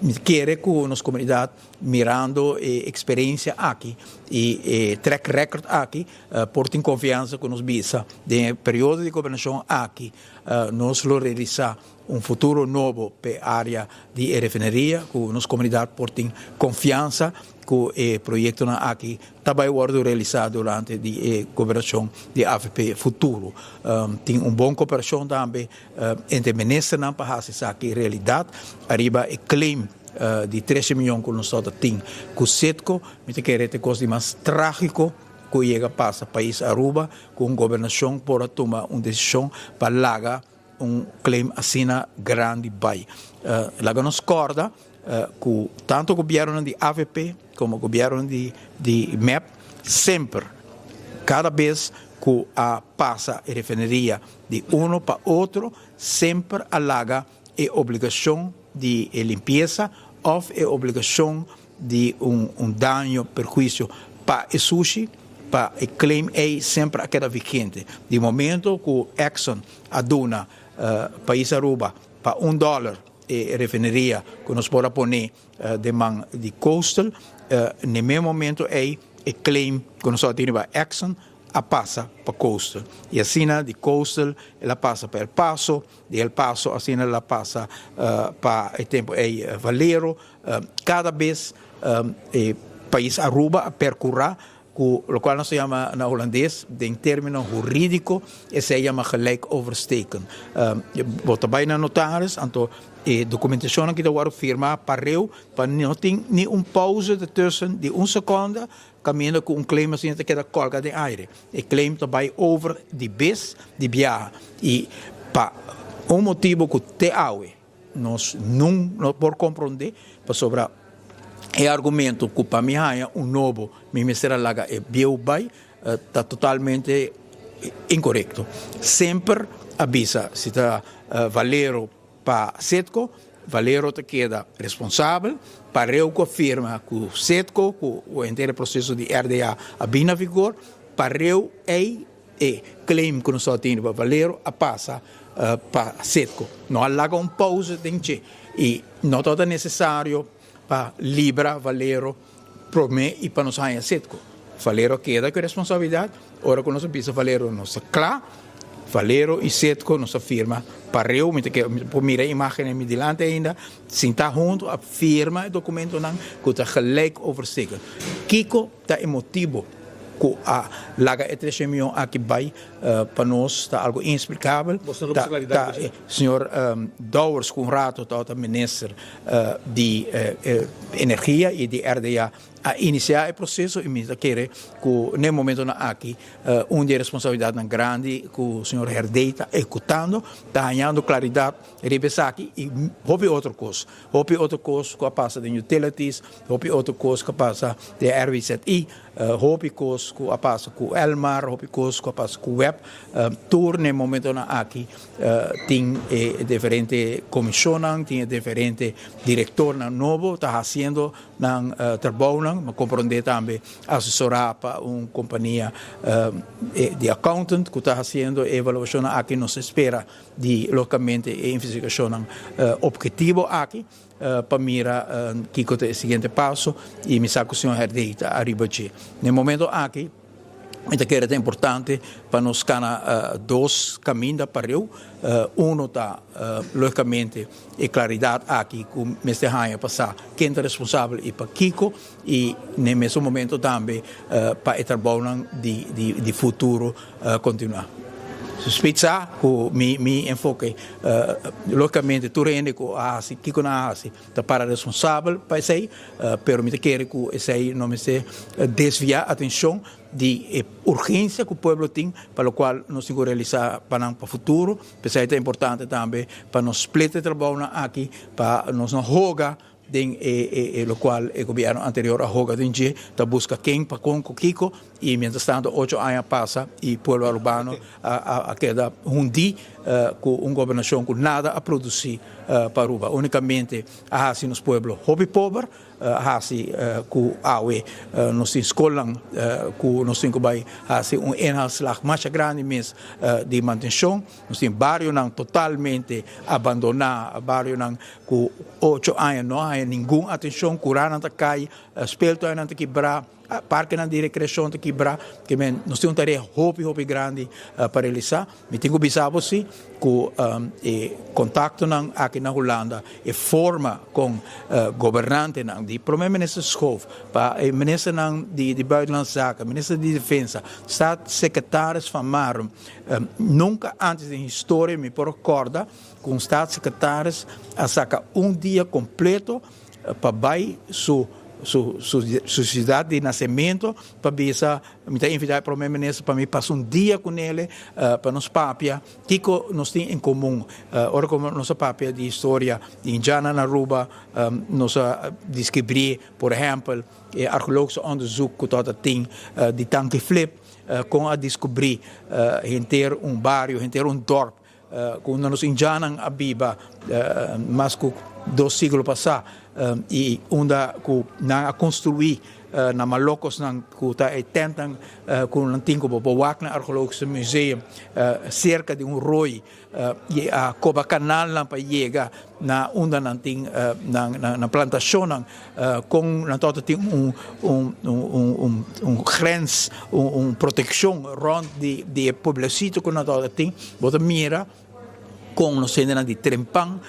Speaker 5: Mi ta kere cu nos comunidad mirando e experiencia aki y e track record aki por tin confiansa cu nos bisa den e periodo di gobernacion aki nos lo realisa Un futuro nobo p'e área di e refineria ku nos komunidat por tin konfiansa ku e proyektonan aki ta bai wòrdu realisá durante di e goberashon di avp Futuro. Tin un bon koperashon tambe entre ministernan pa hasi esaki realidat. Ariba e claim di trese miyon ku nos tabata tin ku Citgo, mi ta kere ta e kos di mas trágiko ku yega pasa pais Aruba ku un gobernashon por a tuma un desishon pa laga un claim asina grandi bai. Laga nos corda cu tanto gobiernonan di avp como gobiernonan di di mep semper cada bes cu a pasa e refineria di uno pa otro semper a laga e obligacion di e limpieza of e obligacion di un un daño, perhuicio pa e sushi, pa e claim ey semper a keda vigente. Di momento cu Exxon a duna pais Aruba pa un dollar e refineria cu nos por a pone den man di Coastal, n'e mes momento ey e claim cu nos a tene riba Exxon a pasa pa Coastal. Y asina di Coastal el a pasa pa El Paso, di El Paso asina el a pasa pa e tempo ey Valero. Cada bes e pais Aruba a percura cu locual nos ta yama na Holandes den termino huridico esey yama gelijk oversteken. Bo ta bay na notaris anto e documentacionnan ki ta wordo firma pareu pa no tin ni un pauze ertussen di un seconde caminda cu un claim asina ta keda colga den aire. E claim ta bay over di bes di biaha y pa un motibo cu te awe Nos nun no por komprondé pasobra e argumento ku pa mi haña un nobo mi mester a laga e bieu bai ta totalmente inkorekto. Semper a bisa si ta Valero pa Citgo. Valero ta keda responsabel, pareu ku a firma ku Citgo ku henter e proseso di RDA a bin na vigor, pareu ei e claim ku nos tabata tin riba Valero a pasa pa Citgo. No a laga un pauze den dje i no tabata nesesario pa libra Valero promé i pa nos haña Citgo. Valero a keda ku e responsabilidat. Ora ku nos a bisa Valero nos ta kla, Valero i Citgo nos a firma pareu, mi ta kere, mi por mira e imágennan mi dilanti ainda, sintá huntu a firma e dokumentonan ku ta gelijk oversteken. Kiko ta e motibu ku a laga e treshen mion aki bai pa nos ta algu inexplicabel. Ta ta señor Dowers ku un rato tabata minister di energia i di RDA a inisiá e proseso i mi ta kere ku n'e momentonan aki un di e responsabilidatnan grandi ku señor Herdey ta ehekutando ta hañando klaridat riba esaki i hopi otro kos. Hopi otro kos ku a pasa den utilities, hopi otro kos ku a pasa den RWZI, hopi kos ku a pasa ku Elmar, hopi kos ku a pasa ku web. Tur na e momentonan aki tin e diferente komishonnan, tin e diferente direktornan nobo ta hasiendo nan trabounan. Mi a komprondé tambe asesorá pa un kompania di accountant ku ta hasiendo e evaluashonnan aki. Nos ta spera di logicamente e investigacionnan obhetivo aki pa mira kico ta e siguiente paso y mi sa cu señor Herdey ta ariba dje. Na e momento aki mi ta kere ta importante pa nos cana dos caminda pareu, uno ta logicamente e claridad aki cu mester haya pa sa ken ta responsabel y pakico y na e mesun momento tambe pa e trabounan di futuro continua. Spitsa ku mi mi enfoke logicamente tur hende ku a hasi kiko nan a hasi ta para responsabel pa esei pero mi ta kere ku esei no mester desvia atencion di e urgencia ku pueblo tin pa lokual nos tin ku realisa pa nan pa futuro. P'esei ta importante tambe pa nos split e trabounan aki pa nos no hoga Den e locual e gobierno anterior a hoga den dje ta busca ken pa con cu kico y mientras tanto ocho aña a pasa y pueblo Arubano a keda hundi cu un gobernacion cu nada a produci pa Aruba. Unicamente a haci nos pueblo hopi pober, a haci cu awe nos tin scolnan cu nos tin cu bay haci un inhaalslag masha grandi mes di mantencion. Nos tin barionan totalmente abandoná, barionan ku ocho aña no a haña ningun atenshon, kuranan ta kai, speeltuinnan ta kibrá, parkenan di rekreashon ta kibrá. Ke men nos tin un tarea hopi hopi grandi pa realisá. Mi tin ku bisa bo si ku e kontaktonan aki na Hulanda, e forma kon gobernantenan di Prome Minister Schoof pa e ministernan di Buitenlandse Zaken, minister di Defensa, Staatssecretaris Van Marum, Nunca antes den historia mi por recorda cu un staatssecretaris a saca un dia completo pa bay su su su ciudad di nacemento pa bisa mi ta invita e prome minister pa mi pasa un dia cu nele pa nos papia kico nos tin en comun. Ora cu nos a papia di historia di Indianan na Aruba nos a descubri por ehempel e archeologische onderzoek cu tabata tin di Tanki Flip. Kon a diskubrí henter un bario, henter un dorp ku unda nos indjannan a biba mas ku dos siglo pasá i unda ku nan a konstruí na malokosnan ku ta e tèntnan ku nan tin ku bo por wak na Archeologische Museum serka di un roi. I a koba kanalnan pa yega na unda nan tin nan plantashonnan, kon nan tabata tin un grens, un protekshon rònt di e pueblesito ku nan tabata tin. Bo ta mira kon nos hendenan di Trempan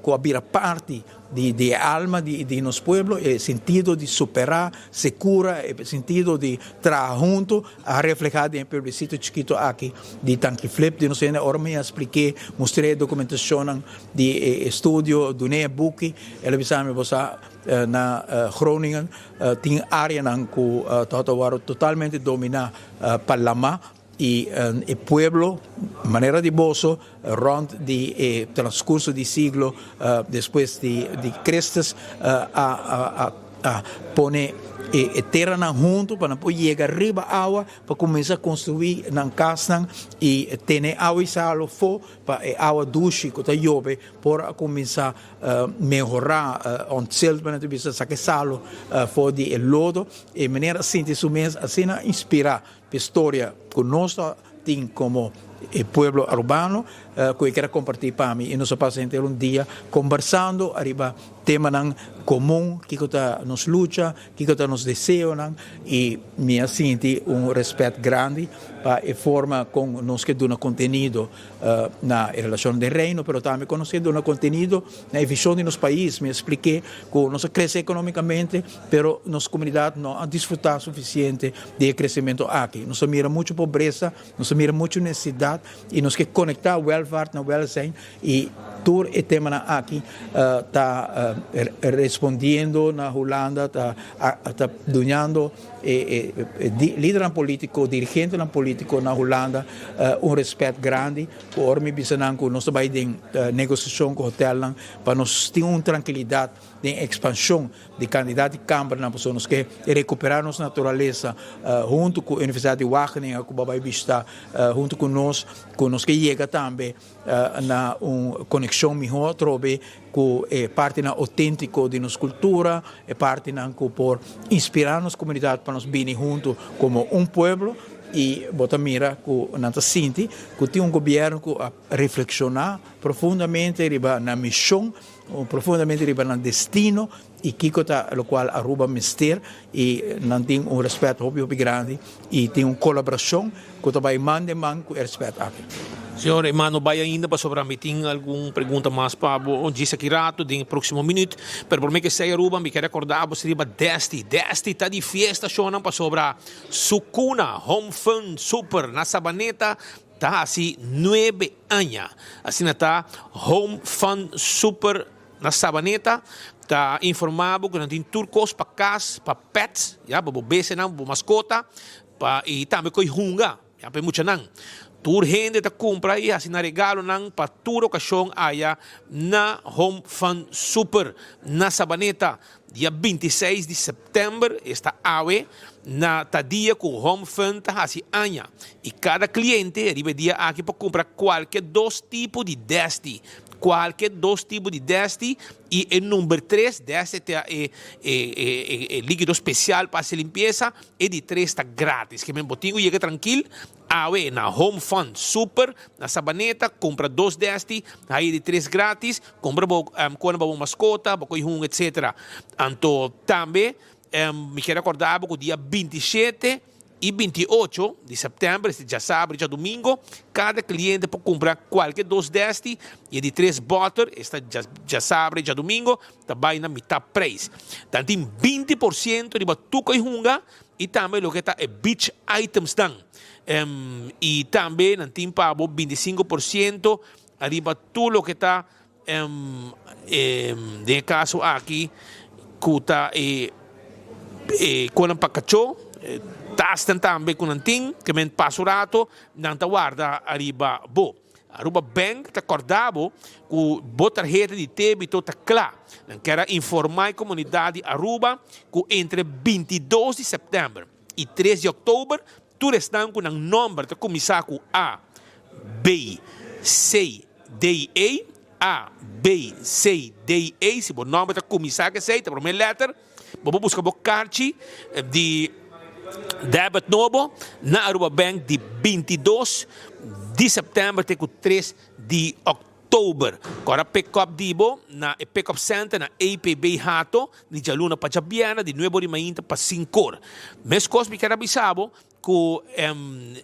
Speaker 5: ku a bira parti di e alma di nos pueblo, e sentido di superá, sekura, e sentido di traha huntu a reflehá den e pueblecito chikito aki di Tanki Flip. Di nos hende ora mi a splik'é, mustr'é e dokumentashonnan di e estudio, dun'é e buki, el a bisa mi, Bo sa, na Groningen tin áreanan ku tabata wòrdu totalmente dominá pa lamá. I e pueblo, manera di boso, rond di e transcurso di siglo despues di Christus, a a pone e teranan huntu pa nan por yega riba awa pa kuminsá konstruí nan kasnan i tene awa i salo afó pa e awa dushi ku ta yobe por a kuminsá mehorá ontzilt manera ta bisa saka e salo for di e lodo. E manera a sinti su mes asina inspirá pa e storia ku nos ta tin komo e pueblo arubano ku e kier a kompartí pa mi i nos a pasa henter un dia kombersando ariba temanan komun, kiko ta nos lucha, kiko ta nos deseonan i mi a sinti un rèspèt grandi pa e forma kon nos ke duna kontenido na e relashonnan den Reino pero tambe kon nos ke duna kontenido na e vishon di nos pais. Mi a splik'é ku nos a krese ekonomikamente pero nos komunidat no a disfrutá sufisiente di e kresementu aki. Nos a mira muchu pobresa, nos a mira muchu nesesidat i nos ke konektá welvaart na welzijn i tur e temanan aki ta respondiendo na Hulanda, ta ta duñando e lidernan politico, dirigentenan politico na Hulanda un respet grandi cu ora mi bisa nan cu nos ta bay den negociacion cu hotelnan pa nos tin un trankilidad den expansion di cantidad di cambernan pasobra nos ke recupera nos naturalesa hunto cu Universidad di Wageningen cu bo a bay bishita hunto cu nos cu nos ke yega tambe na un konekshon mihó atrobe ku e partinan outéntiko di nos kultura, e partinan ku por inspirá nos komunidat pa nos bini huntu komo un pueblo i bo ta mira ku nan ta sinti ku tin un gobièrnu ku a reflekshoná profundamente riba nan mishon, profundamente riba nan destino i kiko ta lokual Aruba mester i nan tin un rèspèt hopi hopi grandi i tin un kolaborashon ku ta bai man den man ku e rèspèt aki.
Speaker 23: Señor Eman no bai ainda pasobra mi tin algun pregunta mas pa bo djis aki rato den e proximo minuut pero prome ke esei Aruba mi ke recorda bo riba Desti. Desti ta di fiesta shownan pasobra su cuna Home Fun Super na Sabaneta ta hasi nuebe aña. Asina ta Home Fun Super Na Sabaneta ta informa bo ku nan tin tur kos pa kas, pa pets, ya, pa bo bestianan, pa bo maskota, pa i tambe ku e hunga, ya, pa e muchanan. Tur hende ta kumpra i hasi nan regalonan pa tur okashon aya na Home Fun Super na Sabaneta. Dia 26 di sèptèmber, esta awe, na ta dia ku Home Fun ta hasi aña i kada kliente riba e dia aki por kumpra kualke dos tipo di desti, kualke dos tipo di desti i e number tres, desti ta e e likido spesial pa hasi limpiesa, e di tres ta gratis. Ke men bo tin ku yega trankil Awe na Home Fun Super na Sabaneta, kumpra dos desti, haya di tres gratis, kumpra bo kona pa bo maskota, bo koe hunga etc. Anto tambe mi kier rekorda bo ku dia 27 i 28 di sèptèmber, esta djasabra i djadumingo, kada kliente por kumpra kualke dos desti i e di tres bòter, esta djasabra i djadumingo, ta bai na mitá preis. Nan tin 20% riba tur koe hunga I tambe loke ta e beach itemsnan. I tambe nan tin pa bo 25% ariba tur loke ta den e kaso aki ku ta e e konan pa kachó, tasnan tambe ku nan tin, ke men pasa un rato nan ta warda ariba bo. Aruba Bank ta kòrda bo ku bo tarheta di débito ta kla. Nan kier a informá e komunidat di Aruba ku entre 22 di sèptèmber i 3 di òktober tur esnan ku nan nòmber ta kuminsá ku A, B, C, D i E, A, B, C, D i E, si bo nòmber ta kuminsá ku esei, ta promé lèter, Bo por buska bo karchi di debit nobo na Aruba Bank di 22 di september te ku 3 di oktober. Kora pick up di bo na e pick up center na APB Hato di djaluna pa djabièrnè di nuebe ora di mainta pa sinkor. Meskos mi kier a bisa bo Ku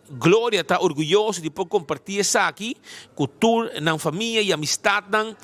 Speaker 23: Gloria ta orguyoso di por kompartí esaki ku tur nan famia i amistatnan.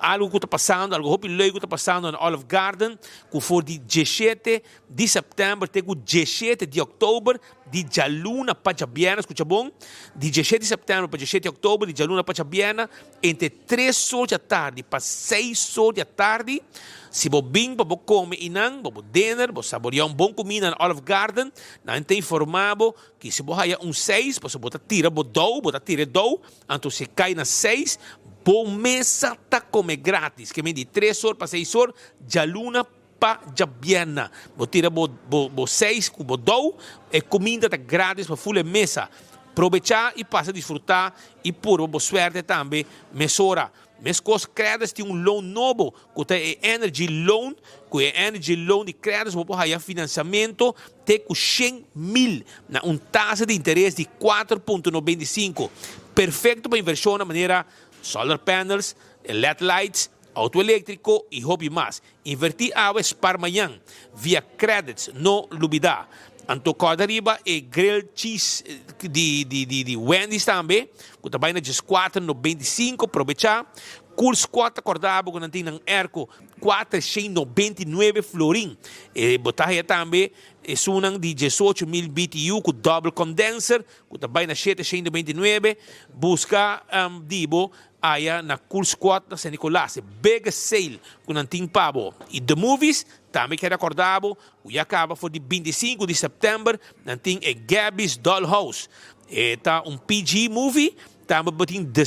Speaker 23: Algu ku ta pasando, algu hopi leuk ku ta pasando na Olive Garden, ku for di diesshete di sèptèmber te ku diesshete di òktober, di djaluna pa djabièrnè, skucha bon, di diesshete di sèptèmber pa diesshete di òktober, di djaluna pa djabièrnè, Entre tres or di atardi pa seis or di atardi, si bo bin pa bo come einan, bo bo dinner, bo saborea un bon comida na Olive Garden, nan ta informa bo ki si bo haya un seis, pasobra bo ta tira bo dou, bo ta tira e dou, anto si e cay na seis, bo mesa ta come gratis. Ke men di tres or pa seis or, djaluna. pa djabièrnè. Bo tira bo bo bo seis ku bo dou, e kuminda ta gratis pa ful e mesa. Probechá i pasa disfrutá i purba bo suerte tambe mesora. Meskos Credis tin un loan nobo ku ta e Energy Loan. Ku e Energy Loan di Credis bo por haya finansiamentu te ku 100,000 na un tasa di interes di 4.95. Perfekto pa invershonnan manera solar panels, led lights, auto eléktriko i hopi mas. Invertí awe, spar mañan via Credits, no lubidá. Anto kòrda riba e grilled cheese di di di di Wendy's tambe ku ta bai na 14.95, probechá. Cool Squad ta kòrda bo ku nan tin nan airco 499 florin. E bo ta haya tambe esunnan di 18,000 BTU ku double condenser ku ta bai na 799. Buska di bo Aya na Cool Squad na San Nicolas, e biggest sale cu nan tin pa bo. Y The Movies tambe kier acorda bo cu ya caba for di 25 di september nan tin e Gabby's Dollhouse. E ta un PG movie, tambe bo tin The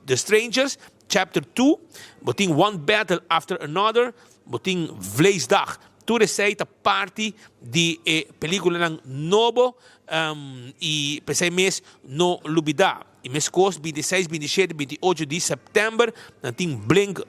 Speaker 23: The Strangers Chapter 2, bo tin One Battle After Another, bo tin Vleesdag. Tur esey ta parti di e peliculanan nobo y p'esey mes no lubida. I meskos 26, 27, 28 di sèptèmber nan tin Blink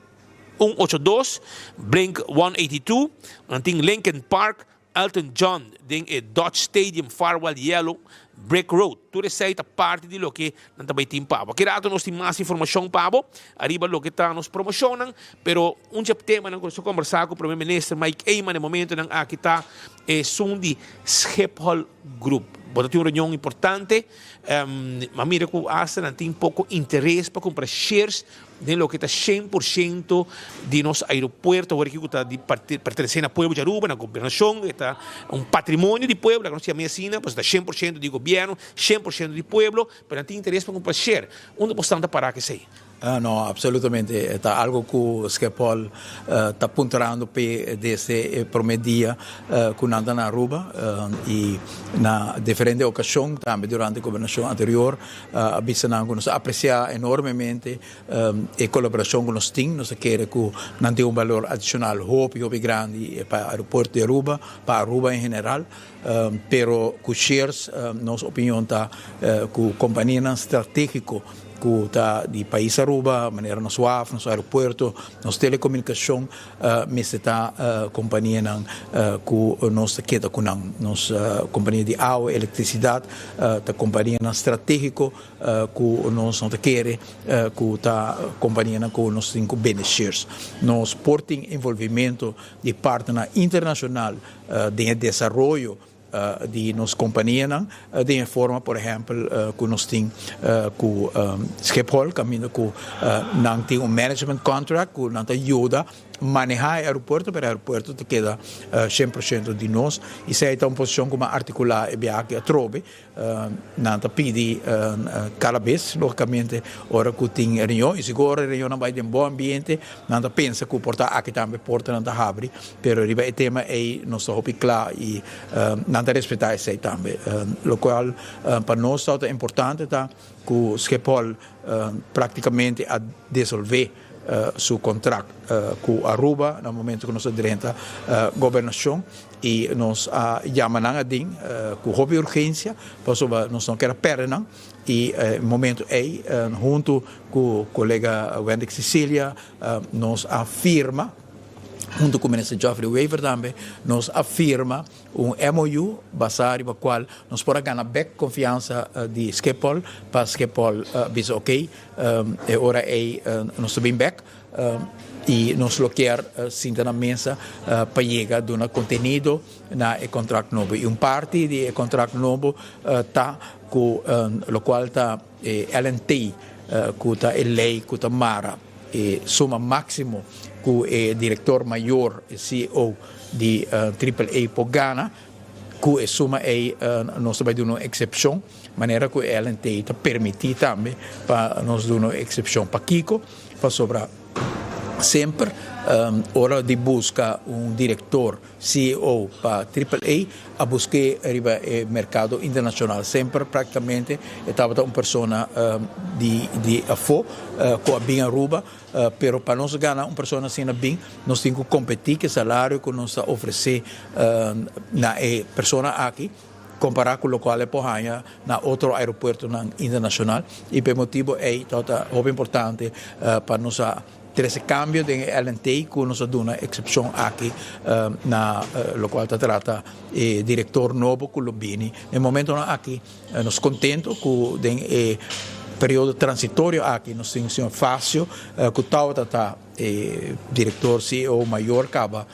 Speaker 23: 182, Blink 182, nan tin Linkin Park, Elton John den e Dodge Stadium Farwell Yellow Brick Road. Tur esei ta parti di loke nan ta bai tin pa bo. Aki rato nos tin mas informashon pa bo ariba loke ta nos promoshonnan, pero un dje temanan ku nos a kombersá ku Prome Minister Mike Eman e momentonan aki ta esun di Schiphol Group. Bo ta tin un reunion importante. Ma mira ku asta nan tin poko interes pa kumpra shares den loke ta 100% di nos aeropuerto awor aki ku ta di pertenesé na pueblo di Aruba, na gobernashon, e ta un patrimonio di pueblo, laga nos yama asina, pasobra ta 100% di gobièrnu, 100% di pueblo, pero nan tin interes pa kumpra share. Unda bo stan ta pará ku esei?
Speaker 5: No, absolutamente. E ta algo cu Schiphol ta puntrando p'e desde e prome dia cu nan ta na Aruba y na diferente ocasion, tambe durante gobernacion anterior, a bisa nan cu nos ta aprecia enormemente e colaboracion cu nos tin. Nos ta kere cu nan tin un balor adicional hopi, hopi grandi pa aeropuerto di Aruba, pa Aruba en general. Pero cu shares nos opinion ta cu companianan strategico cu ta di pais Aruba, manera nos waf, nos aeropuerto, nos telecomunicacion, mester ta companianan cu nos ta keda cu nan. Nos compania di awa, electricidad, ta companianan strategico cu nos no ta kere cu ta companianan cu nos tin cu bende shares. Nos por tin envolvimento di partnernan internacional den e desaroyo di nos kompanianan den e forma por ehèmpel ku nos tin ku Schiphol kaminda ku nan tin un management contract ku nan ta yuda manehá e aeropuerto pero e aeropuerto ta keda 100% di nos i esei ta un posishon ku mi a artikulá e biaha aki atrobe. Nan ta pidi kada bes, logicamente, ora cu tin reunion, y sigur ora e reunionnan bay den bon ambiente, nan ta pensa cu por ta aki tambe portanan ta habri, pero riba e tema ey nos ta hopi cla y nan ta respeta esey tambe. Locual pa nos tabata importante ta cu Schiphol practicamente a desolve su contract cu Aruba na momento cu nos a drenta gobernacion. I nos a yama nan adin ku hopi urgensia pasobra nos no kier a pèrdè nan. I e momentu ei huntu ku kolega Wendrick Cecilia nos a firma, huntu ku Minister Geoffrey Wever tambe, nos a firma un MOU basá riba kual nos por a gana bèk konfiansa di Schiphol pa Schiphol bisa oké e ora ei nos ta bin bèk. Y nos lo kier sinta na mesa pa yega duna contenido na e contract nobo. Y un parti di e contract nobo ta cu locual ta e LNT cu ta e ley cu ta mara e suma maximo cu e director mayor, e CEO di Triple A por gana. Cu e suma ey nos ta bay duna un excepcion, manera cu e LNT ta permiti tambe pa nos duna un excepcion. Pakico? Pasobra semper Ora di busca un director, CEO, pa Triple A, a busque riba e mercado internacional. Semper practicamente e tabata un persona di di afo cu a bin Aruba, pero pa nos gana un persona asina bin, nos tin cu competi cu e salario cu nos ta ofrece na e persona aki. Kompará ku lokual e por haña na otro aeropuertonan internashonal i pa e motibu ei tabata hopi importante pa nos a trese kambio den e LNT ku nos a duna eksepshon aki na lokual ta trata e direktor nobo ku lo bini. Na e momentonan aki nos kontento ku den e periodo transitorio aki nos tin señor Facio ku tabata ta E director CEO mayor caba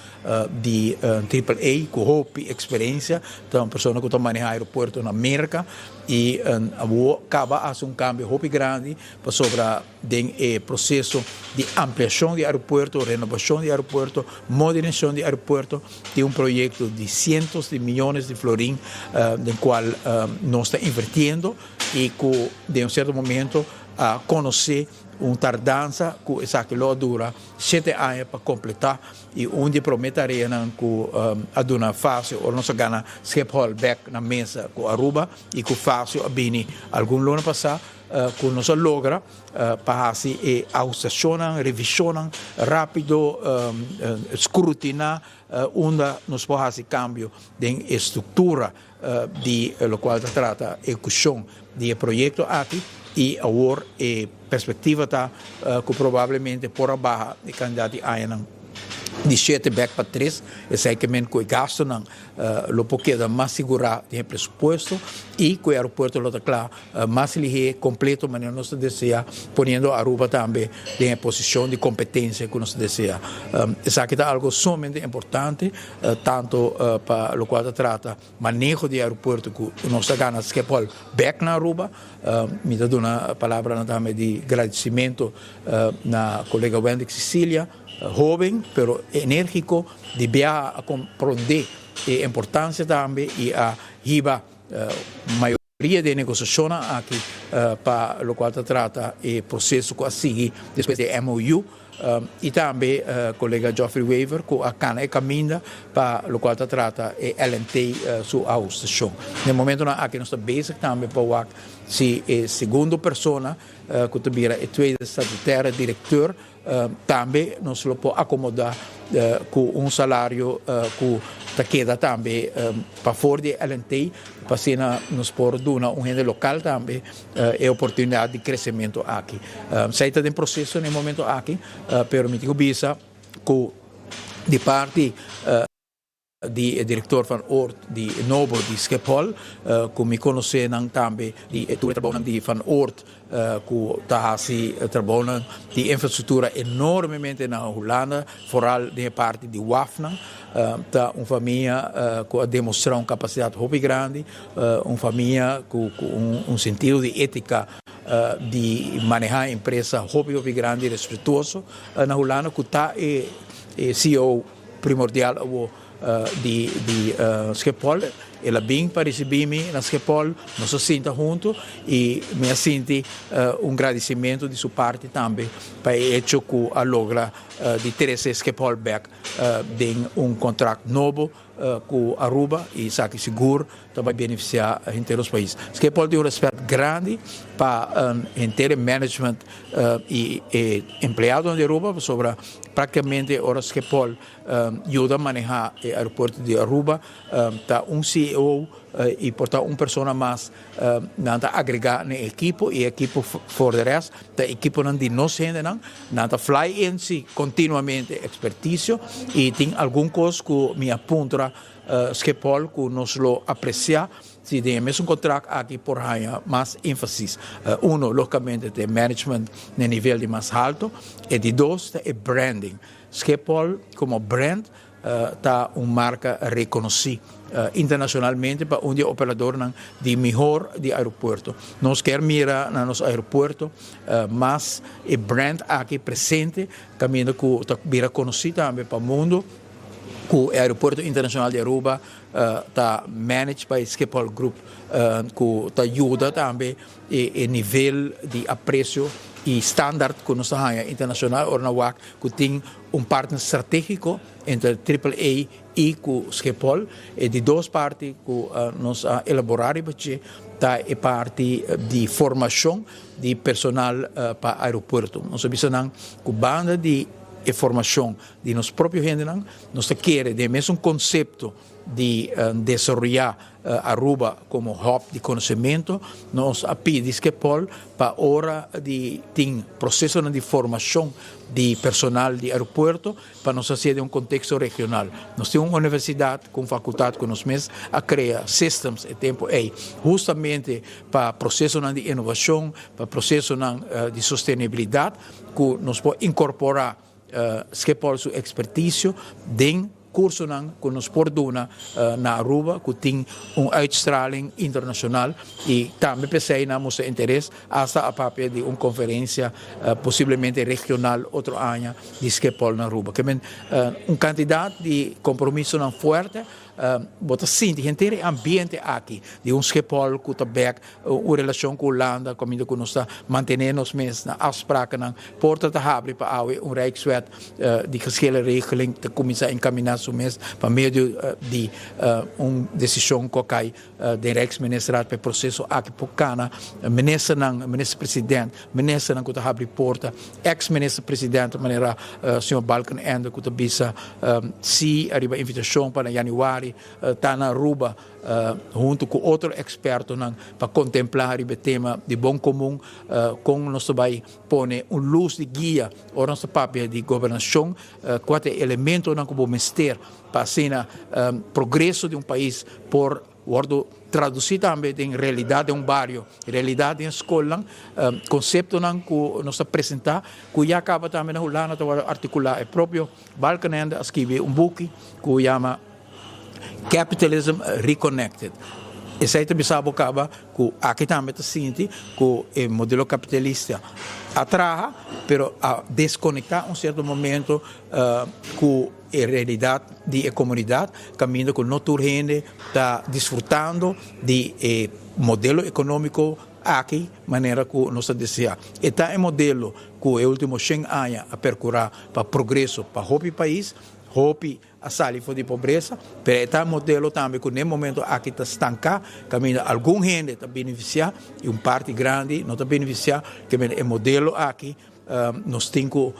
Speaker 5: di Triple A cu hopi experiencia, ta un persona cu ta maneha aeropuerto na Merca y awo caba haci un cambio hopi grandi pasobra den e proceso di ampliacion di aeropuerto, renovacion di aeropuerto, modernisacion di aeropuerto tin un proyecto di cientos di miyones di florin den cual nos ta invertiendo y cu den un cierto momento a conoce Un tardansa ku esaki lo a dura shete aña pa kompletá i un di e promé tareanan ku a duna Facio ora nos a gana Schiphol bèk na mesa ku Aruba i ku Facio a bini algun luna pasá ku nos a logra pa hasi e ahustashonnan, revishonnan rápido, skrutiná unda nos por hasi kambio den e struktura di lokual ta trata ehekushon di e proyekto aki i awor e perspektiva ta ku probablemente por a baha e kantidat di añanan di shete bèk pa tres, esei ke men ku e gastunan lo por keda mas sigurá den e presupuesto i ku e aeropuerto lo ta kla mas lihé, kompleto manera nos ta deseá, poniendo Aruba tambe den e posishon di kompetensia ku nos ta deseá. Esaki ta algu sumamente importante. Tanto pa locual ta trata maneho di aeropuerto cu nos ta gana Schiphol bek na Aruba. Mi ta duna palabranan tambe di gradicimento na colega Wendrick Cecilia, hoben pero energico di biaha a compronde e importancia tambe y a hiba mayoria di e negociacionnan aki pa locual ta trata e proceso cu a sigui despues di e MOU y tambe colega Geoffrey Wever cu a cana e caminda pa locual ta trata e LNT su ahustacion. Na e momentonan aki nos ta bezig tambe pa wak si e segundo persona cu ta bira e tweede statutaire directeur Tambe nos lo por acomoda cu un salario cu ta keda tambe pafor di LNT pa asina nos por duna un hende local tambe e oportunidad di crecemento aki. Esey ta den proceso na e momento aki, pero mi tin cu bisa cu di parti. Di e director van Oort di nobo di Schiphol, cu mi conoce nan tambe di e tur e trabounan di Van Oort cu ta haci trabounan di infrastructura enormemente na Hulanda, vooral den e parti di wafnan. Ta un famia cu a demostra un capacidad hopi grandi, un famia cu un sentido di etica di maneha empresa hopi hopi grandi y respetuoso na Hulanda cu ta e CEO. Primordial awo di di Schiphol. El a bin pa ricibi mi na Schiphol, nos a sinta hunto y mi a sinti un gradicimento di su parti tambe pa e hecho cu a logra di trece Schiphol bek den un contract nobo cu Aruba y esaki sigur ta bai beneficia henter nos pais. Schiphol tin un respet grandi pa henter e management y e empleadonan di Aruba pasobra practicamente ora Schiphol yuda maneha e aeropuerto di Aruba ta un ceo y por ta un persona mas nan ta agrega na e ekipo y e ekipo for de rest ta ekiponan di nos hendenan nan ta fly in si continuamente experticio y tin algun cos cu mi a puntra Schiphol cu nos lo aprecia si den e mesun contract aki por haña mas enfasis. Uno, logicamente, ta e management na e nivel di mas halto. E di dos ta e branding. Schiphol como brand ta un marca reconoci internacionalmente pa un di e operadornan di mihor di aeropuerto. Nos kier mira na nos aeropuerto mas e brand aki presente caminda cu ta bira conoci tambe pa mundo. Ku e Aeropuerto Internashonal di Aruba ta managed by Schiphol Group ku ta yuda tambe e nivel di apresio y standaard cu nos ta haya internacional ora nan wak cu tin un partner strategico entre Triple A y cu Schiphol. E di dos parti cu nos a elabora riba dje ta e parti di formacion di personal pa aeropuerto. Nos a bisa nan cu banda di e formacion di nos propio hendenan, nos ta kere den e mesun concepto di desaroyá Aruba komo hub di konosementu, nos a pidi Schiphol pa ora di tin prosesonan di formashon di personal di aeropuerto pa nos hasié den un konteksto regional. Nos tin un universidat ku un fakultat ku nos mes a krea systems e tempu ei hustamente pa prosesonan di inovashon, pa prosesonan di sostenibilidat ku nos por inkorporá Schiphol su ekspertisio den Cursonan cu nos por duna na Aruba cu tin un uitstraling internacional y tambe p'esey nan mustra interes hasta a papia di un conferencia posiblemente regional otro aña di Schiphol na Aruba. Ke men un cantidad di compromisonan fuerte. Bo ta sinti henter e ambiente aki di un Schiphol cu ta bek un relacion cu Hulanda caminda cu nos ta mantene nos mes na afsprakennan. Porta ta habri pa awe un Rijkswet di geschillenregeling ta cuminsa encamina su mes pa medio di un decision cu a cay den Rijksministerraad pa e proceso aki por cana. Ministernan, minister president, ministernan cu ta habri porta, ex minister president manera señor Balkenende cu ta bisa si ariba invitacion pa na januari ta na Aruba hunto cu otro expertonan pa contempla riba e tema di bon comun con nos ta bay pone un luz di guia ora nos ta papia di gobernacion cua ta e elementonan cu bo mester pa asina progreso di un pais por wordo traduci tambe den realidad den un bario, realidad den scolnan, conceptonan cu nos ta presenta cu ya caba tambe na Hulanda ta wordo articula. E propio Balkenende a scribi un buki cu yama Capitalism Reconnected. Esei ta bisa bo kaba ku aki tambe ta sinti ku e modelo kapitalista a traha, pero a deskonektá un sierto momento ku e realidat di e komunidat, kaminda ku no tur hende ta disfrutando di e modelo ekonómiko aki manera ku nos ta deseá. E ta e modelo ku e último shen aña a perkurá pa progreso pa hopi pais, hopi a sali for di pobresa, pero e ta modelo tambe ku n'e momento aki ta stanká, kaminda algun hende ta benefisiá i un parti grandi no ta benefisiá, ke mende e modelo aki nos tin ku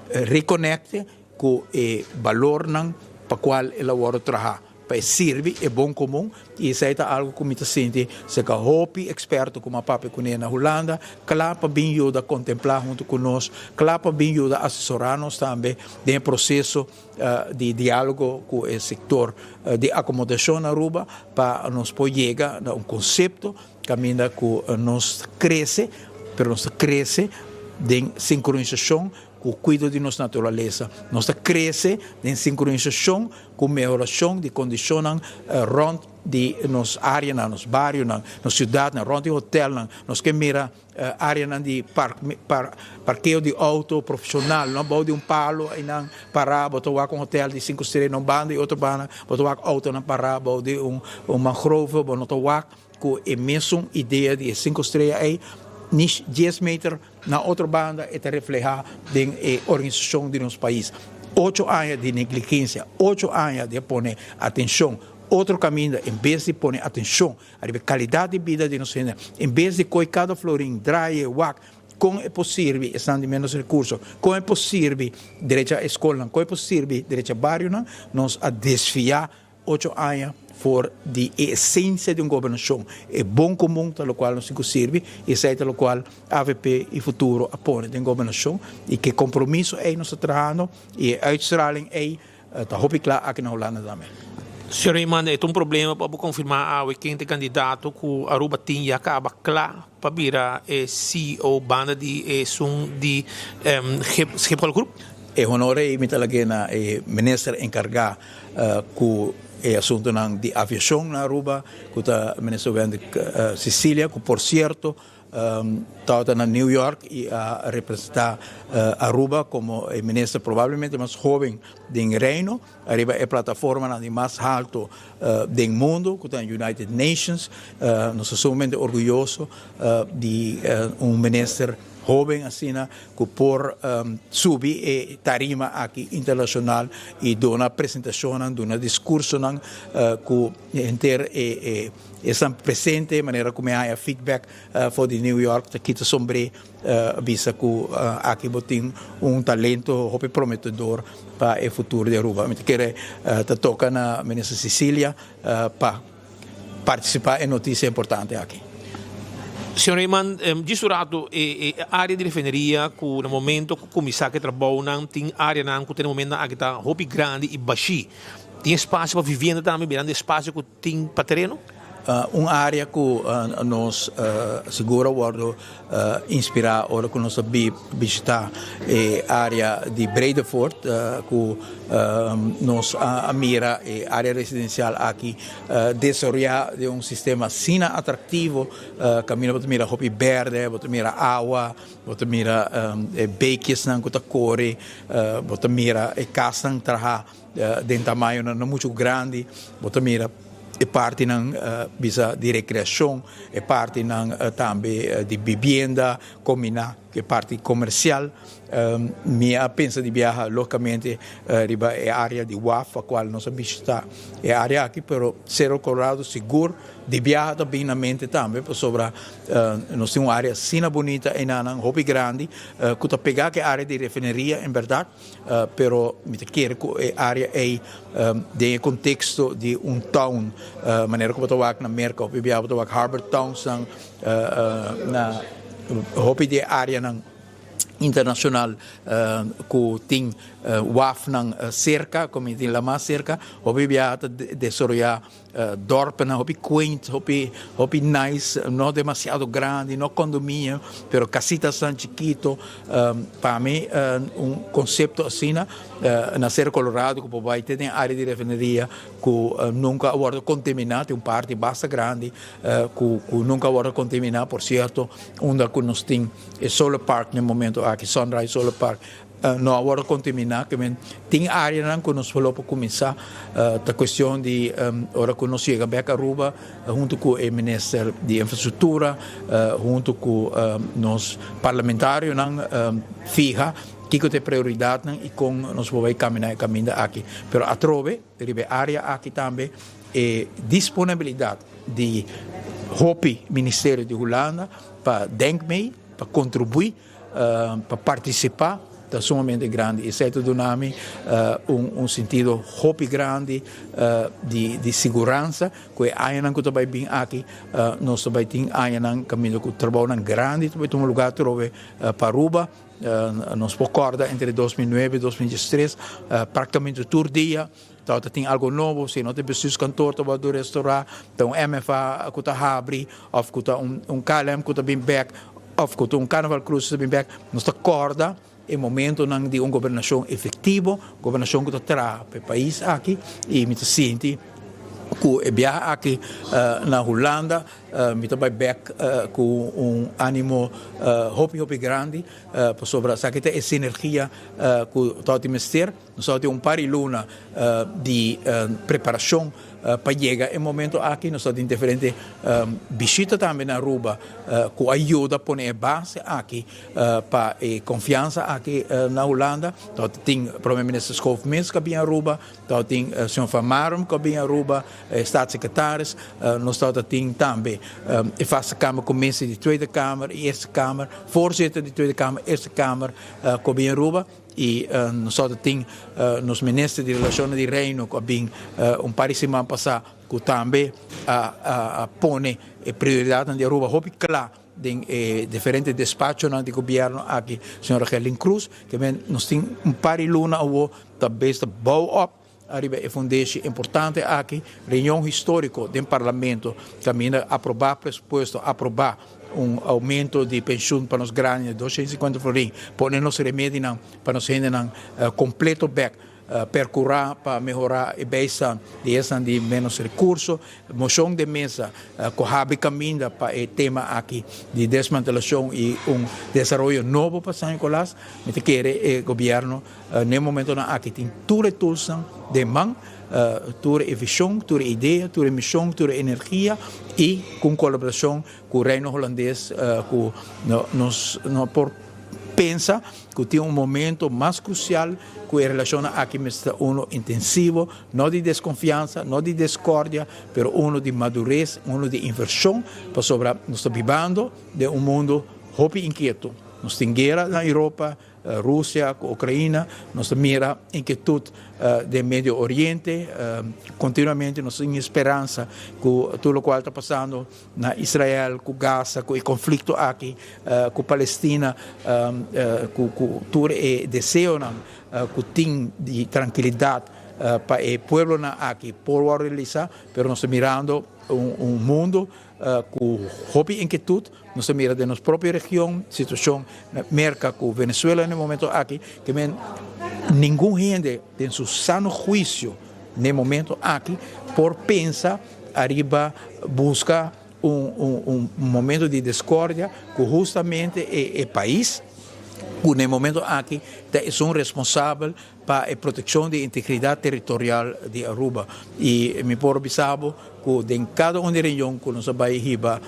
Speaker 5: rekonekte ku e balornan pa kual el a wòrdu trahá, pa e sirbi e bon komun i esei ta algu ku mi ta sinti serka hopi eksperto ku mi a papia kuné na Hulanda, kla pa bin yuda kontemplá huntu ku nos, kla pa bin yuda asesorá nos tambe den e proseso. di dialogo cu e sector di acomodacion na Aruba pa nos por yega na un concepto caminda cu nos ta crece, pero nos ta crece den sincronisacion cu cuido di nos naturalesa, nos ta crece den sincronisacion cu mehoracion di condicionnan rond di nos areanan, nos barionan, nos ciudadnan, rond di hotelnan, nos ke mira Areanan di parkeo di auto profesional, no bou di un palo einan pará, bo ta wak un hotel di sinku strea na un banda i otro banda bo ta wak autonan pará bou di un mangrove, bo no ta wak ku e mesun idea di e sinku strea ei ni dies meter na otro banda e ta reflehá den e organisashon di nos pais. Ocho aña di negligensia, ocho aña di a pone atenshon otro kaminda en bes di pone atenshon Ariba e kalidat di bida di nos hende. En bes di koi kada florin, draai e wak kon e por sirbi esnan di menos rekurso, kon e por sirbi derecha e skolnan, kon e por sirbi derecha barionan, nos a desviá ocho aña for di e esensia di un gobernashon. E bon komun ta lokual nos tin ku sirbi i esei ta lokual avp i Futuro a pone den gobernashon i ku e kompromiso ei nos ta trahando i e uitstraling ei Ta hopi kla aki na Hulanda tambe.
Speaker 23: Señor Eman, e ta un problema pa bo konfirmá awe ken ta e kandidato ku Aruba tin ya kaba kla pa bira e CEO banda di esun di Schiphol Group?
Speaker 5: E honor ei mi ta lag'é na e minister enkargá ku e asuntunan di aviashon na Aruba, ku ta minister Wendy Cecilia, ku por sierto Tabata na New York y a representa Aruba como e minister probablemente mas hoben den Reino ariba e plataformanan di mas halto den mundo cu ta United Nations. Nos ta sumamente orguyoso di un minister. hoben asina ku por subi e tarima aki internashonal i duna presentashonnan, duna diskursonan ku henter e esnan presente manera ku mi a haña feedback for di New York ta kita sombré bisa ku aki bo tin un talento hopi prometedor pa e futuro di Aruba. Mi ta kere ta toka na Minister Cecilia pa partisipá e notisia importante aki.
Speaker 23: Señor Eman, djis un rato e área di refineria ku na momento ku kuminsá ku e trabounan tin áreanan ku te na momentonan aki ta hopi grandi i bashí. Tin espasio pa vivienda tambe mirando e espasio ku tin pa tereno?
Speaker 5: Un área ku nos sigur a wòrdu inspirá ora ku nos a bishitá e área di Bredevoort ku nos a mira e área residensial aki desaroyá den un sistema asina atraktivo kaminda bo ta mira hopi bèrdè, bo ta mira awa, bo ta mira e bekiesnan ku ta kore, bo ta mira e kasnan traha den tamañonan no muchu grandi, bo ta mira e partinan bisa di rekreashon, e partinan tambe di bibienda kombiná ku e parti komersial. Mi a pensa di biaha lógikamente riba e área di waf pa kual nos a bishitá e área aki, pero Cerro Colorado sigur di biaha ta bin na mente tambe pasobra nos tin un área asina bunita enanan hopi grandi ku ta pegá ku e área di refineria en bèrdat. Pero mi ta kere ku e área ei den e konteksto di un town, manera ku bo ta wak na Merka, hopi bia bo ta wak Harbor Townsnan na hopi di e áreanan internashonal ku tin wafnan serka, ku mi tin lamá serka, hopi bia ta desaroyá Dorpnan hopi quaint, hopi hopi nice, no demasiado grandi, no condominio, pero casitasnan chikito. Pa mi un concepto asina na Cerro Colorado cu por bay te den area di refineria cu nunca a wordo contamina, tin un parti basta grandi cu cu nunca a wordo contamina, por cierto unda cu nos tin e solar park na e momento aki, Sunrise Solar Park. No a wòrdu kontaminá, ke men tin áreanan ku nos lo por kuminsá. Ta kuestion di ora ku nos yega bèk Aruba huntu ku e minister di infrastruktura, huntu ku nos parlamentarionan fiha kiko ta e prioridatnan i kon nos por bai kaminá e kaminda aki. Pero atrobe riba e área aki tambe e disponibilidat di hopi ministerio di Hulanda pa denk mee, pa kontribuí. Pa partisipá ta sumamente grandi. Esei ta duna mi un sentido hopi grandi di siguransa ku e añanan ku ta bai bin aki nos ta bai tin añanan kaminda ku trabounan grandi ta bai tuma lugá atrobe pa Aruba. Nos por kòrda entre 2009 i 2013 praktikamente tur dia tabata tin algo nobo, si no ta e bestuurskantoor ta wòrdu restorá, ta un MFA ku ta habri òf ku ta un KLM ku ta bin bèk. Of cu ta un Carnaval Cruise ta bin bek, nos ta corda e momentonan di un gobernacion efectivo, gobernacion cu ta traha pa e pais aki y mi ta sinti cu e biaha aki na Hulanda mi ta bay bek cu un animo hopi hopi grandi pasobra esaki ta e sinergia cu tabatin mester. Nos tabatin un par di luna di preparacion pa yega e momento aki. Nos tabatin diferente bishita tambe na Aruba cu a yuda pone e base aki pa e confiansa aki na Hulanda. Tabatin Prome Minister Schoof mes cu a bin Aruba, tabatin señor Van Marum cu a bin Aruba, e Staatssecretaris. Nos tabatin tambe e Vaste Kamer Commissie di Tweede Kamer y Eerste Kamer, voorzitter di Tweede Kamer, Eerste Kamer cu a bin Aruba. I nos tabata tin nos minister di Relacionnan di Reino cu a bin un par di siman pasa cu tambe a pone e prioridadnan di Aruba hopi cla den e diferente despachonan di gobierno aki, señora Gerlin Cruz. Ke men nos tin un par di luna awo ta bes ta bou op ariba e fundeshi importante aki, reunion historico den Parlamento caminda aproba presupuesto, aproba un aumento di pensioen pa nos grandi di 250 florin, pone nos remedinan pa nos hendenan completo bek, percura pa mehora e bijstand di esnan di menos recurso, mocion den mesa cu habri caminda pa e tema aki di desmantelacion y un desaroyo nobo pa San Nicolas. Mi ta kere e gobierno. N'e momentonan aki tin tur e toolsnan den man. Tur e vision, tur e idea, tur e mision, tur e energia y cu un colaboracion cu Reino Holandes cu nos no por pensa cu tin un momento mas crucial cu e relacionnan aki mester ta uno intensivo, no di desconfiansa, no di discordia, pero uno di madurez, uno di inversion, pasobra nos ta bibando den un mundo hopi inkieto. Nos tin guera na Europa, Rusia ku Ukraina, nos ta mira inkietut den Medio Oriente, kontinuamente nos tin e speransa ku tur lokual ta pasando na Israel ku Gaza ku e konflikto aki ku Palestina ku tur e deseonan ku tin di trankilidat pa e pueblonan aki por wòrdu realisá, pero nos ta mirando un mundu Ku hopi inkietut nos ta mira den nos propio region, situashon na Merka ku Venezuela na e momento aki, ke men ningun hende den su sano huisio na e momento aki por pensa ariba buska un momento di diskordia ku hustamente e pais ku na e momento aki ta esun responsabel pa e proteccion di integridad territorial di Aruba. Y mi por bisa bo cu den cada un di reunion cu nos a bay hiba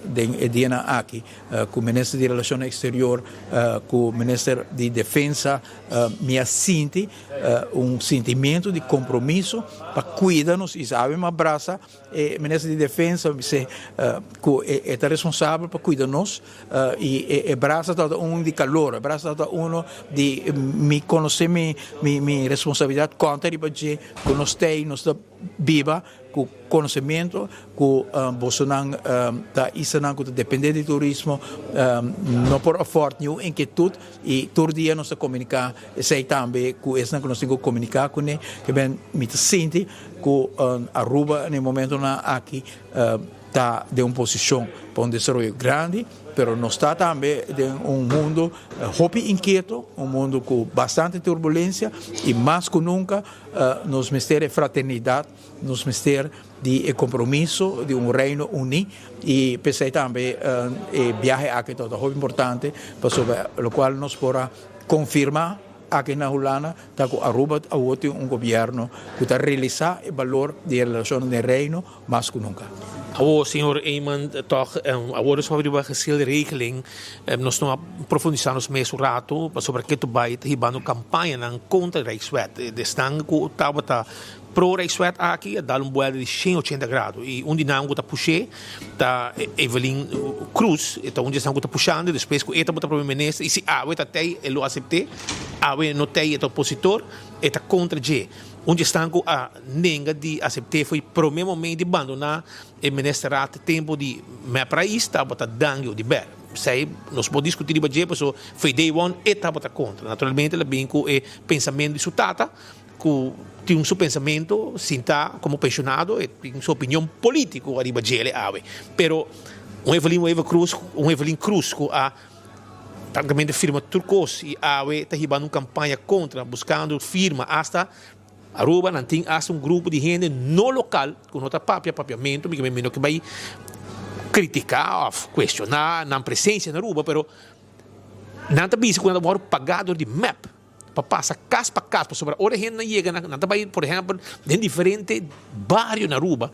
Speaker 5: den e dianan aki cu Minister di Relacionnan Exterior, cu Minister di Defensa, mi a sinti un sentimiento di compromiso pa cuida nos isla. Awe mi a brasa E minister di defensa bis'é ku e ta responsabel pa kuida nos i e brasa tabata un di kalor, e brasa tabata uno di mi konosé mi mi responsabilidat konta riba dje ku nos ta ei, nos ta biba ku konosementu ku bosonan ta islanan ku ta dependé di turismo no por afòrt niun inkietut i tur dia nos ta komuniká esei tambe ku esnan ku nos tin ku komuniká kuné. Mi ta sinti Ku Aruba na e momentonan aki ta den un posishon pa un desaroyo grandi, pero nos ta tambe den un mundo hopi inkieto, un mundo ku bastante turbulensia i mas ku nunka nos mester e fraternidat, nos mester di e kompromiso di un Reino Uní i p'esei tambe e biahe aki ta hopi importante pasobra lokual nos por a konfirmá. Aki na Hulanda ta ku Aruba awor tin un gobièrnu ku ta realisá e balor di e relashonnan den Reino mas ku nunka.
Speaker 23: Awor, señor Eman, tòg awor nos papia riba geschilregeling. Nos no a profundisá nos mes un ratu pasobra ketu bai ta hibando kampañanan kontra Rijkswet. Esnan ku tabata pro Rijkswet aki a dal un buelta di shen ochenta grado i un di nan ku ta push'é ta Evelyn Cruz, e ta un di esnan ku ta pushando despues ku e tabata prome minister i si awe ta tei e lo asept'é, awe no tei e ta opositor, e ta kontra dje. Un di esnan ku a nenga di asept'é foi prome momento di bandoná e ministerat tempu di Mep Rais tabata Dangui Oduber. Esei nos por diskutí riba dje pasobra foi day one e tabata kontra. Naturalmente el a bin ku e pensamentu di su tata. Ku tin su pensamentu sintá komo penshonado, e tin su opinion polítiko ariba djele awe. Pero un Evelyn Wever Croes, un Evelyn Croes ku a praktikamente firma tur kos i awe ta hibando un kampaña kontra, buskando firma asta Aruba, nan tin asta un grupo di hende no lokal ku no ta papia papiamentu, mi no ke bai kritiká òf kuestioná nan presensia na Aruba, pero nan ta bisa ku nan ta wòrdu pagá dor di mep. pa pasa kas pa kas pasobra ora e hendenan yega nan nan ta bai por ehèmpel den diferente bario na Aruba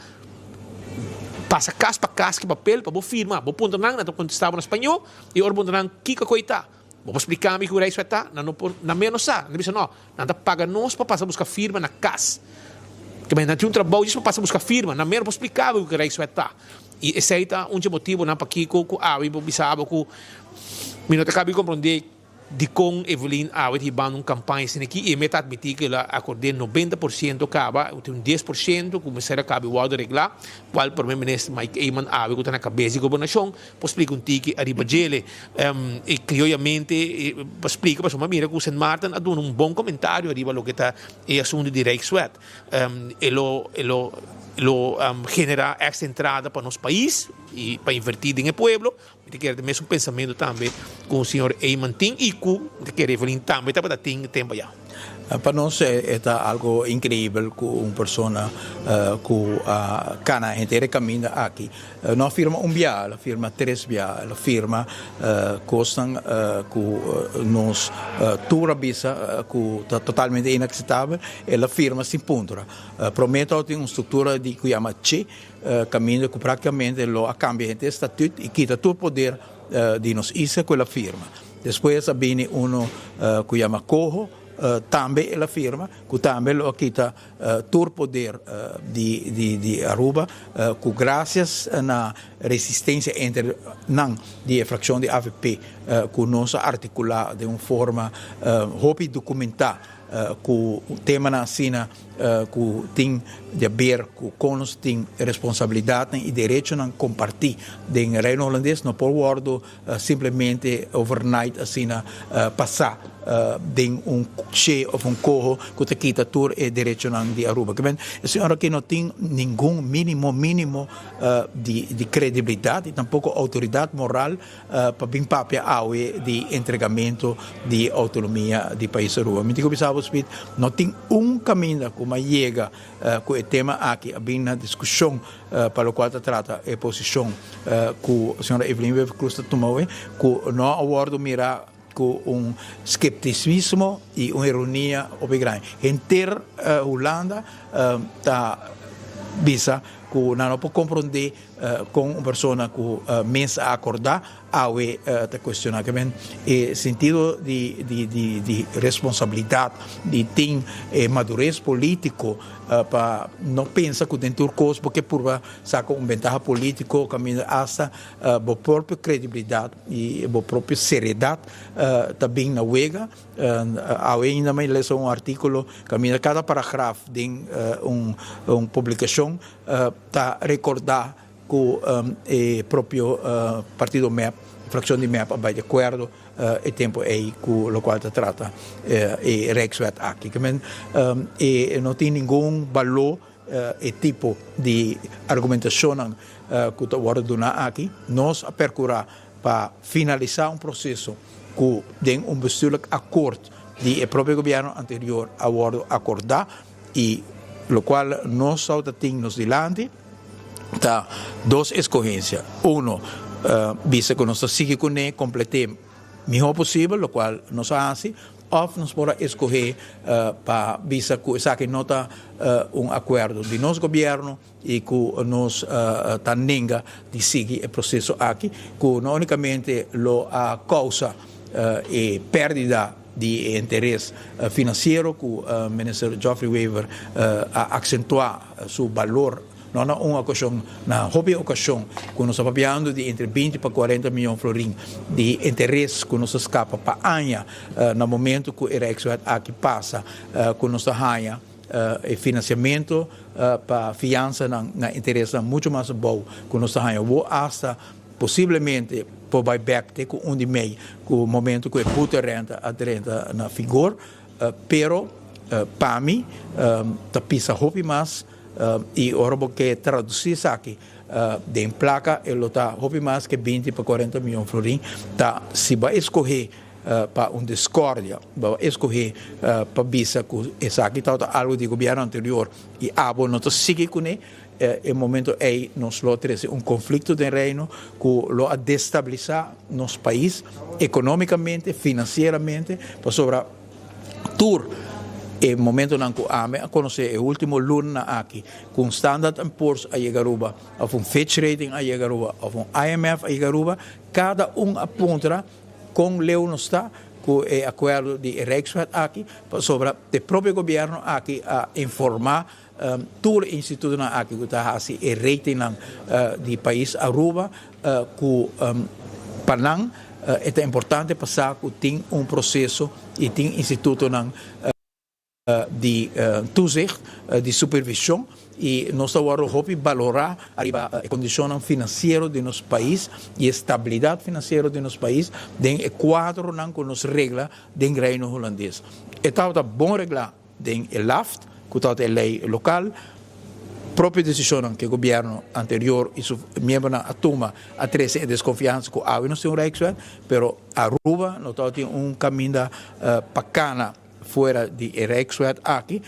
Speaker 23: pasa kas pa kas ki papel pa bo firma bo puntra nan nan ta kontestá bo na spañó i ora bo puntra nan kiko ku ei ta bo por splika mi ku reis ta nan no por nan mes no sa nan ta bisa no nan ta paga nos pa pasa buska firma na kas kiba nan tin un trabou djis pa pasa buska firma nan mes no por splika bo kiko reis ta i esei ta un dje motibonan pakiko ku awe bo bisa bo ku mi no ta kaba di komprondé. Dikon Evelyn awe ta hibando un kampaña asina aki i e meta atmití ku el a akord'é 90% kaba, tin un 10% ku mester a kaba i wòrdu reglá, kual Prome Minister Mike Eman awe ku ta na kabes di gobernashon por splika un tiki ariba djele. I krioyamente pa splika pasobra mi a mira ku Sint Maarten a duna un bon komentario ariba loke ta e asuntu di Rijkswet. E lo e lo lo generá èkstra entrada pa nos pais i pa invertí den e pueblo. Mi ta kere ta mesun pensamentu tambe ku señor Eman tin i ku mi ta kere Evelyn tambe tabata tin e tempu ayá.
Speaker 5: Pa nos e ta algo increibel cu un persona cu a cana henter e caminda aki no a firma un bia, el a firma tres bia, el a firma cosnan cu nos tur a bisa cu ta totalmente inaceptabel, el a firma sin puntra. Prome tabatin un structura di cu yama che caminda cu practicamente lo a cambia henter e statuut y kita tur poder di nos isla cu el a firma. Despues a bini uno cu yama Coho, tambe el a firma cu tambe lo a kita tur poder di Aruba, cu gracias na resistencia entre nan di e fraccion di avp cu nos a articula den un forma hopi documenta Ku temanan asina ku tin di haber ku kon nos tin responsabilidatnan i derechonan kompartí den Reino Hulandes no por wòrdu simplemente overnight asina pasá den un che òf un koho ku ta kita tur e derechonan di Aruba. Kimen e señor aki no tin ningun mínimo mínimo di kredibilidat i tampoko outoridat moral pa bin papia awe di entregamento di autonomia di pais Aruba. Mi tin cu bisa bo Speed, no tin un caminda cu mi a yega cu e tema aki a bin na discusion pa locual ta trata e posicion cu señora Evelyn Wever-Croes ta tuma awe, cu no a wordo mira cu un skepticismo y un ironia hopi grandi. Henter Hulanda ta bisa cu nan no por comprende Kon un persona ku mes a akordá awe ta kuestioná ke men e sentido di di responsabilidat di tin e madures polítiko pa no pensa ku den tur kos bo ke purba saka un bentaha polítiko kaminda asta bo propio kredibilidat i bo propio seriedat ta bin na wega. Awe ainda mi lesa un artíkulo kaminda kada paragraf den un publikashon Ta recorda cu e propio partido mep, fraccion di mep a bay di acuerdo e tempo ey cu locual ta trata e Rijkswet aki. Ke men e no tin ningun balor e tipo di argumentacionnan cu ta wordo duna aki. Nos a percura pa finalisa un proceso cu den un bestuurlijk akkoord di e propio gobierno anterior a wordo acorda. I lokual nos sou ta tin nos dilanti ta dos eskohensia. Uno, bisa ku nos ta sigui kuné, komplet'é mihó posibel, lokual nos a hasi, òf nos por a eskohé pa bisa ku esaki no ta un akuerdo di nos gobièrnu i ku nos ta nenga di sigui e proseso aki, ku no únikamente lo a kousa e pèrdida di e interes finansiero ku Minister Geoffrey Wever a aksentuá su balor no na un okashon, na hopi okashon ku nos ta papiando di entre binti pa kuarenta mion florin di interes ku nos ta skapa pa aña na momento ku e Rijkswet aki pasa ku nos ta haña E financiamento pa fiansanan na interesnan mucho mas abou cu nos ta haña awor, hasta posiblemente por bay bek te cu un di mei cu momento cu e boeterente a drenta na vigor. Pero pa mi ta pisa hopi mas y ora bo ke traduci esaki den placa e lo ta hopi mas ke binti pa cuarenta miyon florin. Ta si bo a escoge pa un discordia, bo a escoge pa bisa cu esaki tabata algo di gobierno anterior y abo no ta sigui cune, e momento ey nos lo a trece un conflicto den Reino cu lo a destabilisa nos pais economicamente, financieramente, pasobra tur e momentonan cu ami a conoce e ultimo lunanan aki cu un Standard and Poor's a yega Aruba of un Fitch Rating a yega Aruba of un IMF a yega Aruba, cada un a puntra Kon leu nos ta ku e akuerdo di e Rijkswet aki? Pasobra e propio gobièrnu aki a informá tur e institutonan aki ku ta hasi e ratingnan di pais Aruba ku pa nan e ta importante pa sa ku tin un proseso i tin institutonan di toezicht, di supervision y nos ta wordo hopi balora ariba e condicionnan financiero di nos pais y e stabilidad financiero di nos pais den e cuadronan cu nos regla den Reino Hulandes. E tabata bon regla den e LAFT, cu tabata e ley local. Propio decisionnan cu e gobierno anterior y su miembronan a tuma a trece e desconfiansa cu awe nos tin un Rijkswet, pero Aruba no tabatin un caminda pa cana. fuera di e Rijkswet aki,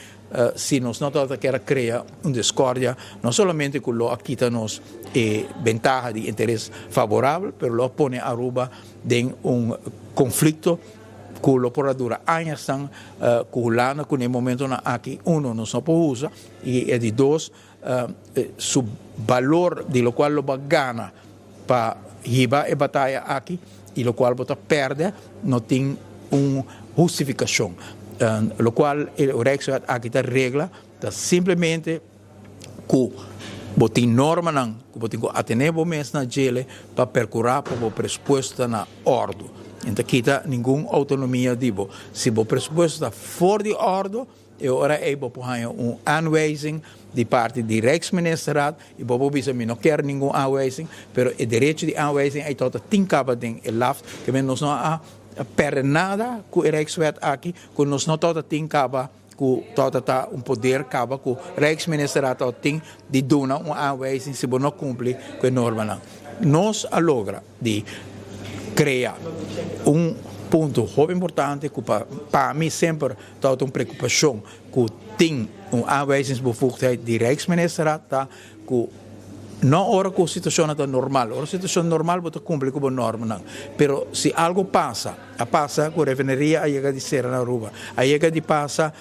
Speaker 5: si nos no tabata kier a crea un discordia, no solamente cu lo a kita nos e bentaha di interes favorabel, pero lo a pone Aruba den un conflicto cu lo por a dura añasnan cu Hulanda, cu na e momentonan aki, uno, nos no por usa, y e di dos, su balor di locual lo bo a gana pa hiba e bataya aki y locual bo ta perde no tin un hustificacion. Locual e Rijkswet aki ta regla ta simplemente cu bo tin normanan cu bo tin cu atene bo mes na djele pa percura pa bo presupuesto ta na ordo. E no ta kita ningun autonomia di bo. Si bo presupuesto ta for di ordo, E ora ei bo por haña un aanwijzing di parti di Rijksministerraad y bo por bisa mi no kier ningun aanwijzing, pero e derecho di aanwijzing ei tabata tin caba den e LAFT, ke men nos no a perde nada cu e Rijkswet aki, cu nos no tabata tin caba cu tabata ta un poder caba cu Rijksministerraad tabata tin di duna un aanwijzing si bo no cumpli cu e normanan. Nos a logra di crea un punto hopi importante cu pa mi semper Tabata un preokupashon ku tin un aanwijzingsbevoegdheid di Rijksministerraad ta ku no ora ku situashonnan ta normal. Ora situashon normal bo ta kumpli ku bo normanan. Pero si algu pasa, a pasa ku refineria a yega di sera na Aruba, a yega di pasa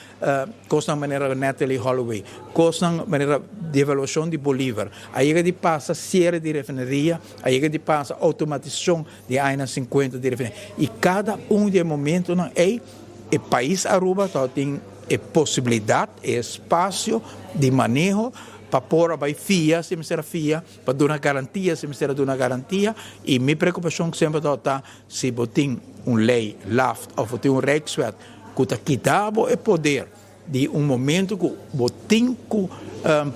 Speaker 5: kosnan manera Natalee Holloway, kosnan manera devaluashon di Bolivar, a yega di pasa siere di refineria, a yega di pasa outomatisashon di añanan sinkuenta di refineria. I kada un di e momentonan ei E pais Aruba tabatin e posibilidad, e espacio di maneho pa por a bay fia si mester a fia, pa duna garantia si mester a duna garantia y mi preocupacion semper tabata si bo tin un ley LAFT of bo tin un Rijkswet cu ta kita bo e poder di un momento cu bo tin cu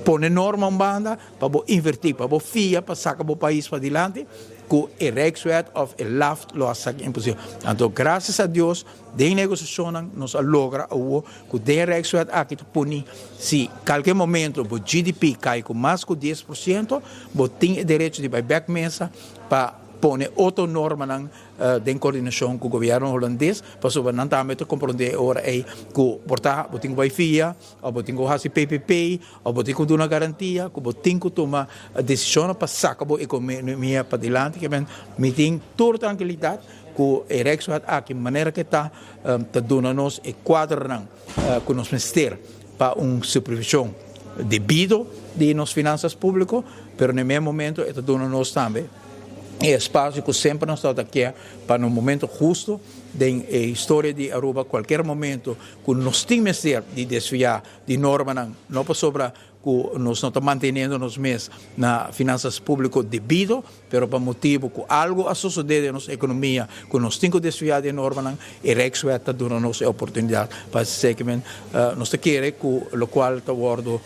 Speaker 5: pone norma un banda pa bo inverti, pa bo fia pa saca bo pais padilanti, cu e Rijkswet of e LAFT lo a saca imposible. Anto gracias a Dios den negociacionnan nos a logra awo cu den e Rijkswet aki ta poni si calke momento bo GDP cay cu mas cu 10% bo tin e derecho di bay bek mesa pa pone otro normanan den coordinacion cu gobierno Holandes, pasobra nan tambe ta comprende e ora ey cu por ta bo tin cu bay fia, of bo tin cu haci PPP, of bo tin cu duna garantia, cu bo tin cu tuma decisionnan pa saca bo economia padilanti. Ke men mi tin tur trankilidad cu e Rijkswet aki manera ke ta, ta duna nos e cuadronan cu nos mester pa un supervision debido di nos finanzas publico, pero na e mes momento e ta duna nos tambe E espacio cu semper nos tabata kier pa na un momento husto den e historia di Aruba, cualkier momento cu nos tin mester di desvia di normanan, no pasobra cu nos no ta manteniendo nos mes na finanzas publico debido, pero pa motibo cu algo a sosode den nos economia cu nos tin cu desvia di e normanan, e Rijkswet ta duna nos e oportunidad pa haci esaki. Nos ta kere cu locual ta wordo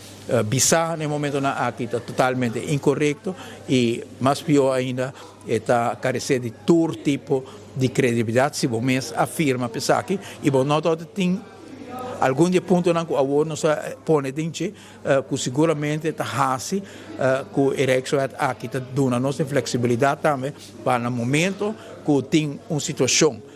Speaker 5: Bisa na e momentonan aki ta totalmente inkorekto i mas pió ainda e ta karesé di tur tipo di kredibilidat si bo mes a firma pa esaki i bo no tabata tin algun di e puntonan ku awor nos a pone den dje ku siguramente ta hasi ku e Rijkswet aki ta duna nos e fleksibilidat tambe pa na momento ku tin un situashon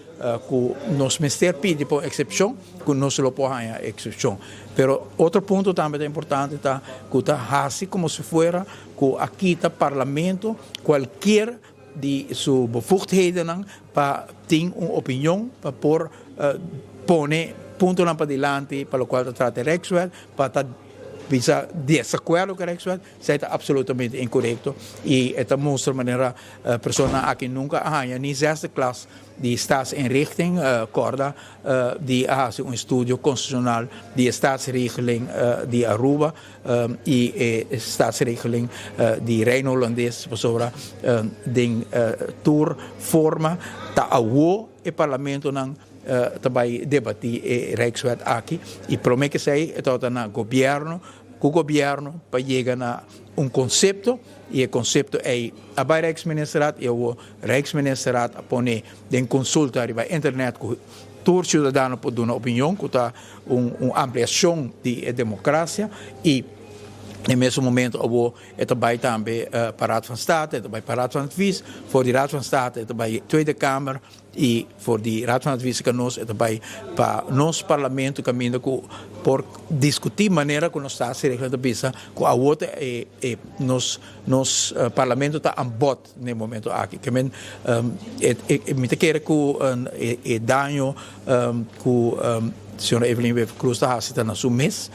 Speaker 5: Ku nos mester pidi pa un eksepshon, ku nos lo por haña eksepshon. Pero otro punto tambe ta importante ta ku ta hasi komo si fuera ku a kita parlamento kualkier di su bevoegdhedennan pa tin un opinion pa por pone puntonan padilanti pa lokual ta trata e Rijkswet, pa ta bisa desakuerdo ku e Rijkswet. Esei ta absolutamente inkorekto i e ta mustra manera personanan aki nunka a haña ni zesde klas di staatsinrichting. Kòrda di a hasi un estudio konstitushonal di e staatsregeling di Aruba i e staatsregeling di Reino Hulandes pasobra den tur forma ta awo e parlamentonan ta bai debatí e Rijkswet aki i promé ke esei e tabata na gobièrnu ku gobièrnu pa yega na un konsepto i e konsepto ei a bai Rijksministerraad i awor Rijksministerraad a pone den konsulta riba internet ku tur siudadano por duna opinion ku ta un un ampliashon di e demokrasia i. E mesun momento abo e ta bai tambe pa Raad van State, e ta bai pa Raad van Advies, for di Raad van State e ta bai Tweede Kamer y for di Raad van Advies ka nos e ta bai pa nos Parlamento kaminda ku por diskuti manera ku nos staatsregeling ta bisa ku awo ta e e nos nos Parlamento ta aan bod na e momento aki. Ke men e e mi ta kere ku e e daño ku Señora Evelyn Wever Croes ta hasi ta na su mes,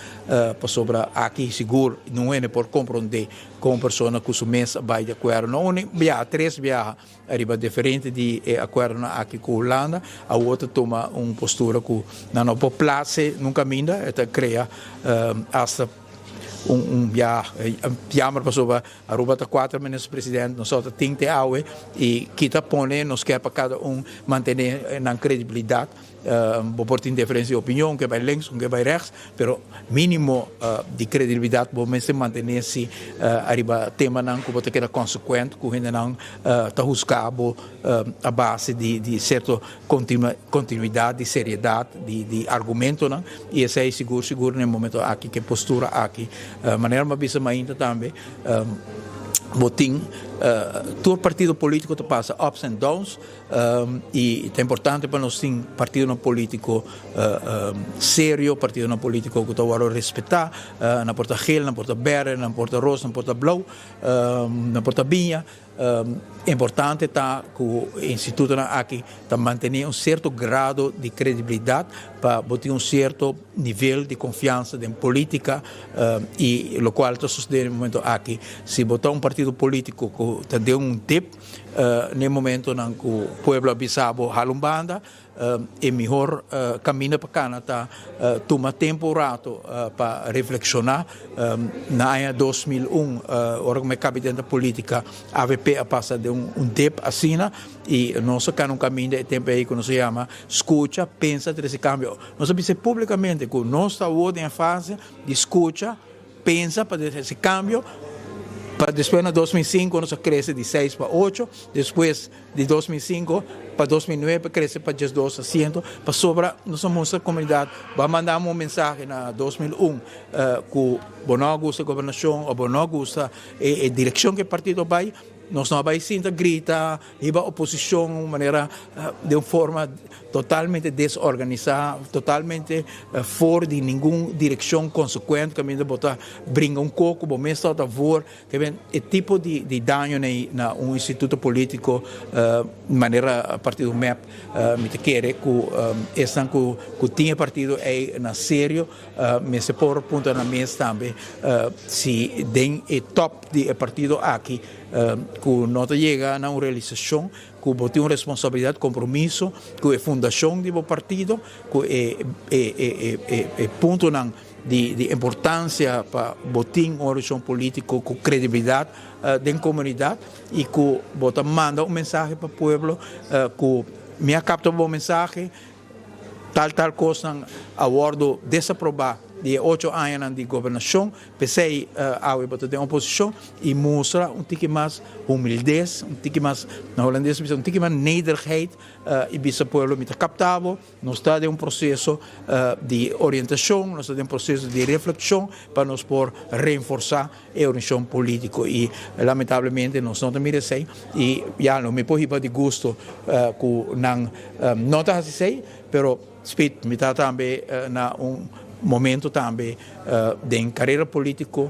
Speaker 5: pasobra aki sigur no hende por komprondé kon un persona ku su mes a bai di akuerdo, no uni biaha, tres biaha riba diferente di e akuerdonan aki ku Hulanda, awor ta tuma un postura ku nan no por plase nunka minda, e ta krea asta un un bia jammer pasobra Aruba ta cuater minister president, nos ta tin te awe y kita pone nos kier pa cada un mantene nan credibilidad. Bo por tin diferencia di opinion, un ke bai links, un ke bai rechts, pero minimo di credibilidad bo mester mantene si ariba temanan cu bo ta keda consecuent cu hendenan ta husga bo a base di cierto continuidad, di seriedad, di argumentonan y esey sigur sigur na e momento aki cu e postura aki manera mi a bisa mainta tambe bo tin tur partido politico ta pasa ups and downs y ta importante pa nos tin partidonan politico serio, partidonan politico cu ta worde respeta, nan por ta geel, nan por ta berde, nan por ta rosa, nan por ta blauw, nan por ta biña. Importante ta cu e institutonan aki ta mantene un cierto grado di credibilidad pa bo tin un cierto nivel di confiansa den politica y locual ta sucede den e momento aki. Si bo ta un partido politico cu ta den un dip na e momentonan cu pueblo a bisa bo hala un banda, E mihor caminda pa cana ta tuma tempo un rato pa reflexiona. Na aña 2001 ora cu mi a cabi den ta politica avp a pasa den un dip asina y nos a cana un caminda e tempo ey cu nos a yama scucha, pensa, trece cambio. Nos a bisa publicamente cu nos ta awor den e fase di scucha, Pensa pa trece cambio, pa despues na 2005 nos a crece di seis pa ocho, despues di 2005 pa 2009 crece pa diesdos asiento, pasobra nos a mustra comunidad, bo a manda un mensahe na 2001 cu bo no a gusta gobernacion o bo no a gusta e direccion cu e partido bay, nos no a bay sinta grita Riba oposicion un manera den un forma totalmente desorganisa, totalmente for di ningun direccion consecuent caminda bo ta bringa un coco, bo mes ta voor. Ke ben e tipo di di daño na un instituto politico manera partido mep mi ta kere cu esnan cu cu tin e partido ey na serio mester por puntra nan mes tambe si den e top di e partido aki Ku no ta yega na un realisashon ku bo tin un responsabilidat, kompromiso ku e fundashon di bo partido, ku e e puntonan di di importansia pa bo tin un organisashon polítiko ku kredibilidat den komunidat i ku bo ta manda un mensahe pa pueblo ku mi a kapta bo mensahe, Tal tal kosnan a wòrdu desaprobá di e ocho añanan di gobernashon, p'esei awe bo ta den oposishon i mustra un tiki mas humildes, un tiki mas, na holandes ta bisa un tiki mas nederigheid i bisa pueblo mi ta kapta bo, nos ta den un proseso di orientashon, nos ta den un proseso di reflekshon pa nos por reenforsá e organisacion politico y lamentablemente nos no ta mira esey y ya no mi por hiba di gusto cu nan no ta haci esey pero spit mi ta tambe na un momento tambe den carera politico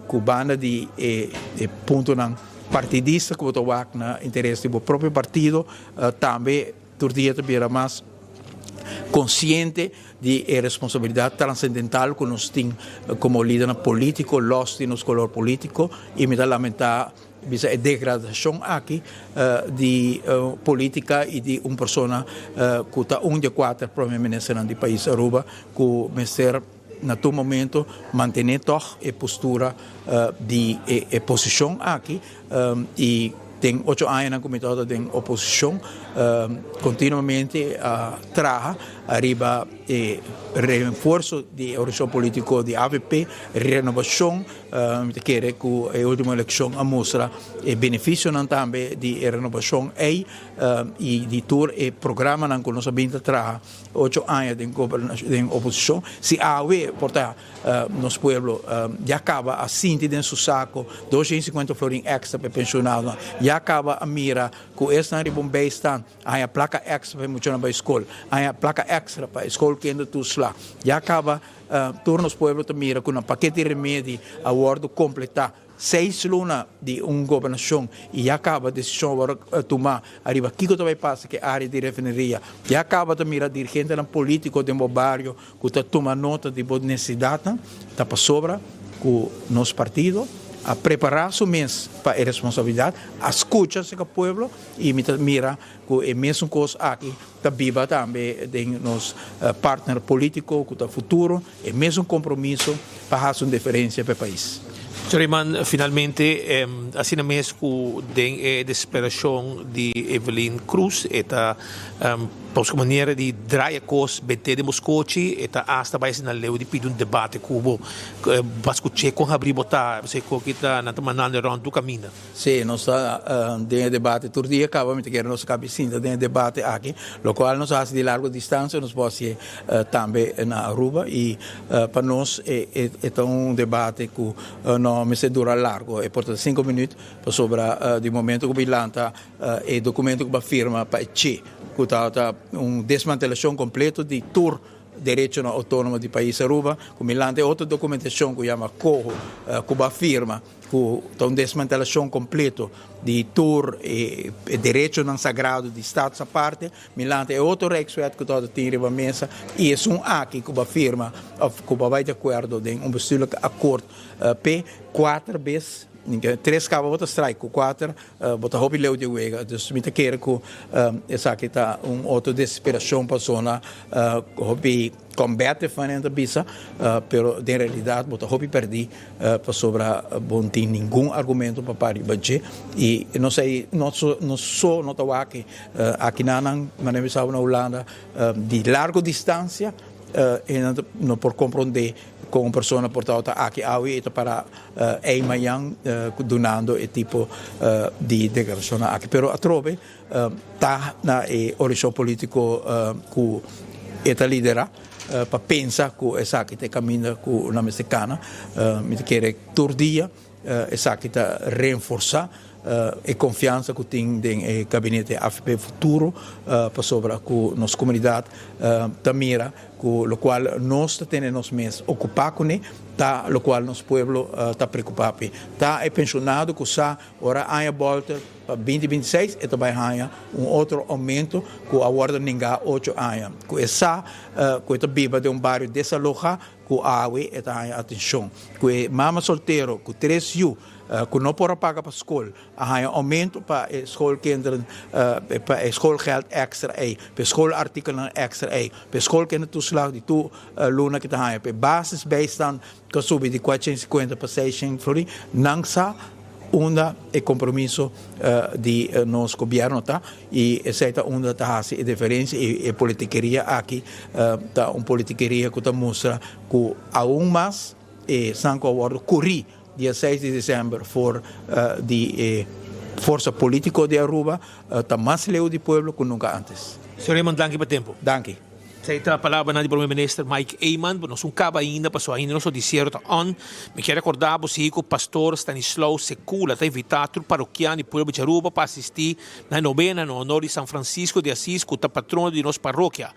Speaker 5: cu banda di e puntonan partidista cu bo ta wak na interes di bo propio partido tambe Tur dia ta bira mas konsiente di e responsabilidat transendental ku nos tin komo lidernan polítiko, lòs di nos kolor polítiko, i mi ta lamentá bisa e degradashon aki di polítika i di un persona ku ta un di e kuater prome ministernan di pais Aruba ku mester na tur momento mantené tòg e postura di e posishon aki i den ocho añanan ku mi tabata den oposishon kontinuamente a traha ariba e. Reenfuerso di e organisashon polítiko di avp, renobashon, mi ta kere ku e último elekshon a mustra e benefisionan tambe di e renobashon ei i di tur e programanan ku nos a bin ta traha ocho aña den den oposishon. Si awe por ta nos pueblo ya kaba a sinti den su sako 250 florin èkstra pa e penshonadonan, ya kaba a mira ku esnan riba un bijstand, A haña plaka èkstra pa e muchanan bai skol. A haña plaka èkstra pa e skol kende tur sla. Ya kaba tur nos pueblo ta mira ku nan pakete di remedi a wòrdu kompletá. Seis luna di un gobernashon i ya kaba desishon a wòrdu tumá ariba kiko ta bai pasa ku e área di refineria. Ya kaba ta mira dirigentenan polítiko den bo bario ku ta tuma nota di bo nesesidatnan, ta pasobra ku nos partido a prepará su mes pa e responsabilidat, a skucha aserka pueblo i mi ta mira ku e mesun kos aki ta biba tambe den nos partner polítiko ku ta Futuro, e mesun kompromiso pa hasi un diferensia pa e pais.
Speaker 23: Señor Eman, finalmente asina mes ku den e desesperashon di Evelyn Cruz e ta busca manera di draai e cos bete den bo scochi, e ta hasta bay asina leu di pidi un debate cu bo, ba scuche con habri bo ta, pasobra cu aki ta nan ta mandando e rond tur caminda.
Speaker 5: Si, nos ta den e debate tur dia caba, mi ta kere nos caba sinta den e debate aki, locual nos a haci di largo distancia nos por hacié tambe na Aruba y pa nos e ta un debate cu no mester dura largo, e por ta cinco minuut pasobra di momento cu bilanta E documento cu bo a firma pa e che, cu ta un desmantelacion completo di tur derechonan autonomo di pais Aruba, cu milante e otro documentacion cu yama coho cu bo a firma, cu ta un desmantelacion completo di tur e derechonan sagrado di Status Aparte, milante e otro Rijkswet cu ta tin riba mesa y esun aki cu bo a firma of cu bo a bay di acuerdo den un bestuurlijk akkoord p'e cuater bes, tres caba bo ta strike cu cuater. Bo ta hopi leu di e wega, dus mi ta kere ku esaki ta un otro desesperacion pa zona hopi combative manera nan ta bisa, pero den realidad bo ta hopi perdi pasobra bo no tin ningun argumento pa para riba dje y nos ei no so no ta wak aki nan manera mi sa na Hulanda di largo distancia e nan no por compronde. Kon un persona por tabata aki awe i ta para ei mañan dunando e tipo di deklarashonnan aki. Pero atrobe ta na e orishon politiko ku e ta lidera pa pensa ku esaki ta e kaminda ku nan mester kana. Mi ta kere tur dia Esaki ta reenforsá e konfiansa ku tin den e gabinete avp Futuro pasobra ku nos komunidat ta mira ku lokual nos ta tene nos mes okupá kuné ta lokual nos pueblo ta preokupá p'e. Ta e penshonado ku sa ora aña bòlta pa binti binti seis e ta bai haña un otro oumento ku a wòrdu ningá ocho aña. Ku e sa ku e ta biba den un bario desalohá Ku awe e ta haña atenshon. Ku e mama soltero ku tres yu ku no por a paga pa skol a haña oumento pa e schoolkinderen, pa e schoolgeld èkstra ei, pa e schoolartikelnan èkstra ei, pa e schoolkindertoeslag di tur luna ku ta haña, pa e basisbijstand ku a subi di 450 pa 600 florin, nan sa unda e compromiso di nos gobierno ta y esey ta unda ta haci e diferencia y e politikeria aki ta un politikeria cu ta mustra cu aun mas e san cu a wordo curi dia seis di december for di e forsa politico di Aruba ta mas leu di pueblo cu nunca antes.
Speaker 23: Señor Eman, danki pa tempo.
Speaker 5: Danki.
Speaker 23: Esei ta palabranan di Prome Minister Mike Eman. Bo nos un caba ainda pasobra ainda nos noticiero ta on. Mi kier recorda bo si cu Pastor Stanislao Secula ta invita tur parokian di pueblo di Aruba pa asisti na e novena na honor di San Francisco di Asis cu ta patrono di nos parokia.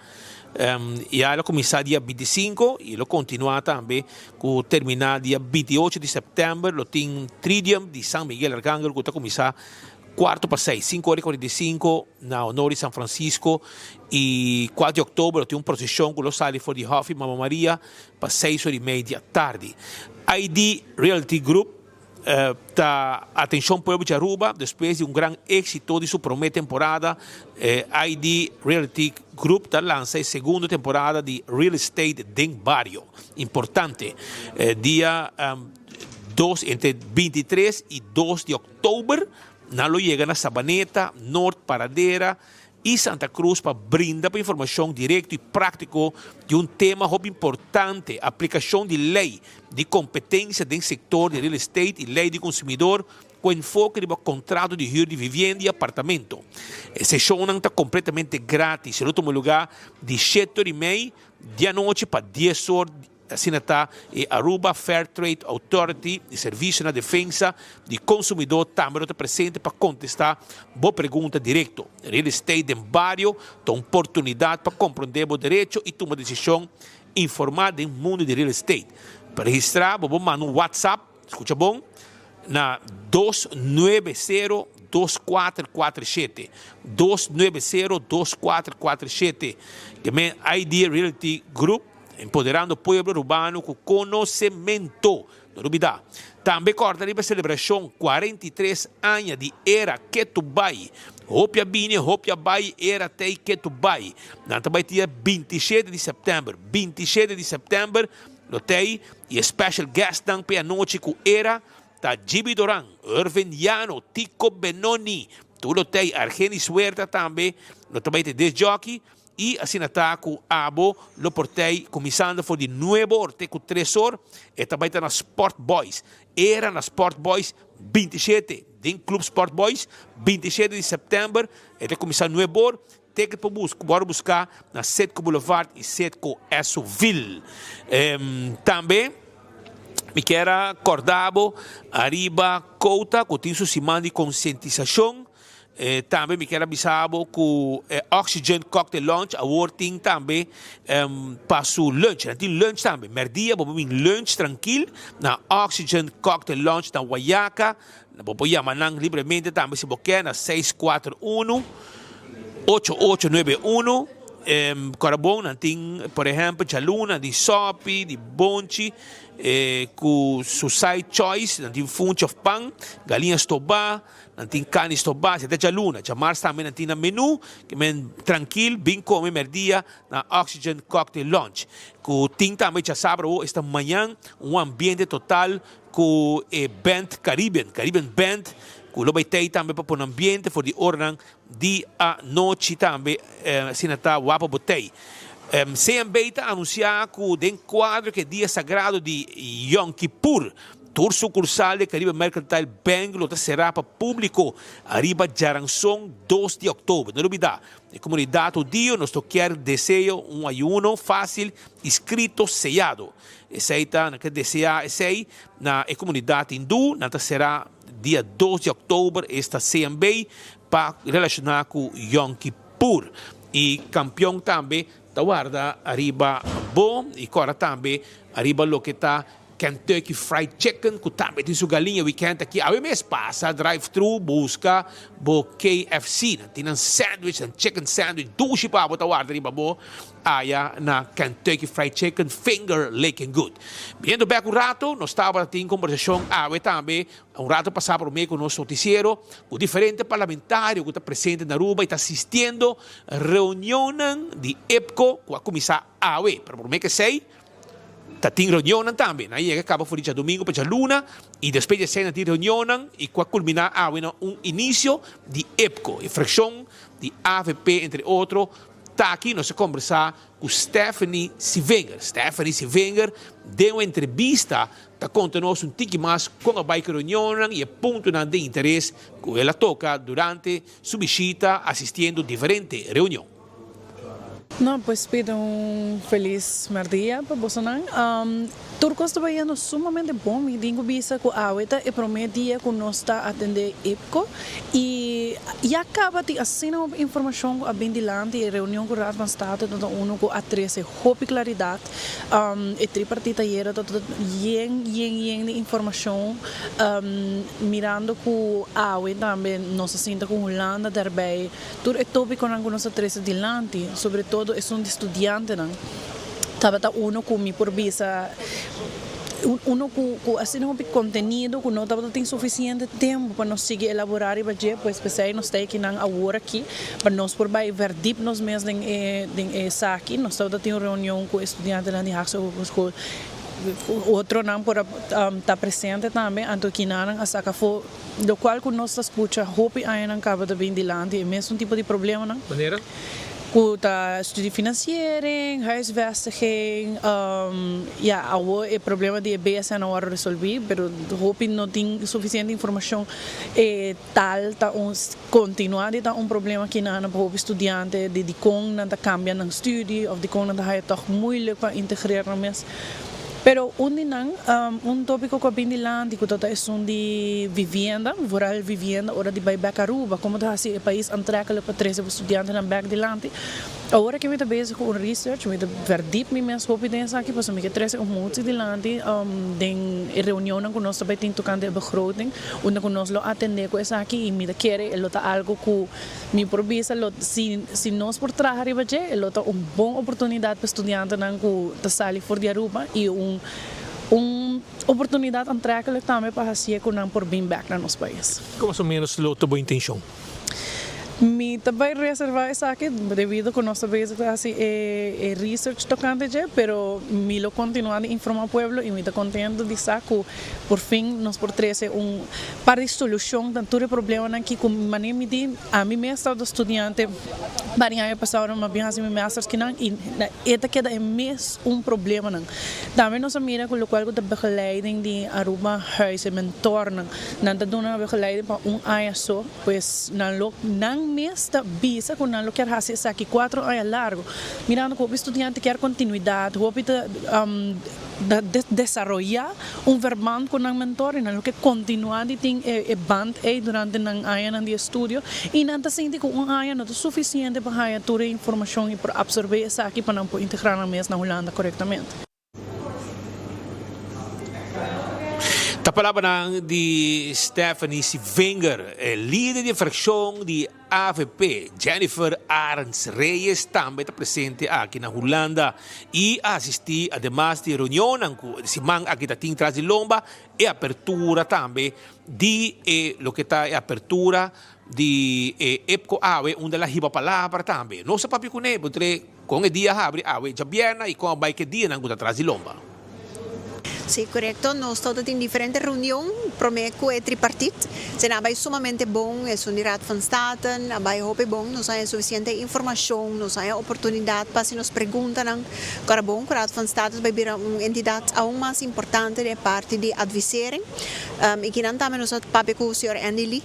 Speaker 23: Ya el a cuminsa dia 25 y lo continua tambe cu termina dia 28 di september. Lo tin Tridium di San Miguel Arcangel cu ta cuminsa Cuarto pa seis, cinco ora y 45, na honor di San Francisco y cuatro di october lo tin un procesion cu lo sali for di Hof y Mama Maria pa seis ora y media tardi. ID Realty Group ta atencion pueblo di Aruba despues di un gran exito di su prome temporada ID Realty Group ta lansa e segundo temporada di Real Estate den Bario. Importante dia dos entre 23 y dos di october. Oktober, nan lo yega na Sabaneta, Noord, Paradera, y Santa Cruz pa brinda pa informacion directo y practico di un tema hopi importante, aplicacion di ley di competencia den sector di real estate y ley di consumidor cu enfoke riba contrato di huur di vivienda y apartamento. E sesionnan ta completamente gratis y lo tuma lugar di shete or y mei di anochi pa dies or Asina ta e Aruba Fair Trade Authority y Servicio na Defensa di Consumidor tambe lo ta presente pa contesta bo pregunta directo. Real estate den bario ta un portunidad pa comprende bo derecho y tuma decision informa den mundo di real estate. Pa registra bo por manda un WhatsApp, scucha bon, na 290 2447, 290 2447. Ke men ID Realty Group. Empoderando pueblo Arubano cu conocemento. No lubida. Tambe corda riba e celebracion 43 aña di Era Ketu Bai. Hopi a bini, hopi a bai, Era tey Ketu Bai. Nan ta bai dia 27 di september. 27 di september lo tey y e special guestnan p'e anochi cu Era ta Gibi Doran, Irvin Llano, Tico Benoni, tur lo tey, Argenis Huerta tambe lo ta bai te disc jockey. I asina ta ku abo lo por tei kuminsando for di nuebe or te ku tres or, e ta bai ta na Sport Boys. Era na Sport Boys 27, den Club Sport Boys, 27 di sèptèmber, e ta kuminsá nuebe or, ticket por bus wòrdu buská na Citgo Boulevard i Citgo Esso-ville. Tambe mi kier a kòrda bo ariba Kouta ku tin su siman di konsientisashon. Tambe mi kier a bisa bo ku e Oxygen Cocktail Lounge awor tin tambe pa su lunch. Nan tin lunch tambe. Merdia bo por bin lunch trankil na Oxygen Cocktail Lounge na Wayaca. Bo por yama nan libremente tambe si bo kier na 641 8891. Kora bon nan tin por ehempel djaluna di sopi, di bonchi ku su side choice. Nan tin funchi of pan, galiña stobá. Nan tin carni stobá, si ta djaluna, djamars tambe nan tin nan menu, ke men trankil bin come merdia na Oxygen Cocktail Lounge. Ku tin tambe djasabra awo esta mañan un ambiente total ku e band Caribbean, Caribbean Band, ku lo bai tei tambe pa pone ambiente for di oranan di anochi tambe asina ta wapa bo tei. CMB ta anunsia ku den kuadro ku e dia sagrado di Yom Kippur, Tur sucursal di Caribe Mercantile Bank lo ta cerá pa público ariba djaranson dos di october. No lubidá, e comunidad hudio nos to kier deseo un ayuno fácil y scrito sellado. Esey ta nan ke deseá esey na e comunidad hindú. Nan ta cerá dia dos di october esta CMB pa relacioná cu Yom Kippur. Y campeon tambe ta warda ariba bo y cora tambe ariba loke ta Kentucky Fried Chicken ku tambe tin su galiña weekend aki awe mes pasa drive thru buska bo KFC nan tin nan sandwich nan chicken sandwich dushi pa bo ta warda riba bo aya na Kentucky Fried Chicken finger licking good. Biniendo bek un rato nos tabata tin kombersashon awe tambe un rato pasa prome ku nos notisiero ku diferente parlamentario ku ta presente na Aruba y ta asistiendo reunionnan di IPCO ku a kuminsa awe pero prome ke esei Ta tin reunionnan tambe. Nan yega kaba for di djadumingu pa djaluna i despues di esei nan tin reunionnan i ku a kulminá awe na un inisio di EPCO, e frakshon di avp entre otro. Ta aki nos a kombersá ku Stephanie Sivinger. Stephanie Sivinger den un entrevista ta konta nos un tiki mas kon a bai ku e reunionnan i e puntonan den interes ku el a toka durante su bishita asistiendo diferente reunion.
Speaker 12: No, pues pida un felis merdia pa bosonan. Tur cos ta bayendo sumamente bon. Mi tin cu bisa cu awe ta e prome dia cu nos ta atende IPCO y ya caba tin asina hopi informacion cu a bin dilanti. E reunion cu Raad van State ta uno cu a trece hopi claridad. E tripartita ayera ta yen yen yen di informacion mirando cu awe tambe nos a sinta cu Hulanda daarbij. Tur e tópikonan ku nos a trese dilanti, sobre todo esun di studiantenan, tabata uno ku mi por bisa, uno ku ku asina hopi kontenido ku no tabata tin sufisiente tempu pa nos sigui elaborá riba dje, pues p'esei nos ta ekinan awor aki pa nos por bai verdiep nos mes den e den esaki. Nos tabata tin un reunion ku e studiantenan di Haagse Hogeschool. Otronan por a ta presente tambe, anto kinanan a saca afo locual cu nos ta scucha hopi añanan caba ta bin dilanti e mesun tipo di problemanan.
Speaker 23: Manera?
Speaker 12: Cu ta studiefinanciering, huisvestiging, ya awo e problema di e BSN a worde resolvi, pero hopi no tin suficiente informacion e tal ta un continua di ta un problema kinanan pa hopi studiante di dicon nan ta cambia nan studie of dicon nan ta haya toch moeilijk pa integreer nan mes. Pero un di nan, un topico cu a bin dilanti cu ta ta esun di vivienda, vooral vivienda ora di bay bek Aruba, como ta haci e pais aantrekkelijk pa trece bo studiantenan bek dilanti. Awor aki mi ta bezig cu un research, mi ta verdiep mi mes hopi den esaki pasobra mi ke trece un motie dilanti den e reunionnan cu nos ta bay tin tocante e begroting, unda cu nos lo atende cu esaki y mi ta kere e lo ta algo cu Mi por bisa lo si si nos por traha riba dje e lo ta un bon oportunidat pa studiantenan ku ta sali for di Aruba i un un oportunidat antrekkelijk tambe pa hasié ku nan por bin bèk na nos pais.
Speaker 23: Kiko mas o ménos lo ta bo intenshon?
Speaker 12: Mi ta bai reservá esaki debido ku nos ta bezig ta hasi e e research tokante dje, pero mi lo kontinuá di informá pueblo i mi ta kontento di sa ku por fin nos por trese un Par di solucion ta tur e problemanan ki cu mane mi di, ami mes tabata studiante varios aña pasado mi a bin haci mi masters kinan y e ta keda e mes un problemanan. Tambe nos a mira cu locual cu ta begeleiding di Aruba Huis, e mentornan, nan ta duna begeleiding pa un aña so, pues nan lo nan mes ta bisa cu nan lo kier haci esaki cuatro aña largo, mirando cu hopi studiante kier continuidad, hopi ta. Ta desaroyá un verband ku nan mentor i nan lo ke kontinuá di tin e band ei durante nan añanan di estudio i nan ta sinti ku un aña no ta sufisiente pa haña tur e informashon i por apsorbé esaki pa nan por integrá nan mes na Hulanda korektamente.
Speaker 23: Ta palabranan di Stephanie Sivinger, e lider di e frakshon di Avp, Jennifer Arends Reyes tambe ta presente aki na Hulanda y a asisti ademas di e reunionnan cu e siman aki ta tin tras di lomba e apertura tambe di e loke ta e apertura di e EPCO awe unda el a hiba palabra tambe. Nos a papia cune puntre Con e dia habri awe djabièrna y con a bai ke dianan cu ta tras di lomba.
Speaker 13: Sí, korekto. Nos tabata tin diferente reunion promé ku e tripartit. Esei a bai sumamente bon. Esun di Raad van State a bai hopi bon. Nos a haña sufisiente informashon, nos a haña oportunidat pa hasi nos preguntanan. Ku ora bon ku Raad van State ta bai bira un entidat aun mas importante den e parti di advisering. I kinan tambe nos a papia ku señor Andy Lee.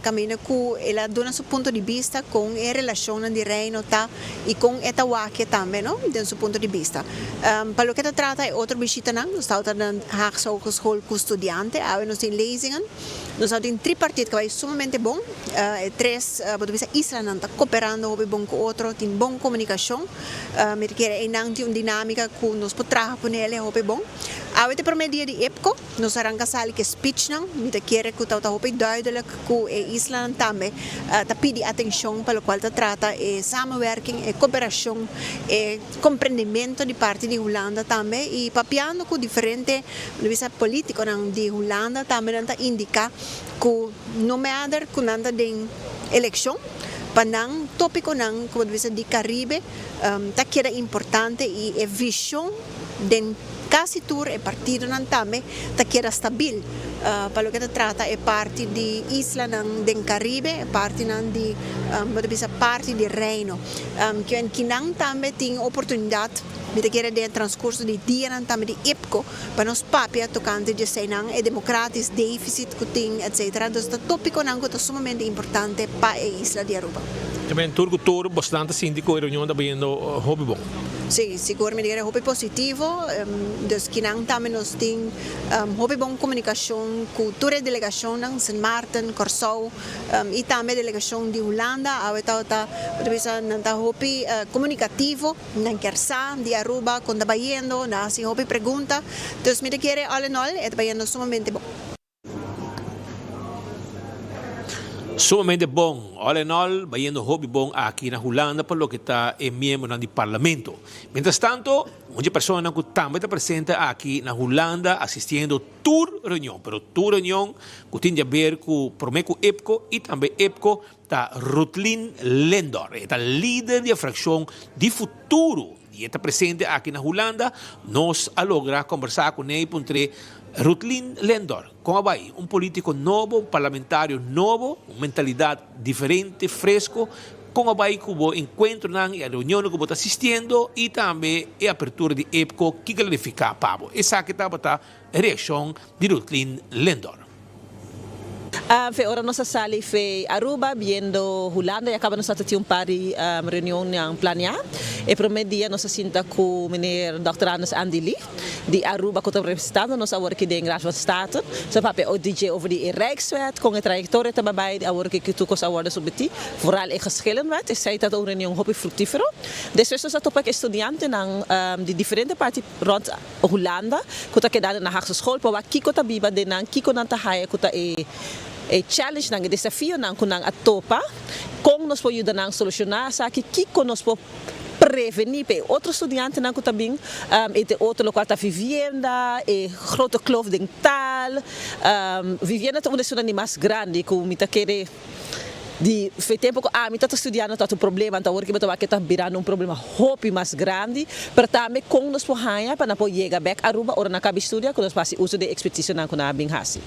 Speaker 13: Caminda cu el a duna su punto di bista con e relacionnan di Reino ta y con e ta wak tambe no den su punto di bista. Pa loke ta trata e otro bishitanan nos tabata na Haagse Hogeschool cu studiante, awe nos tin lezingen, nos a tin tripartiet cu a bay sumamente bon, e tres bo ta bisa islanan ta cooperando hopi bon cu otro, tin bon comunicacion, mi ta kere eynan tin un dinamica cu nos por traha pone hopi bon. Awe ta e prome dia di EPCO. Nos a ranka sali ku e speechnan. Mi ta kere ku tabata hopi duidelijk ku e islanan tambe ta pidi atenshon pa lokual ta trata e samenwerking, e koperashon, e komprendimento di parti di Hulanda tambe i papiando ku diferente bo ta bisa politikonan di Hulanda tambe nan ta indiká ku no matter ku nan ta den elekshon pa nan topikonan ku bo ta bisa di Karibe ta keda importante i e vishon den Casi tur e partidonan tambe ta keda stabil pa loke ta trata e parti di islanan den Caribe, e partinan di bo ta bisa parti di Reino. Kiwen kinan tambe tin oportunidad, mi ta kere den e transcurso di dianan tambe di IPCO pa nos papia tocante di eseinan, e democratisch deficit cu tin etc. Dus ta topiconan cu ta sumamente importante pa e isla di Aruba.
Speaker 23: Tambe tur cu tur bosnan ta sinti cu e reunion ta bayendo hopi bon.
Speaker 13: Sí, sigur mi di hopi positivo, dus kinan tambe nos tin hopi bon komunikashon ku tur e delegashonnan, Sint Maarten, Kòrsou i tambe delegashon di Hulanda, awe tabata bo ta bisa nan ta hopi komunikativo, nan kier sa di Aruba kon ta bayendo, nan a hasi hopi pregunta, dus mi ta kere all in all e ta bayendo sumamente bon.
Speaker 23: Sumamente bon. All in all, bayendo hopi bon aki na Hulanda pa loke ta e miembronan di Parlamento. Mientras tanto, un dje personanan cu tambe ta presente aki na Hulanda asistiendo tur reunion, pero tur reunion cu tin di haber cu prome cu IPCO y tambe IPCO ta Rutlin Lindor. E ta lider di e fraccion di Futuro. I e ta presente aki na Hulanda. Nos a logra kombersá kuné i puntr'é, Rutlin Lendor, kon a bai? Un polítiko nobo, un parlamentario nobo, un mentalidat diferente, fresko, kon a bai ku bo enkuentronan i reunionnan ku bo ta asistiendo i tambe e apertura di EPCO, kiko lo nifiká pa bo? Esaki tabata e reakshon di Rutlin Lendor.
Speaker 11: Fe ora nos a sali fe Aruba biendo Hulanda ya caba nos ta tin un par di reunionnan planea. E prome dia nos a sinta cu meneer Dòkter Anders Andy Lee di Aruba cu ta representando nos awor aki den Raad van State. Nos a papia ODJ over di e Rijkswet, con e trayectoria ta bay awor aki cu tur cos a wordo submeti, vooral e Geschillenwet. Esey ta un reunion hopi fructifero. Despues nos a topa cu e studiantenan di diferente parti rond. Hulanda ku ta keda na Haagse School pa wak kiko ta biba den nan, kiko nan ta haya ku ta e e challengenan, e desafionan ku nan a topa, kon nos por yuda nan solushoná esaki, kiko nos por prevení pa e otro studiantenan ku ta bin, entre otro lokual ta vivienda, e grote kloof den taal. Vivienda ta un di esunnan di mas grandi ku mi ta kere. Di fe tempo ku ami ta studiando ta un problema, anto awor ki bo ta wak ta birando un problema hopi mas grandi, pero tambe kon nos por haña pa nan por yega bek Aruba ora nan kabi studia ku nos por hasi uso di e ekspertisionan ku nan a bin hasi.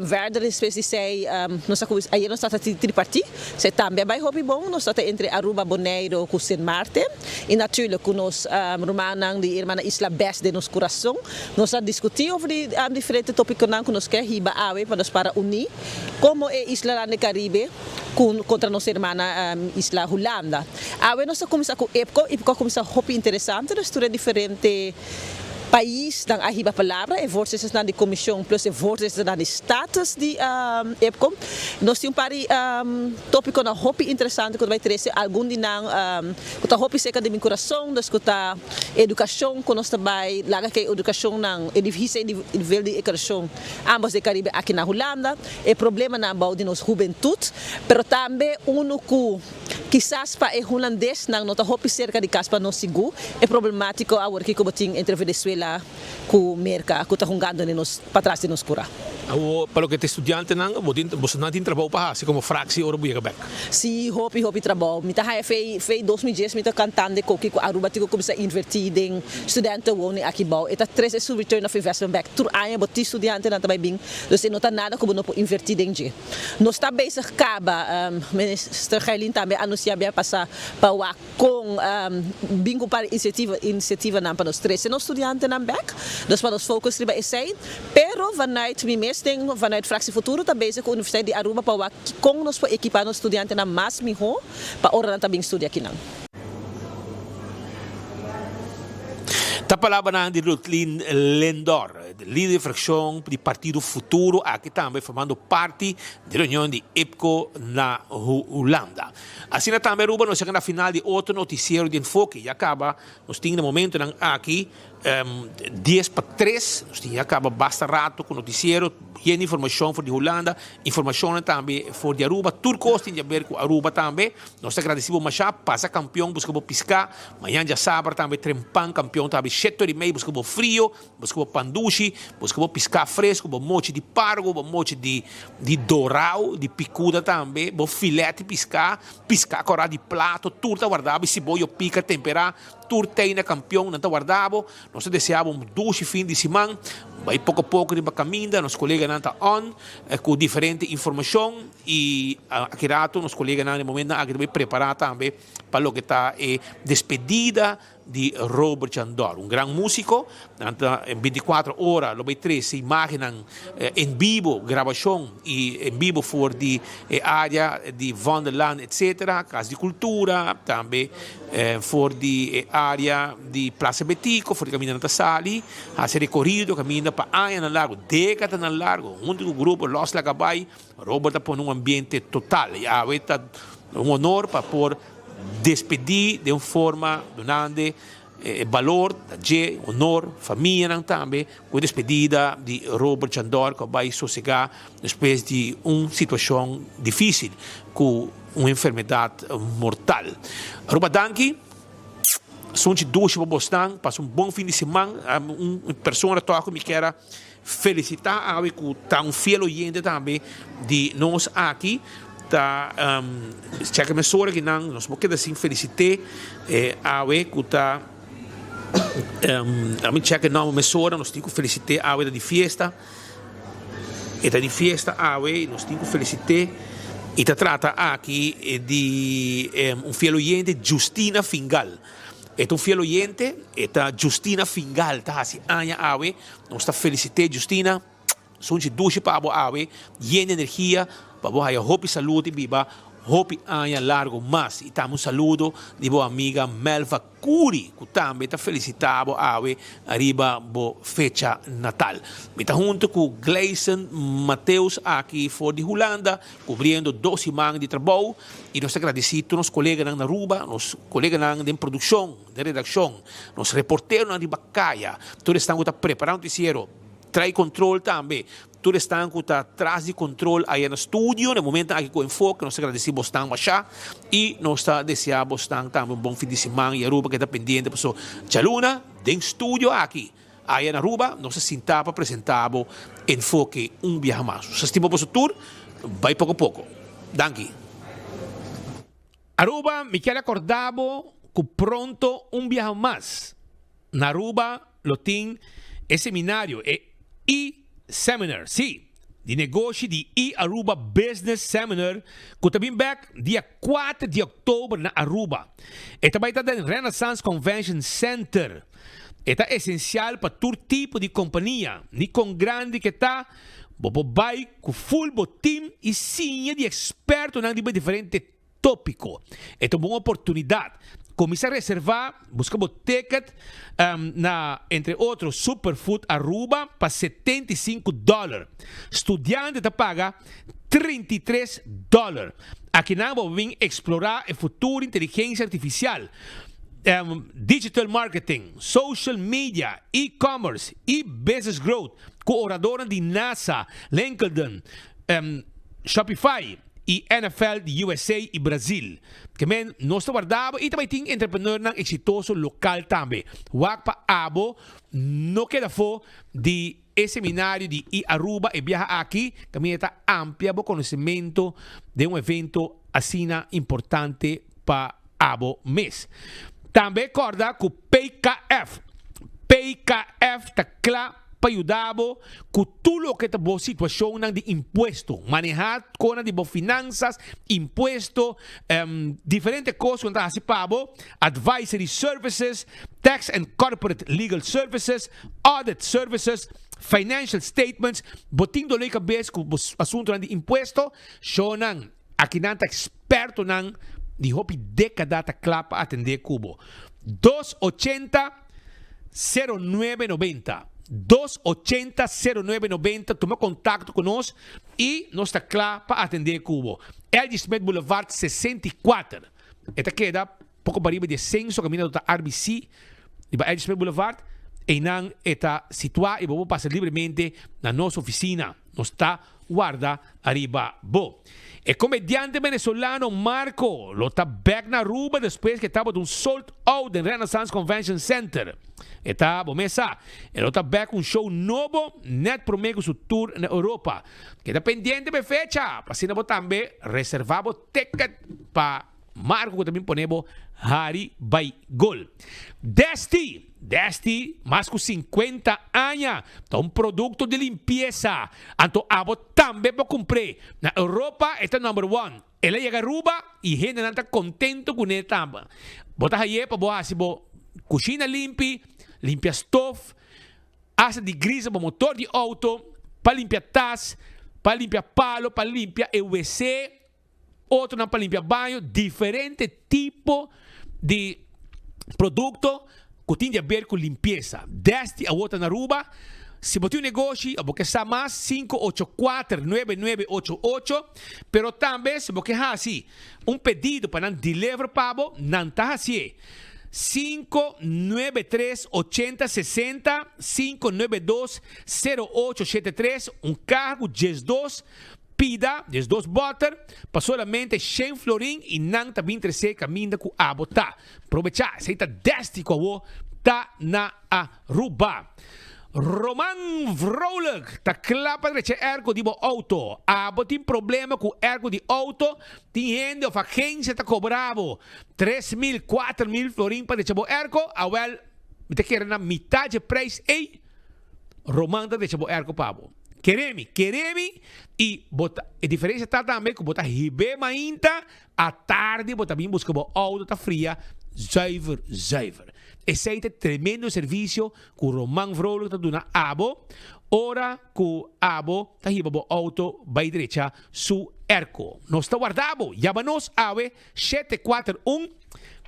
Speaker 11: Verder despues di esei nos a kuminsa, ayer nos tabata tin tripartit, esei tambe a bai hopi bon, nos tabata entre Aruba, Boneiru ku Sint Maarten i naturlijk ku nos rumannan di hermana Isla bes den nos kurason. Nos a diskutí over di diferente topikonan ku nos ke hiba awe pa nos para uní. Komo e islanan di Karibe ku kontra nos hermana isla Hulanda. Awe nos ta kuminsá ku EPCO. EPCO a kuminsá hopi interesante. Nos tur e diferente paisnan a hiba palabra, e voorzittersnan di komishon plus e voorzitternan di status di EPCO. Nos tin un par di topikonan hopi interesante ku ta bai trese. Algun di nan ku ta hopi serka di mi kurason, dus ku ta edukashon ku nos ta bai laga ku e edukashonnan, e hisa e nivel di edukashon. Ambos den Caribe aki na Hulanda, e problemanan bou di nos hubentud, pero tambe unu cu kisas pa e Hulandesnan no ta hopi cerca di cas pa nos sigur, e problematico awor ki cu bo tin entre Venezuela cu Merca cu ta hungando den nos patras di nos cura.
Speaker 23: Awor pa loke ta e studiantenan, bo tin bosonan tin trabou pa haci como fractie ora bo yega bek?
Speaker 11: Si, hopi hopi trabou. Mi ta haya fei fei 2010 mi ta cantando e koki cu Aruba tin cu cuminsa inverti den studentenwoning aki bou. E ta trece su return of investment bek. Tur aña bo tin studiantenan ta bai bin, dus e no ta nada cu bo no por inverti den dje. Nos ta bezig caba, Minister Gerlin tambe a anuncia bia pasa pa wak con bin cu un par di iniciativa iniciativanan pa nos trece nos studiantenan bek. Dus pa nos focus riba esey. Pero vanuit mi mes den vanuit Fractie Futuro ta bezig cu Universiteit di Aruba pa wak Kon nos por ekipá nos studiantenan mas mihó pa ora nan ta bin studia akinan?
Speaker 23: Ta palabranan di Rutlin Lindor, lider di frakshon di Partido Futuro, aki tambe formando parti di reunion di IPCO na Hulanda. Asina tambe Aruba nos yega na final di otro noticiero di Enfoke. Ya caba nos tin na momentonan aki dies pa tres, nos tin ya caba basta rato cu noticiero. Yen informacion for di Hulanda, informacionnan tambe for di Aruba, tur cos tin di haber cu Aruba tambe. Nos ta agradeci bo masha, pasa campeon busca bo pisca, mañan djasabra tambe trempan campeon ta habri shete ora y mei busca bo frio, busca bo pan dushi, busca bo pisca fresco, bo mochi di pargo, bo mochi di di dorao, di picuda tambe, bo filet di pisca, pisca cora di plato, tur ta warda bo y siboyo pica tempera, tur tey na campeon nan ta warda bo. Nos ta desea bo un dushi fin di siman. Bai poko poko riba kaminda, nos koleganan ta on ku diferente informashon i aki rato nos koleganan den momentonan aki ta bai prepará tambe pa loke ta e despedida di Robert Chandor, un gran músiko. Nan ta bintikuatro ora lo bai trese imágennan en bibo, grabashon i en bibo for di e área di Vondellaan etcetera, Kas di Kultura, tambe for di e área di Plaza Betico, for di kaminda nan ta sali, hasi rekorido kaminda pa añanan largu, dékadanan largu, huntu ku grupo Los Lagabay, Robert a pone un ambiente total i awe ta un honor pa por despedí den un forma dunande e balor ta dje, honor, famianan tambe ku e despedida di Robert Chandor ku a bai sosegá despues di un situashon difísil ku un enfermedat mortal. Aruba danki. Sunchi dushi pa bosnan, pasa un bon fin di siman. Un persona tok ku mi kier a felisitá awe ku ta un fiel oyente tambe di nos aki ta chèk mesora ki nan nos por keda sin felisit'é awe ku ta. Ami check e nomber mesora, nos tin ku felisit'é awe ta di fiesta. E ta di fiesta awe i nos tin ku felisit'é. I ta trata aki di un fiel oyente, Justina Fingal. E ta un fiel oyente, e ta Justina Fingal ta hasi aña awe. Nos ta felisit'é Justina. Sunchi dushi pa bo awe, yen di energia, pa bo haya hopi salud i biba hopi aña largo mas. I tambe un saludo di bo amiga Melva Curi cu tambe ta felicita bo awe ariba bo fecha natal. Mi ta hunto cu Gleison Mateus aki for di Hulanda, cubriendo dos siman di trabou i nos ta gradici tur nos coleganan na Aruba, nos coleganan den produccion, den redaccion, nos reporteronan riba caya, tur esnan cu ta prepara noticiero. Trae control tambe. Tur esnan cu ta tras di control aya na studio na e momentonan aki cu Enfoke, nos ta agradeci bosnan masha y nos ta desea bosnan tambe un bon fin di siman y Aruba keda pendiente paso djaluna den studio aki aya na Aruba nos ta sinta pa presenta bo Enfoke un biaha mas. Nos ta stima boso tur, bay poco poco. Danki. Aruba, mi kier acorda bo cu pronto un biaha mas na Aruba lo tin e seminario, e E-Seminar, sí, di negoshi di E-Aruba Business Seminar cu ta bin bek dia kuater di october na Aruba. E ta bay ta den Renaissance Convention Center. E ta esencial pa tur tipo di compania, ni con grandi ke ta, bo por bay cu full bo team y siña di expertonan riba diferente Tópiko. E ta un bon oportunidat. Kuminsá reservá, buska bo ticket na entre otro Superfood Aruba pa 75 dòler. Studiante ta paga 33 dòler. Akinan bo bin eksplorá e futuro inteligensia artifisial, digital marketing, social media, e-commerce i business growth ku oradornan di NASA, LinkedIn, Shopify. i NFL di USA i Brazil. Ke men nos ta warda abo i ta bai tin entrepreneurnan eksitoso lokal tambe. Wak pa abo no keda afó di e seminario di i-Aruba e biaha aki kaminda ta amplia bo konosementu den un evento asina importante pa abo mes. Tambe kòrda ku PKF, PKF ta kla pa yuda bo ku tur loke ta bo situashonnan di impuesto, manehá kona di bo finansas, impuesto, diferente kos ku nan ta hasi pa bo, advisory services, tax and corporate legal services, audit services, financial statements, bo tin doló di kabes ku bo asuntunan di impuesto, shownan. Akinan ta expertonan di hopi decada ta cla pa atende cu bo. Dos ochenta, sero nuebe nobenta. Dos ochenta, sero nuebe nobenta, tuma contacto cu nos y nos ta cla pa atende cu bo. LG Smith Boulevard 64. E ta keda poco pariba di e censo caminda ta RBC riba LG Smith Boulevard. Eynan e ta situa y bo por pasa libremente na nos oficina. Nos ta warda ariba bo. E komediante venezolano Marco lo ta bek na Aruba despues ku e tabata un sold out den Renaissance Convention Center. E ta, bo mes sa, e lo ta bek ku un show nobo net prome ku su tour na Europa. Keda pendiente pa e fecha, pa asina bo tambe reserva bo ticket pa Marco ku ta bin pone bo hari bai gol. Desti, Desti mas ku sinkuenta aña ta un produkto di limpiesa, anto abo tambe por kumpr'é. Na Europa e ta number one. El a yega Aruba i hendenan ta kontento kuné tambe. Bo ta hay'é pa bo hasi bo kushina limpi, limpia stof, hasta di grisa bo motor di outo, pa limpia tas, pa limpia palo, pa limpia e wc. Otronan pa limpia baño, diferente tipo di producto cu tin di haber cu limpieza. Desti awor ta na Aruba. Si bo tin un negoshi o bo ke sa mas, 584 9988. Pero tambe si bo ke haci un pedido pa nan deliver pa bo, nan ta hacié. 593 80 60, 592 0873, un caha cu 12 Pida 12 bòter pa solamente shen florin i nan ta bin tresé kaminda ku abo ta. Probechá, esei ta desti ku awo ta na Aruba. Roman Vrolijk ta kla pa drecha erko di bo outo. Abo tin problema ku erko di outo? Tin hende òf agensia ta kobra bo 3000, 4000 florin pa drecha bo erko? Awèl. Mi ta kere na mitad dje prijs ey, Roman ta drecha bo airco pa bo. Kere mi, kere mi y bo ta, e diferencia ta tambe cu bo ta hib'é mainta, atardi bo ta bin busca bo auto ta fria zuiver, zuiver. Esey ta e tremendo servicio cu Roman Vrolijk ta duna abo ora cu abo ta hiba bo auto bay drecha su airco. Nos ta warda bo, yama nos awe 741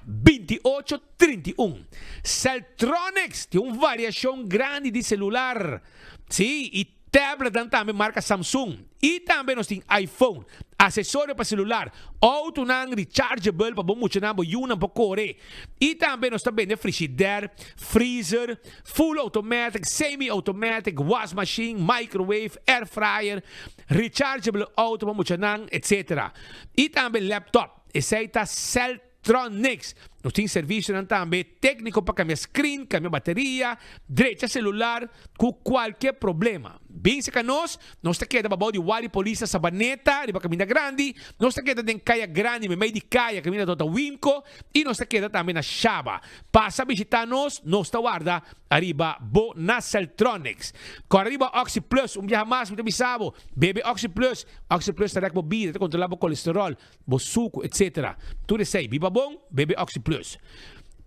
Speaker 23: 28 31. Celtronics tin un variashon grandi di selular, sí, i tabletnan tambe marka Samsung. I tambe nos tin iPhone, asesorio pa selular, outonan rechargeable pa bo muchanan, bo yunan por kore. I tambe nos ta bende frishider, freezer, full automatic, semi automatic, was machine, microwave, air fryer, rechargeable auto pa muchanan, etc. I tambe laptop. Esei ta Celtronics. Nos tin servicionan tambe tecnico pa cambia screen, cambia bateria, drecha celular cu cualke problema. Bin cerca nos, nos ta keda babao di Wari Polis na Sabaneta riba caminda grandi, nos ta keda den Caya Grandi memey di caya caminda tota Wimco y nos ta keda tambe na Shaba. Pasa bishita nos, nos ta warda ariba bo na Celtronics. Kòrda riba Oxi Plus, un biaha mas mi ta bisa bo, bebe Oxi Plus, Oxi Plus ta rèk bo bida, ta kontrolá bo kolesteròl, bo suku, etc. Tur esei, biba bon, bebe Oxi Plus.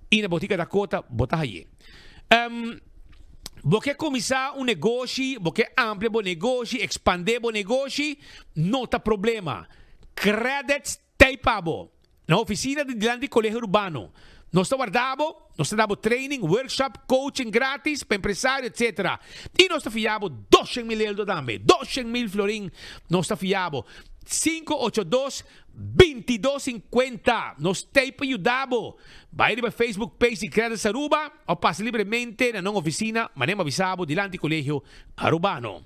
Speaker 23: I na Botica Dakota bo ta haye. Um, bo ke kuminsá un negoshi, bo ke amplia bo negoshi, ekspandé bo negoshi, no ta problema. Credits t'ei pa bo. Na oficina di dilanti Colegio Urbano. Nos ta warda bo, nos ta da bo training, workshop, coaching gratis pa empresario etc. Y nos ta fia bo 200.000 eldo tambe, 200.000 florin nos ta fia bo. 582 22 50 Nos t'ei pa yuda bo. Bai riba Facebook page di Credits Aruba of pasa libremente na nan oficina manera mi a bisa bo dilanti Colegio Arubano.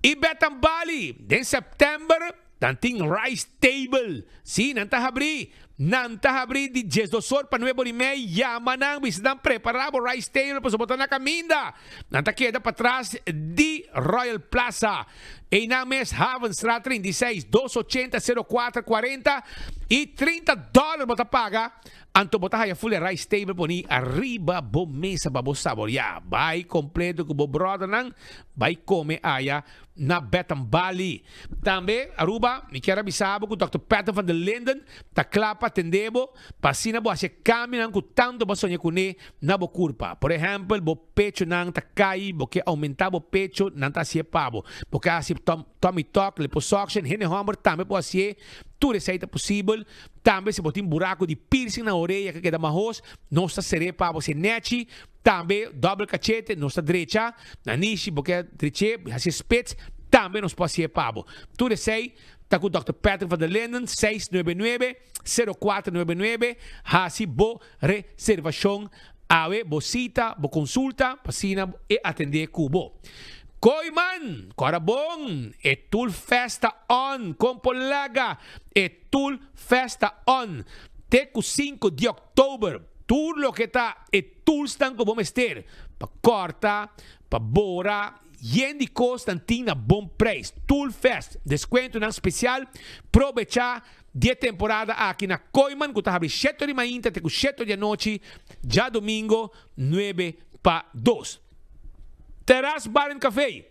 Speaker 23: Y Betan Bali den September. Nan tin rice table. Sí, nan ta habrí. Nan ta habrí di diesdos or pa nuebe or i mei. Yama nan, bisa nan prepará bo rice table pasobra bo ta na kaminda. Nan ta keda patras di Royal Plaza. Einan mes, Havenstraat 36, 280 04 40 i 30 dòler bo ta paga. Anto bo ta haya full e rice table poni ariba bo mesa pa bo saboriá. Bai kompleto ku bo bròdernan, bai kome aya na Betham Bali. Tambe, Aruba, mi kier a bisa bo ku Dòkter Peter van der Linden ta kla pa atendé bo pa asina bo hasi e kambionan ku tantu bo a soña kuné na bo kurpa. Por ehèmpel, bo pechonan ta kai, bo ke oumentá bo pecho, nan ta hasié pa bo. Bo ke hasi tummy tuck, liposuction, hende hòmber tambe por hasié, tur esei ta posibel. Tambe si bo tin buraku di piercing na orea ke keda mahos, nos ta ser'é pa bo hasié nèchi. Tambe dobbel cachete nos ta drecha, nanishi bo ke dreché hacié spits, tambe nos por hacié pa bo. Tur esey ta cu Dòkter Patrick van der Linden, 699 0499, haci bo reservacion awe, bo cita, bo consulta, pa asina e atende cu bo. Kooiman, cora bon, e tool fest ta on, con por laga e tool fest ta on te cu 5 di october. Tur loke ta e toolsnan ku bo mester pa kòrta, pa bora, yen di kosnan tin na bon preis. Tool Fest, deskuentonan spesial, probechá di e temporada aki na Kooiman ku ta habri shete di mainta te ku shete di anochi, djadumingo nuebe pa dos. Terras Bar and Café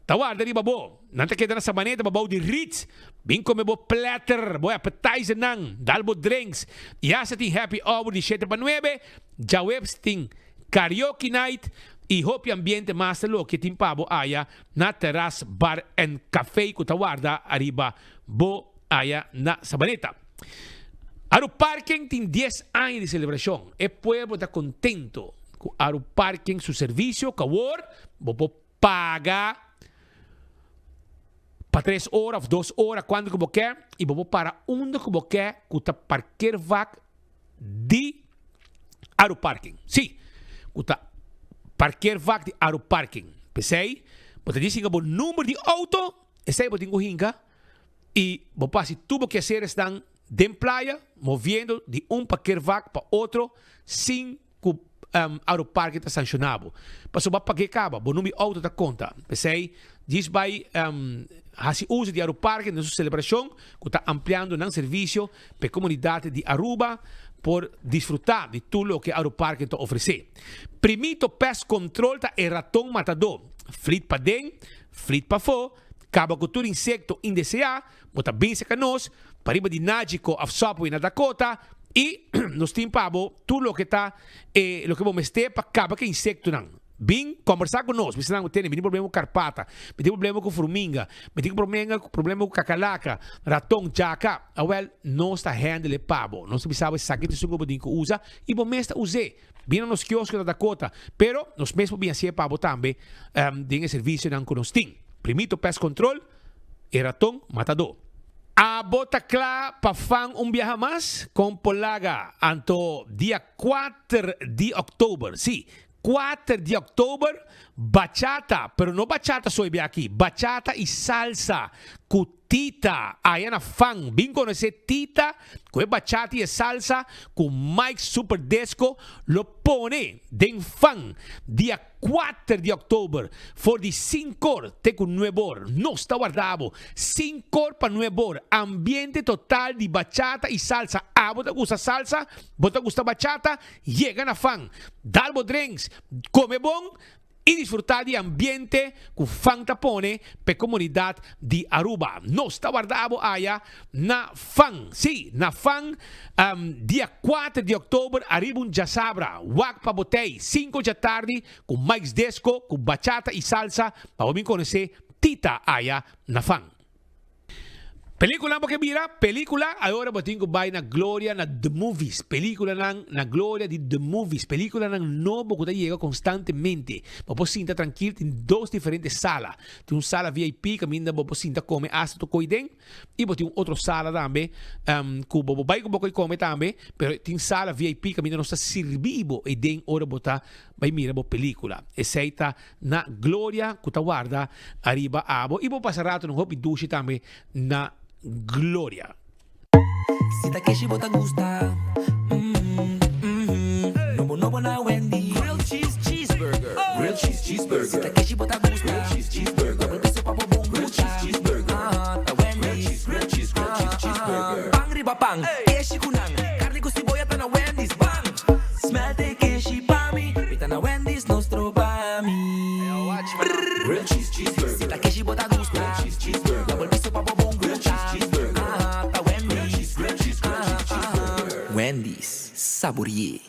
Speaker 23: ta warda riba bo. Nan ta keda na Sabaneta pa bou di Ritz. Bin come bo platter, bo appetizernan, dal bo drinks. Y hasta tin happy hour di shete pa nuebe. Djaweps tin karaoke night y hopi ambiente mas ta loke tin pa bo aya na Terras Bar and Café cu ta warda ariba bo aya na Sabaneta. Aru Parking tin dies aña di celebracion. E pueblo ta contento cu Aru Parking su servicio cu awor bo por paga pa tres ora of dos ora cuanto cu bo ke y bo por para unda cu bo ke cu ta parkeervak di Aru Parking. Si, cu ta parkeervak di Aru Parking. P'esey bo ta djis hinca bo number di auto, esey bo tin cu hinca. Y bo por haci tur bo quehaceresnan den playa, moviendo di un parkeervak pa otro sin cu Aeroparque ta sanciona bo. Pasobra bo a pag'é caba, bo number di auto ta conta. P'esey, djis bay haci uso di Aeroparque den su celebracion cu ta ampliando nan servicio p'e comunidad di Aruba. por disfrutá di tur loke Aruparken ta ofresé. Primito Pest Control ta e raton matadó. Flit paden, flit pafó, kaba ku tur insekto indeseá, bo ta bin serka nos, pariba di Nagico òf Subway na Dakota i nos tin pa bo tur loke ta e loke bo mester pa kaba ku e insektonan. Bin kombersá ku nos, bisa nan ku tene mi tin problema ku karpata, mi tin problema ku furminga, mi tin problema ku kakalaka, raton, djaka. Awèl, nos ta handle e pa bo. Nos ta bisa bo esaki ta esun ku bo tin ku usa i bo mes ta us'é. Bin na nos kiosko na Dakota, pero nos mes por bin hasié pa bo tambe den e servisionan ku nos tin. Primito Pest Control, e raton matadó. Abo ta kla pa fan un biaha mas? Kon por laga anto dia kuater di òktober, sí, Kuater di òktober, bachata, pero no bachata so e bia aki, bachata i salsa ku Tita aya na Fan. Bin konosé Tita ku e bachata i e salsa ku Mike Super Disco lo pone den Fan dia kuater di òktober for di sinkor te ku nuebor. Nos ta warda bo sinkor pa nuebor. Ambiente total di bachata i salsa. Abo ta gusta salsa? Bo ta gusta bachata? Yega na Fan, dal bo drinks, come bon y disfruta di ambiente cu Fan ta pone p'e comunidad di Aruba. Nos ta warda abo aya na Fan, si, na Fan, dia kuater di october ariba un djasabra. Wak pa bo tey, cinco djatardi cu Mike's Disco cu bachata y salsa pa bo bin conoce Tita aya na Fan. Película bo ke mira? Película, ahora bo tin ku bai na Gloria na The Movies. Películanan na Gloria di The Movies. Películanan nobo ku ta yega konstantemente. Bo por sinta trankil, tin dos diferente sala. Tin un sala VIP kaminda bo por sinta kome asta tur koi den. I bo tin un otro sala tambe ku bo por bai ku bo koi kome tambe, pero tin sala VIP kaminda nos ta sirbi bo ei den ora bo ta bai mira bo película. Esei ta Na Gloria cu ta warda ariba abo y bo pasa rato un hopi dushi tambe na Gloria.
Speaker 15: Si ta keshi bo ta gusta mm mm Nobo nobo na Wendy Grilled cheese cheeseburger Grilled cheese cheeseburger Si ta keshi bo ta gusta Grilled cheese cheeseburger Double piso pa bo bon gusta Grilled cheese cheeseburger Ah ta Wendy's Grilled cheese grilled cheese cheeseburger Pan riba pan keshi ku nan Karni ku siboya ta na Wendy's Bam! Smelt e keshi pa mi Mi ta na Wendy's no stroba mi Grilled cheese cheeseburger Si ta keshi bo ta gusta Grilled cheese cheeseburger Double piso pa bo bon gusta Grilled cheese cheeseburger Ah ta Wendy's Grilled cheese grilled cheese cheeseburger Wendy's sabore'é.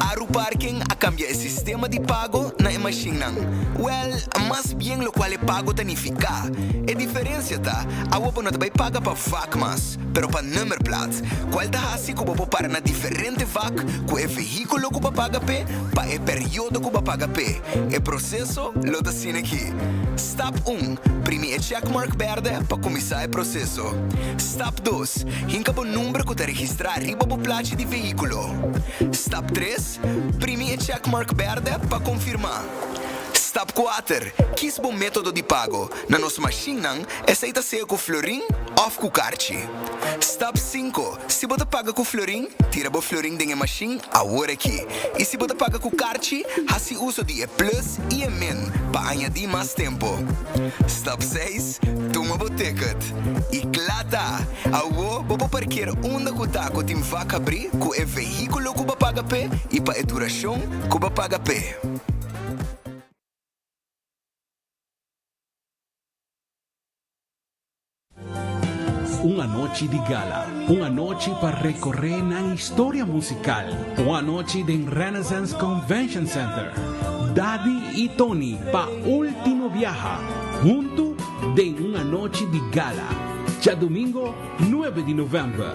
Speaker 16: Aruparking a kambia e sistema di pago na e mashinnan. Wèl, mas bien lokual e pago ta nifiká. E diferensia ta, awo bo no ta bai paga pa vak mas, pero pa nummerplaat, kual ta hasi ku bo por para na diferente vak ku e vehíkulo ku bo a paga p'e pa e periodo ku bo a paga p'e. E proseso lo ta asina aki. Stap un, Primi e checkmark bèrdè pa kuminsá e proseso. Stap dos, Hinka bo number ku ta registrá riba bo plachi di vehíkulo. Stap tres, Primi e checkmark bèrdè pa konfirmá. Stap kuater, Kis bo método di pago. Na nos mashinnan, esei ta sea ku florin òf ku karchi. Stap sinku, Si bo ta paga ku florin, tira bo florin den e mashin awor aki. I si bo ta paga ku karchi, hasi uso di e plus i e min pa añadí mas tempu. Stap seis, Tuma bo ticket. I kla ta! Awo bo por parkeer unda ku ta ku tin vak habrí ku e vehíkulo ku bo a paga p'e i pa e durashon ku bo a paga p'e.
Speaker 21: Un anochi di gala, un anochi pa recorre nan historia musical, un anochi den Renaissance Convention Center. Daddy y Tony pa ultimo biaha, hunto den un anochi di gala, djadomingo nuebe di november.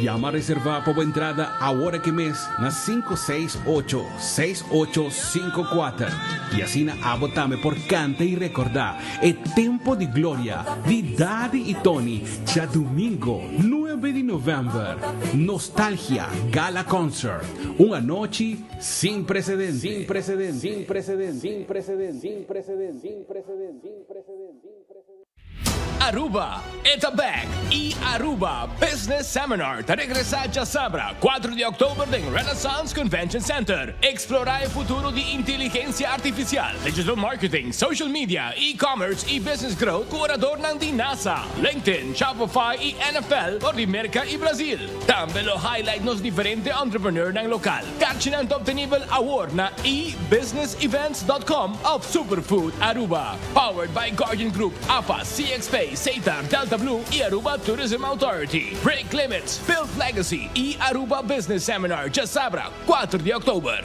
Speaker 21: Yama reserva pa bo entrada awor aki mes na sinku seis ocho, seis ocho sinku kuater i asina abo tambe por kanta i rekordá e tempo di gloria di Daddy i Tony djadumingo nuebe di novèmber. Nostalgia Gala Concert, un anochi sin precedente. Sin precedente. Sin precedente. Sin precedente. Sin precedente. Sin precedente. Sin precedente.
Speaker 23: Aruba, e ta bek! E Aruba Business Seminar ta regresa djasabra, cuatro di october den Renaissance Convention Center. Explora e futuro di inteligencia artificial, digital marketing, social media, e-commerce y business growth cu oradornan di NASA, LinkedIn, Shopify y NFL for di Merca y Brazil. Tambe lo highlight nos diferente entrepreneurnan local. Karchinan ta obtenibel awor na ebusinessevents.com of Superfood Aruba. Powered by Guardian Group, AFAS, CXP, Setar, Delta Blue y Aruba Tourism Authority. Break Limits, Build Legacy y Aruba Business Seminar djasabra, cuatro di october.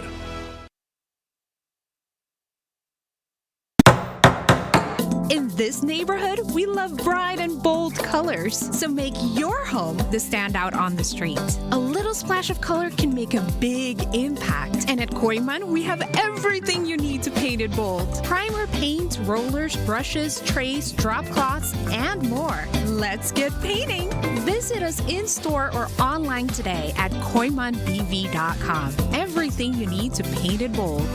Speaker 17: In this neighborhood, we love bright and bold colors. So make your home the standout on the street. A little splash of color can make a big impact. And at Koiman, we have everything you need to paint it bold. Primer, paint, rollers, brushes, trays, drop cloths, and more. Let's get painting! Visit us in store or online today at koimanbv.com. Everything you need to paint it bold.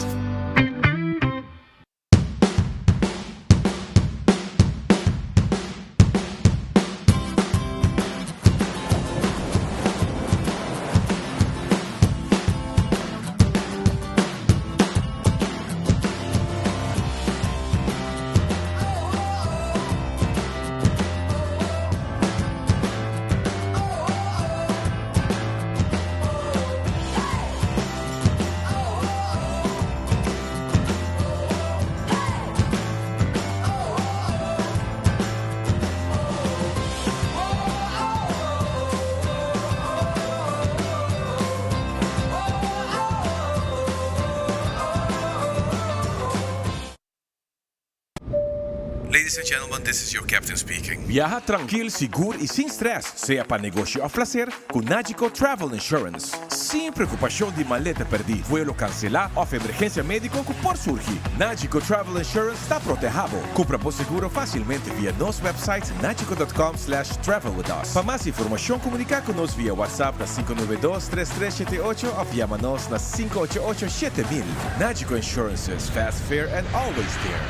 Speaker 18: Ladies and gentlemen, this is your captain speaking.
Speaker 19: Biaha trankil, sigur y sin stress, sea pa negoshi of placer, cu Nagico Travel Insurance. Sin preocupacion di maleta perdi, vuelo cancela of emergencia medico cu por surgi. Nagico Travel Insurance ta proteha bo. Cumpra bo seguro facilmente via nos website nagico.com slash travel with us. Pa mas informacion comunica cu nos via WhatsApp na 592 3378 of yama nos na 588 7000. Nagico Insurances, fast, fair and always there.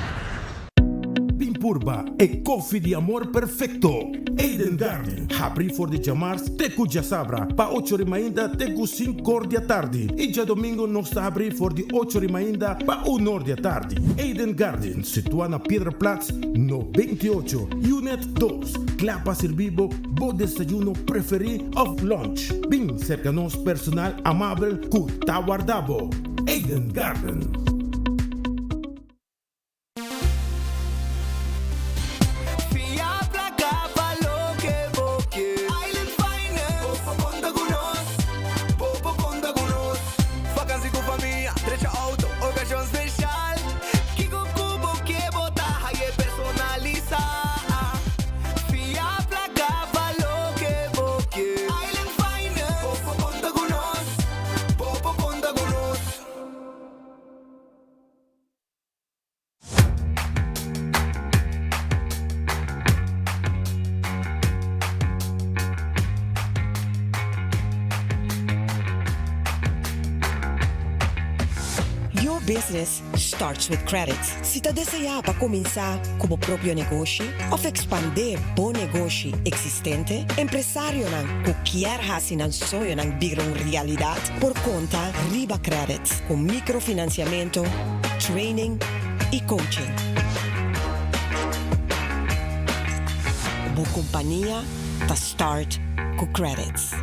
Speaker 24: Bin purba e koffie di amor perfecto! Eden Garden, habri for di djamars te ku djasabra pa ocho ri mainta te ku sinkor di atardi i djadomingo nos ta habri for di ocho ri mainta pa unor di atardi. Eden Garden, situa na Piedraplaats no 28, Unit dos, kla pa sirbi bo bo desayuno preferi of lunch. Bin serka nos personal amabel ku ta warda bo. Eden Garden.
Speaker 9: Fia placa pa loke bo ke. Island Finance. Bo por conta cu nos. Bo por conta cu nos. Vakantie cu famia, drecha auto, ocasion special. Kico cu bo ke bo ta haye personalisa. Fia placa pa loke bo ke. Island Finance. Bo por conta cu nos. Bo por conta cu nos.
Speaker 20: Your business starts with credit. Si ta desea pa cuminsa cu bo propio negoshi of expande bo negoshi existente, empresarionan cu kier haci nan soñonan bira un realidad por conta riba credit cu microfinanciamento, training y coaching. Bo compania ta start cu credits.